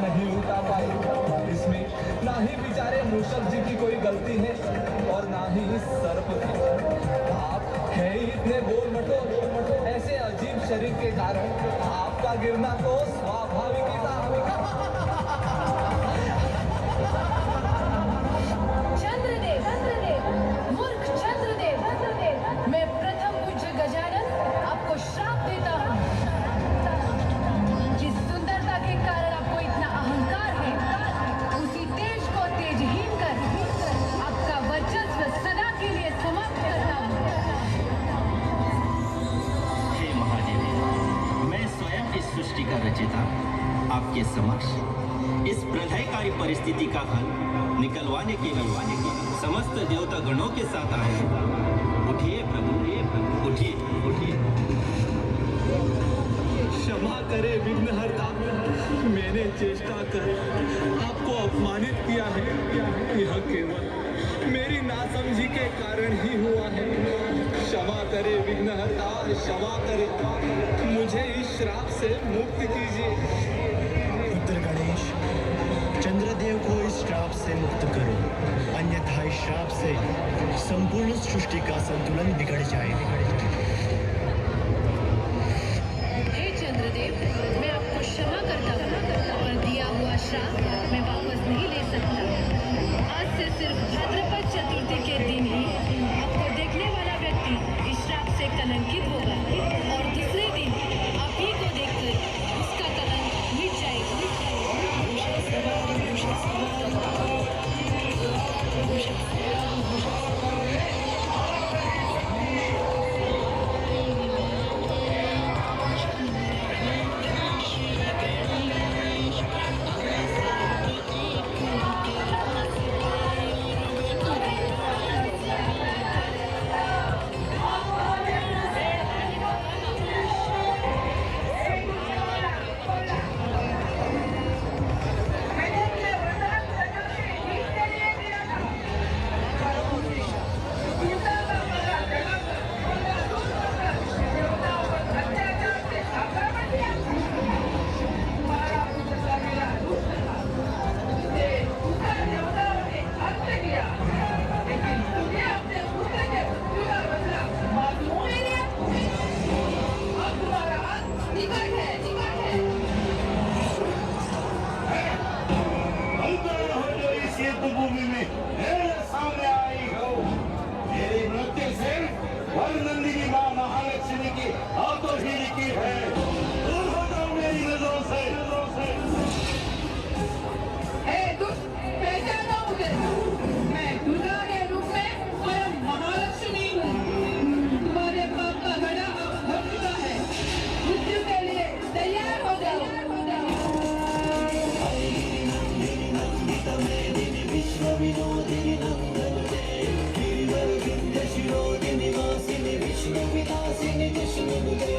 नहीं उठा पाए। इसमें ना ही बेचारे मूषक जी की कोई गलती है और ना ही इस सर्प की। आप है ही इतने गोल मटोल, ऐसे अजीब शरीर के कारण आपका गिरना तो स्वाभाविक ही था। चंद्रदेव, चंद्रदेव, मूर्ख चंद्रदेव, चंद्रदेव, मैं प्रथम पूज्य गजानन आपको श्राप देता हूँ। जिस सुंदरता के कारण आपको इतना अहंकार है, उसी तेज को तेजहीन कर आपका वर्चस्व सदा के लिए समाप्त करता हूँ। हे महादेव, मैं स्वयं इस सृष्टि का रचयिता आपके समक्ष इस प्रलयकारी परिस्थिति का हल निकलवाने के लिए समस्त देवता गणों के साथ आए हैं। उठिए प्रभु, उठिए, उठिए। क्षमा करे विघ्नहर्ता, मैंने चेष्टा कर आपको अपमानित किया है। यह केवल मेरी नासमझी के कारण ही हुआ है। क्षमा करे विघ्नहर्ता, क्षमा करे, मुझे इस श्राप से मुक्त कीजिए। पुत्र गणेश, चंद्रदेव को इस श्राप से मुक्त करो, अन्यथा इस श्राप से संपूर्ण सृष्टि का संतुलन बिगड़ जाए। हे चंद्रदेव, मैं आपको क्षमा करता हूँ, पर दिया हुआ श्राप मैं वापस नहीं ले सकता। आज से सिर्फ भाद्रपद चतुर्थी के दिन ही आपको देखने वाला व्यक्ति इस श्राप से कलंकित होगा और दूसरे दिन आप ही को देखकर उसका कलंक मिट जाएगा। युद्धभूमि में मेरे सामने आई हो। मेरी मृत्यु से वरनंदिनी माँ महालक्ष्मी की हाथों ही लिखी है। दूर हो जाओ मेरी नजरों से। दुष्ट, पहचानो मुझे। मैं दुर्गा के रूप में स्वयं महालक्ष्मी हूँ। तुम्हारे पाप का घड़ा अब भर चुका है। मृत्यु के लिए तैयार हो जाओ। विश्वविनोदिनि नन्दनुते गिरिवरविन्द्यशिरोदिनि वासिनि विष्णुविलासिनि विष्णुनुते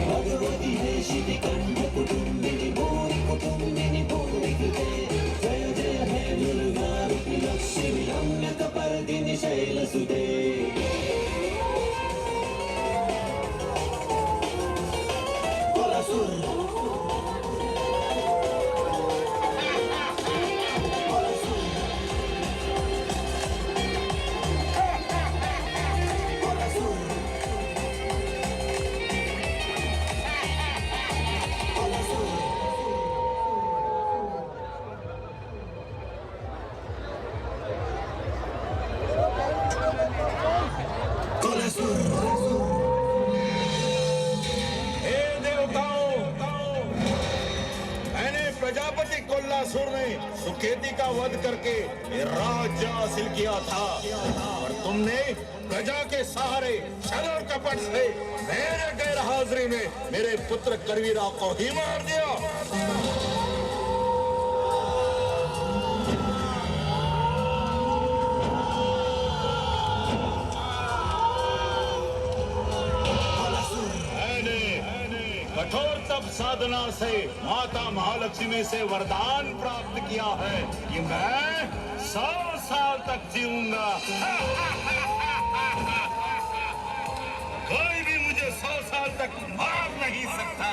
भगवति हे शितिकण्ठकुटुम्बिनि भूरि कुटुम्बिनि भूरि कृते जय जय हे दुर्गारूपि लक्ष्मि रम्यकपर्दिनि शैलसुते। कोल्लासुर ने सुकेती का वध करके राज्य हासिल किया था और तुमने प्रजा के सहारे छल और कपट से मेरे गैर हाजिरी में मेरे पुत्र करवीरा को ही मार दिया। कठोर तप साधना से माता महालक्ष्मी से वरदान प्राप्त किया है कि मैं 100 साल तक जीऊंगा। कोई भी मुझे 100 साल तक मार नहीं सकता।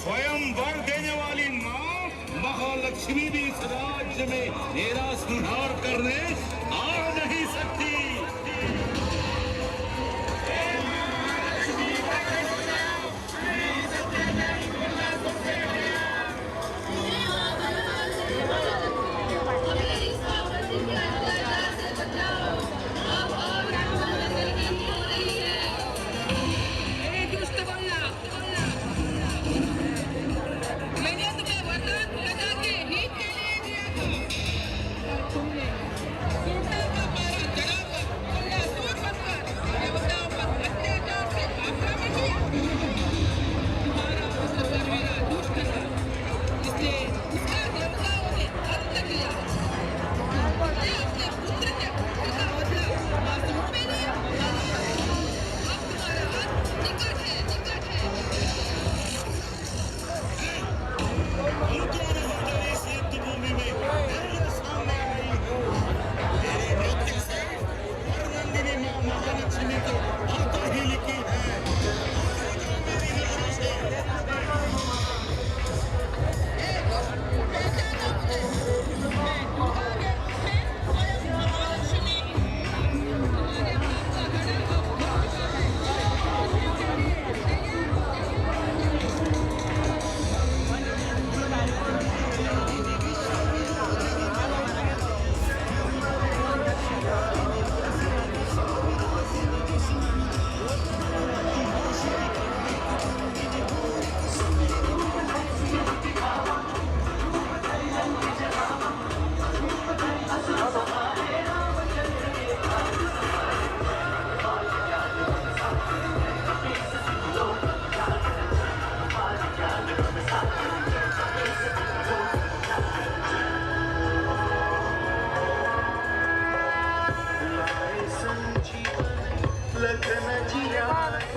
स्वयं वर देने वाली माँ महालक्ष्मी भी इस राज्य में मेरा संहार करने आ नहीं सकती। मैंने तुम्हें वरदान प्रजा के हित के लिए दिया था और तुमने सुरता का पारा चढ़ाकर कल्यासुर बनकर देवताओं पर अत्याचार से आक्रमण किया। तुम्हारा पुत्र परमेरा दुष्ट था, इसलिए उसका देवताओं ने अंत किया। तुमने अपने पुत्र के पुत्र का बदला मासूम में लिया। अब तुम्हारा अंत निकट है, निकट है। भूमि में मेरे सामने आई हो। तेरी मृत्यु से वरनंदिनी माँ महालक्ष्मी को आता ही लिखी है। दूर हो जाओ मेरी नजरों से।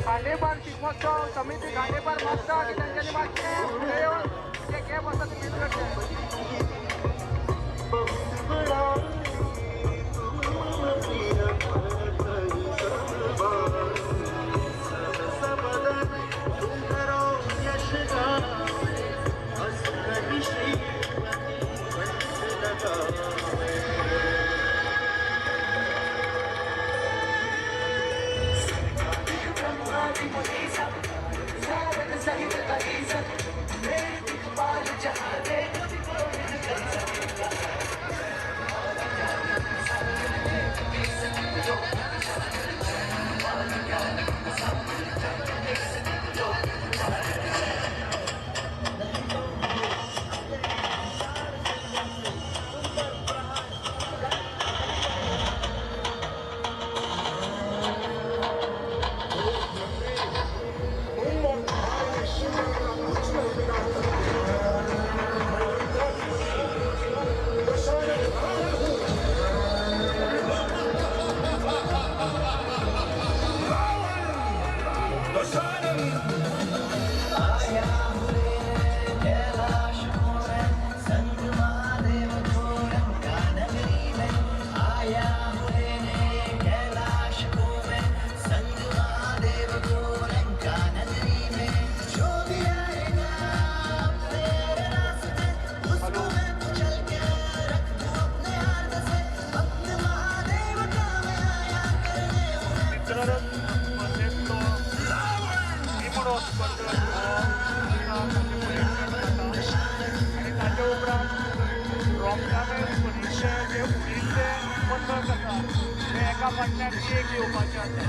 खांडेपार शिगमोत्सव समिती खांडेपार मागता की तांच्यांनी मातशें फुडें येवन जे गॅप आसा ते क्लियर करचें। आनी ताचे उपरांत रोमटामेळ स्पर्धेचे जे उरिल्ले पथक आसा ते एका फाटल्यान एक येवपाचे आसा।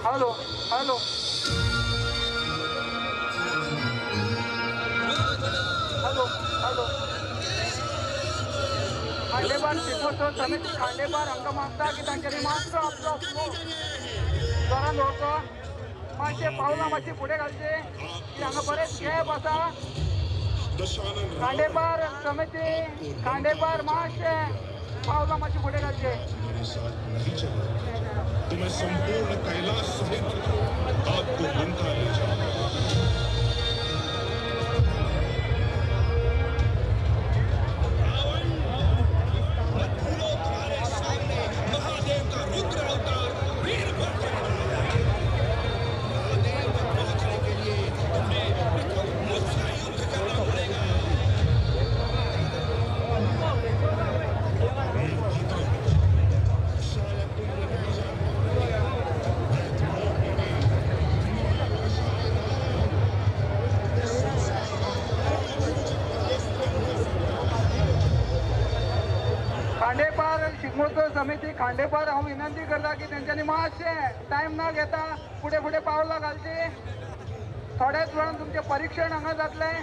Hello hello hello hello Khandepar Shigmotsav समिती खांडेपार हांकां मागता की तांच्यांनी मातसो आपलो फ्लो जोरान दवरचो, मातशें पावलां मातशीं फुडें घालचीं की हांगा बरेच गॅप आसा। खांडेपार समिती खांडेपार मातशें पावलां मातशीं फुडें घालचीं। मेरे साथ नहीं चलो तो मैं संपूर्ण कैलाश सहित आपको लंका ले जाऊंगा। महादेव का रुद्र अवतार वीरभद्र। खांडेपार शिगमोत्सव समिती खांडेपार हांव विनंती करता की तेंच्यांनी मातशें टायम ना घेता फुडें फुडें पावलां घालचीं. थोड्याच वेळान तुमचें परिक्षण हांगा जातलें.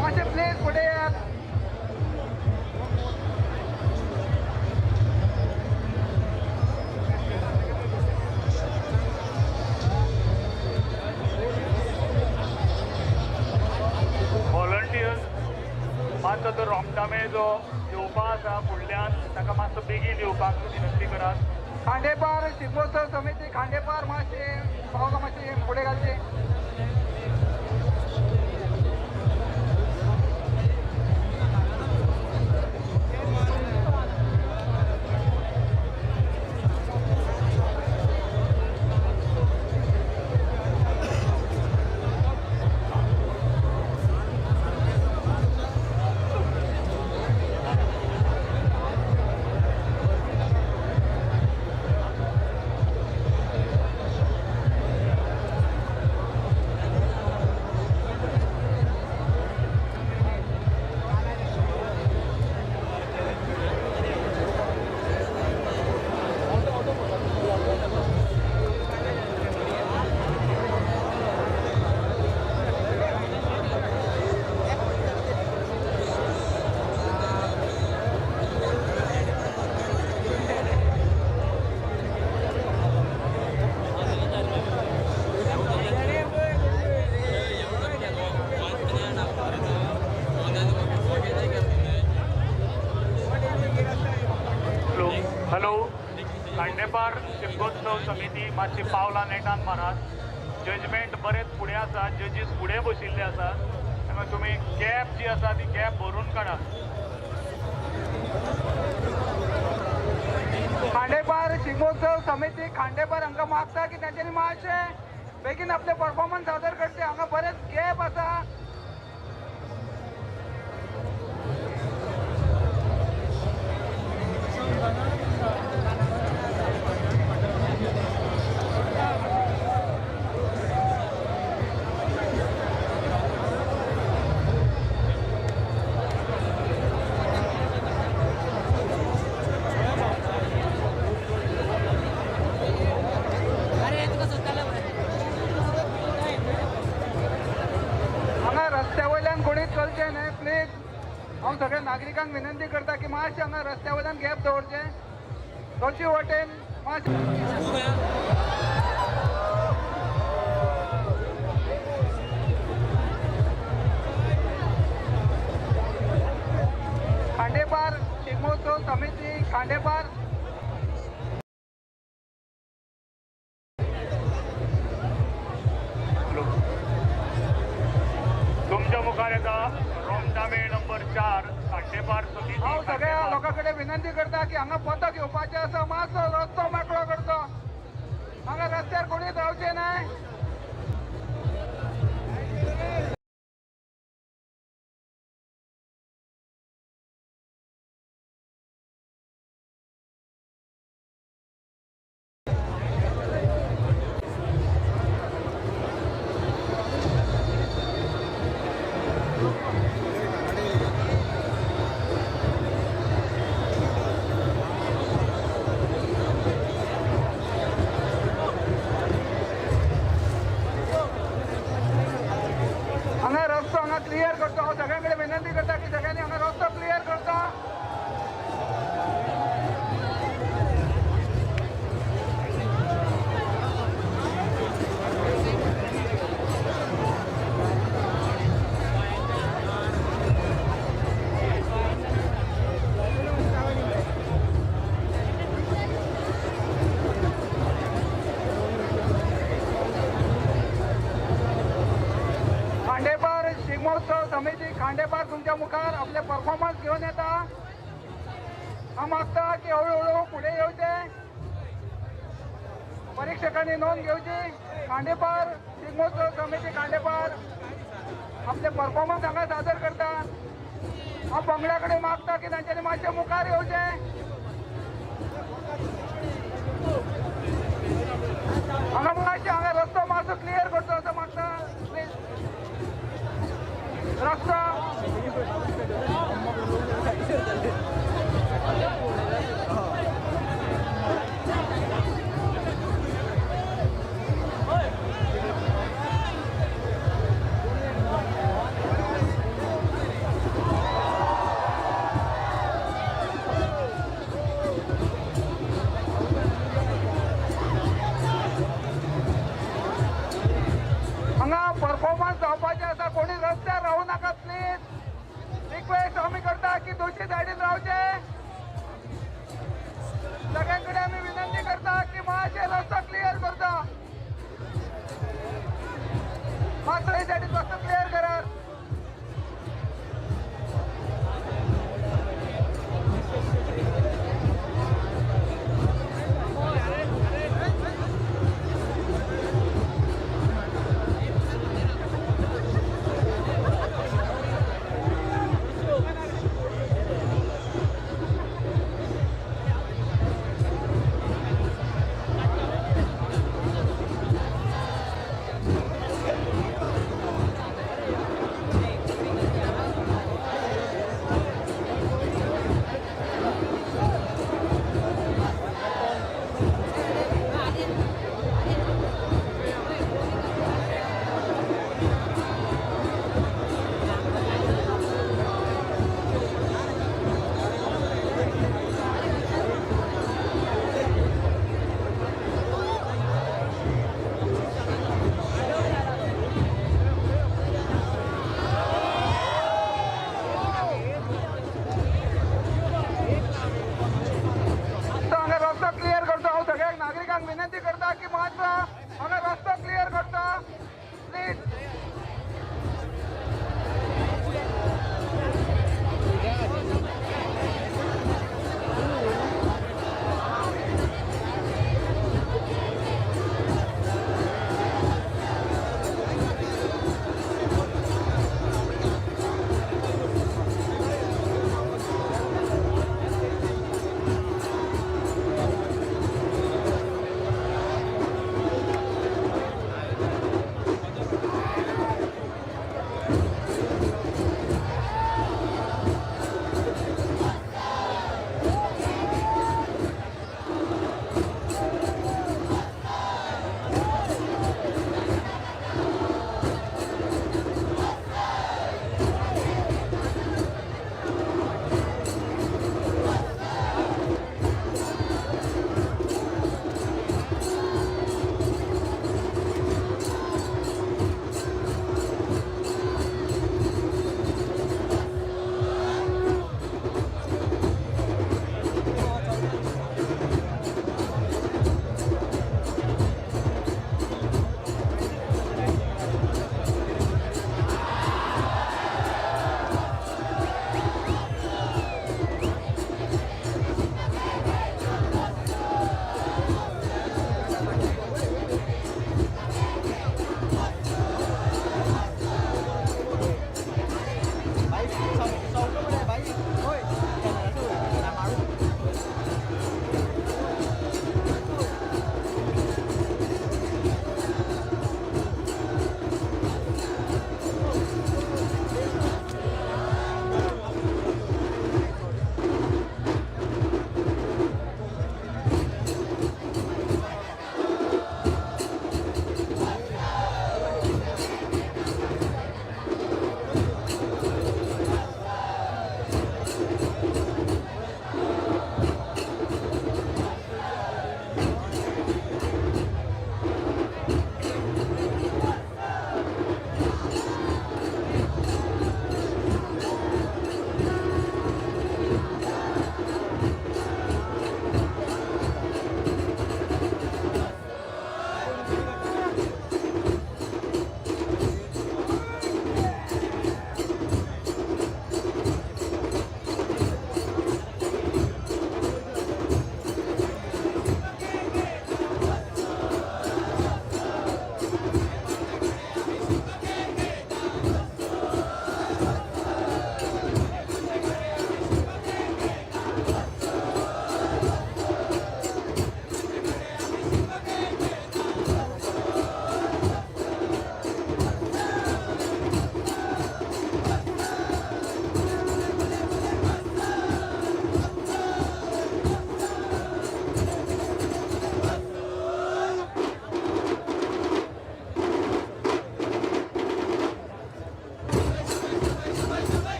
मातशें प्लीज फुडें येयात. व्हॉलंटियर्स मातसो तो रोमटामेळ जो येवपा आसा फुडल्यान ताका मातसो बेगीन येवपाक विनंती करात. खांडेपार शिगमोत्सव समिती खांडेपार मातशें पावलां मातशें फुडें घालचीं. हॅलो खांडेपार शिगमोत्सव समिती मातशी पावलां नेटान मारात. जजमेंट बरेंच फुडें आसा, जजीस फुडें बशिल्ले आसात, तेन्ना तुमी गॅप जी आसा ती गॅप भरून काडात. खांडेपार शिगमोत्सव समिती खांडेपार हांकां मागता की तेंच्यांनी मातशें बेगीन आपले परफॉर्मन्स सादर करचे. हांगा बरेच गॅप आसा. हांव सगळ्या नागरिकांक विनंती करता की मातशें हांगा रस्त्या वयल्यान गॅप दवरचें, दोनशी वटेन मातशें. खांडेपार शिगमोत्सव समिती खांडेपार. तुमच्या मुखार येता रोमटामेळ नंबर 4 खांडेपार समिती. हांव सगळ्या लोकां कडेन विनंती करता की हांगा पथक येवपाचें आसा, मातसो रस्तो मेकळो करचो. हांगा रस्त्यार कोणीच रावचें न्हय. हांगा रस्तो हांगा क्लियर करचो. हांव सगळ्यां कडेन विनंती करता की सगळ्यांनी हांगा रस्तो क्लियर करचो. खांडेपार शिगमोत्सव समिती खांडेपार तुमच्या मुखार आपले परफॉर्मन्स घेवन येता. हांव मागता की हळू हळू फुडें येवचें, परिक्षकांनी नोंद घेवची. खांडेपार शिगमोत्सव समिती खांडेपार आपले परफॉर्मन्स हांगा सादर करता. हांव पंगडा कडेन मागता की तांच्यांनी मातशें मुखार येवचें. हांगा मातशें हांगा रस्तो मातसो क्लियर करचो असो मागता प्लीज. रस्तो. हांगा परफॉर्मन्स जावपाचे आसा, कोणी रस्त्यार रावू नाका प्लीज. रिक्वेस्ट आमी करता की दोशी सायडीन रावचे. सगळ्यां कडेन आमी विनंती करता की मातशे रस्तो क्लियर करता, मातसो हे सायडीन रस्तो क्लियर करात.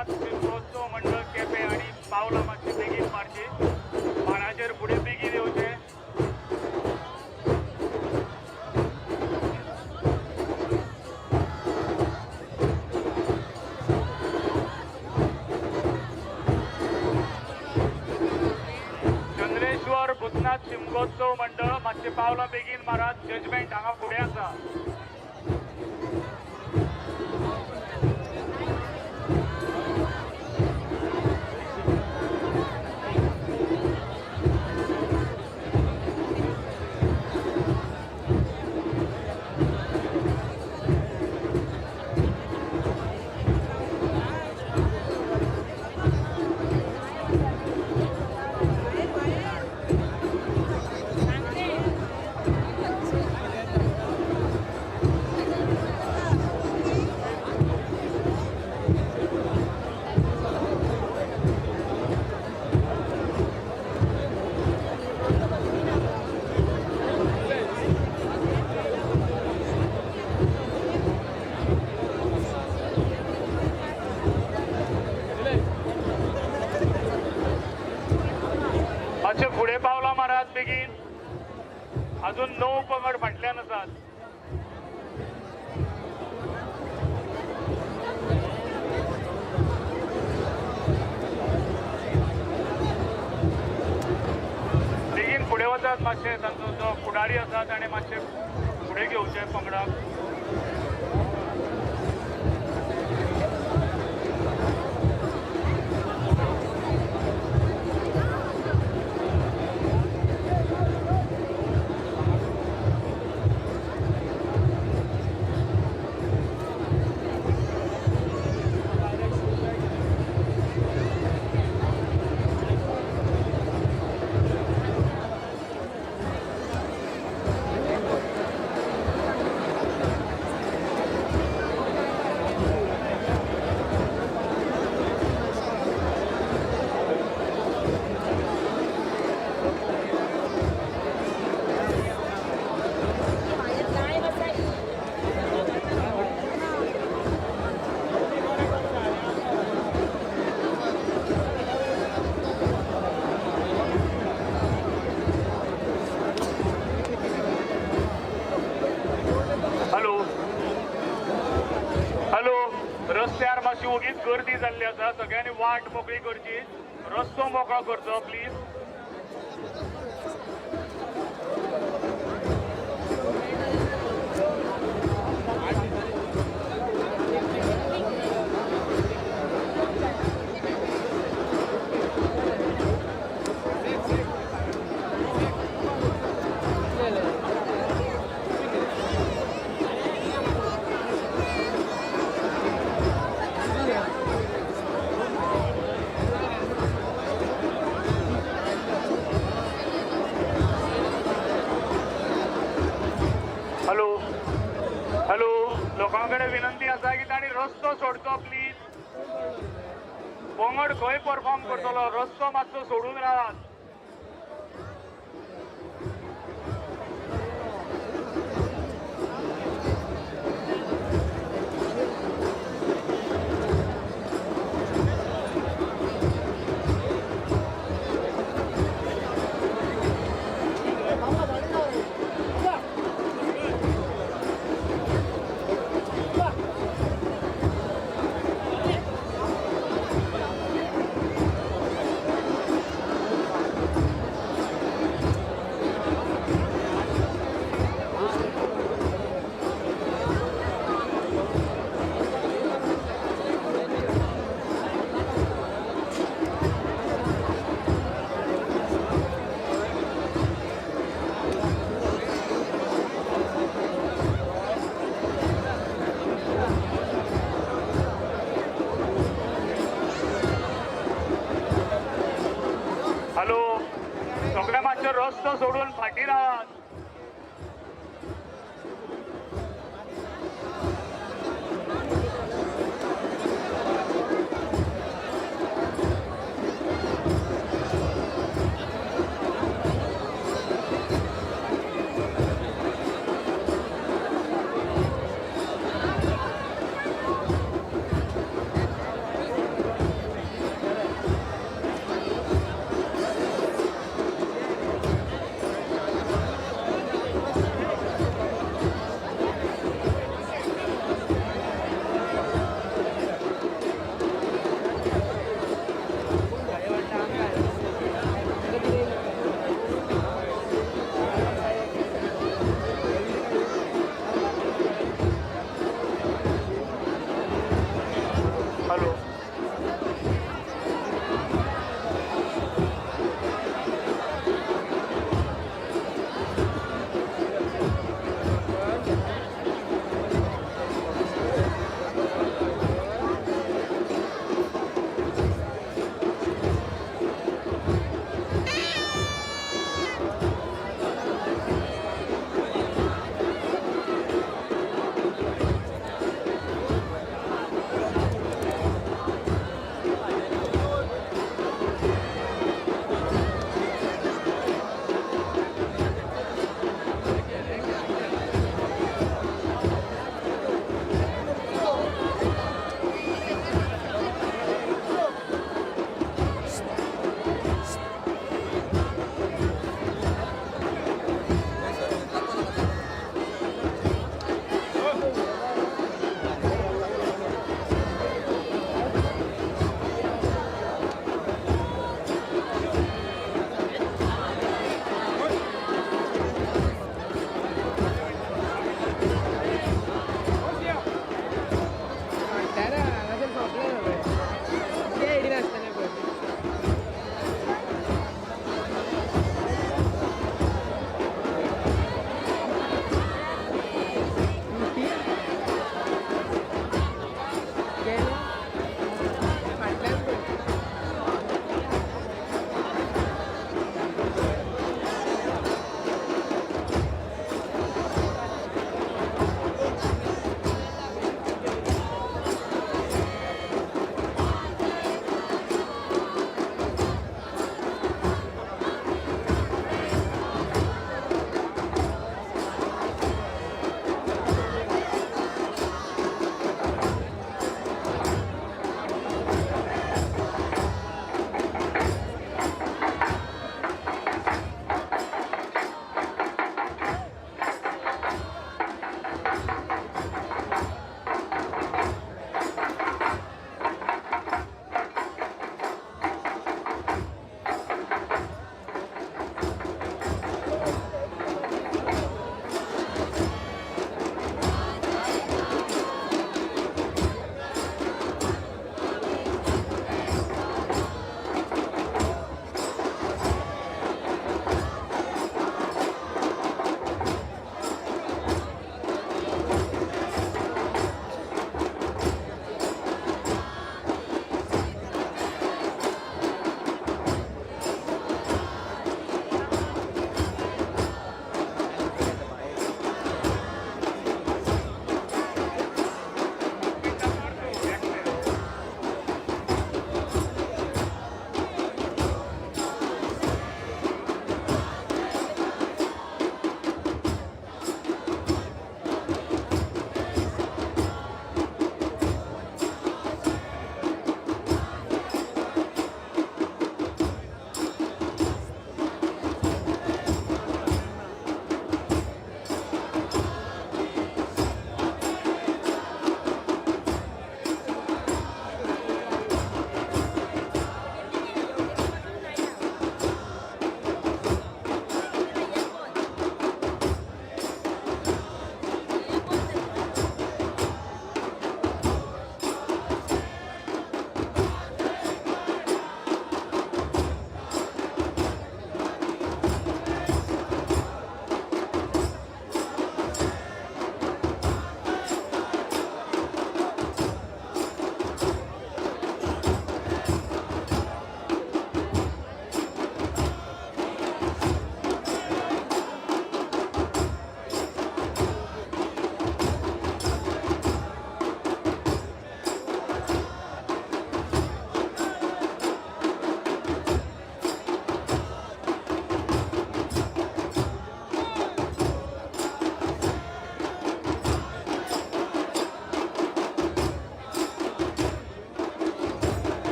भूतनाथ शिमगोत्सव मंडळ केपें आनी पावलां मातशी बेगीन मारची, माणाचेर फुडें बेगीन येवचें. चंद्रेश्वर भूतनाथ शिमगोत्सव मंडळ मातशें पावलां बेगीन मारात, जजमेंट हांगा फुडें आसा. मातशें फुडें पावलां मारात बेगीन, अजून 9 पंगड फाटल्यान आसात. बेगीन फुडें वचात मातशें, तांचो जो फुडारी आसा ताणें मातशें फुडें घेवचें पंगडाक. हॅलो, रस्त्यार मातशी ओगीच गर्दी जाल्ली आसा, सगळ्यांनी वाट मोकळी करची, रस्तो मोकळो करचो प्लीज. हॅलो हॅलो, लोकां कडेन विनंती आसा की तांणी रस्तो सोडचो प्लीज. पंगड खंय परफॉर्म करतलो, रस्तो मातसो सोडून रावात. हॅलो, सगळे मातशे रस्तो सोडून फाटीं रावात.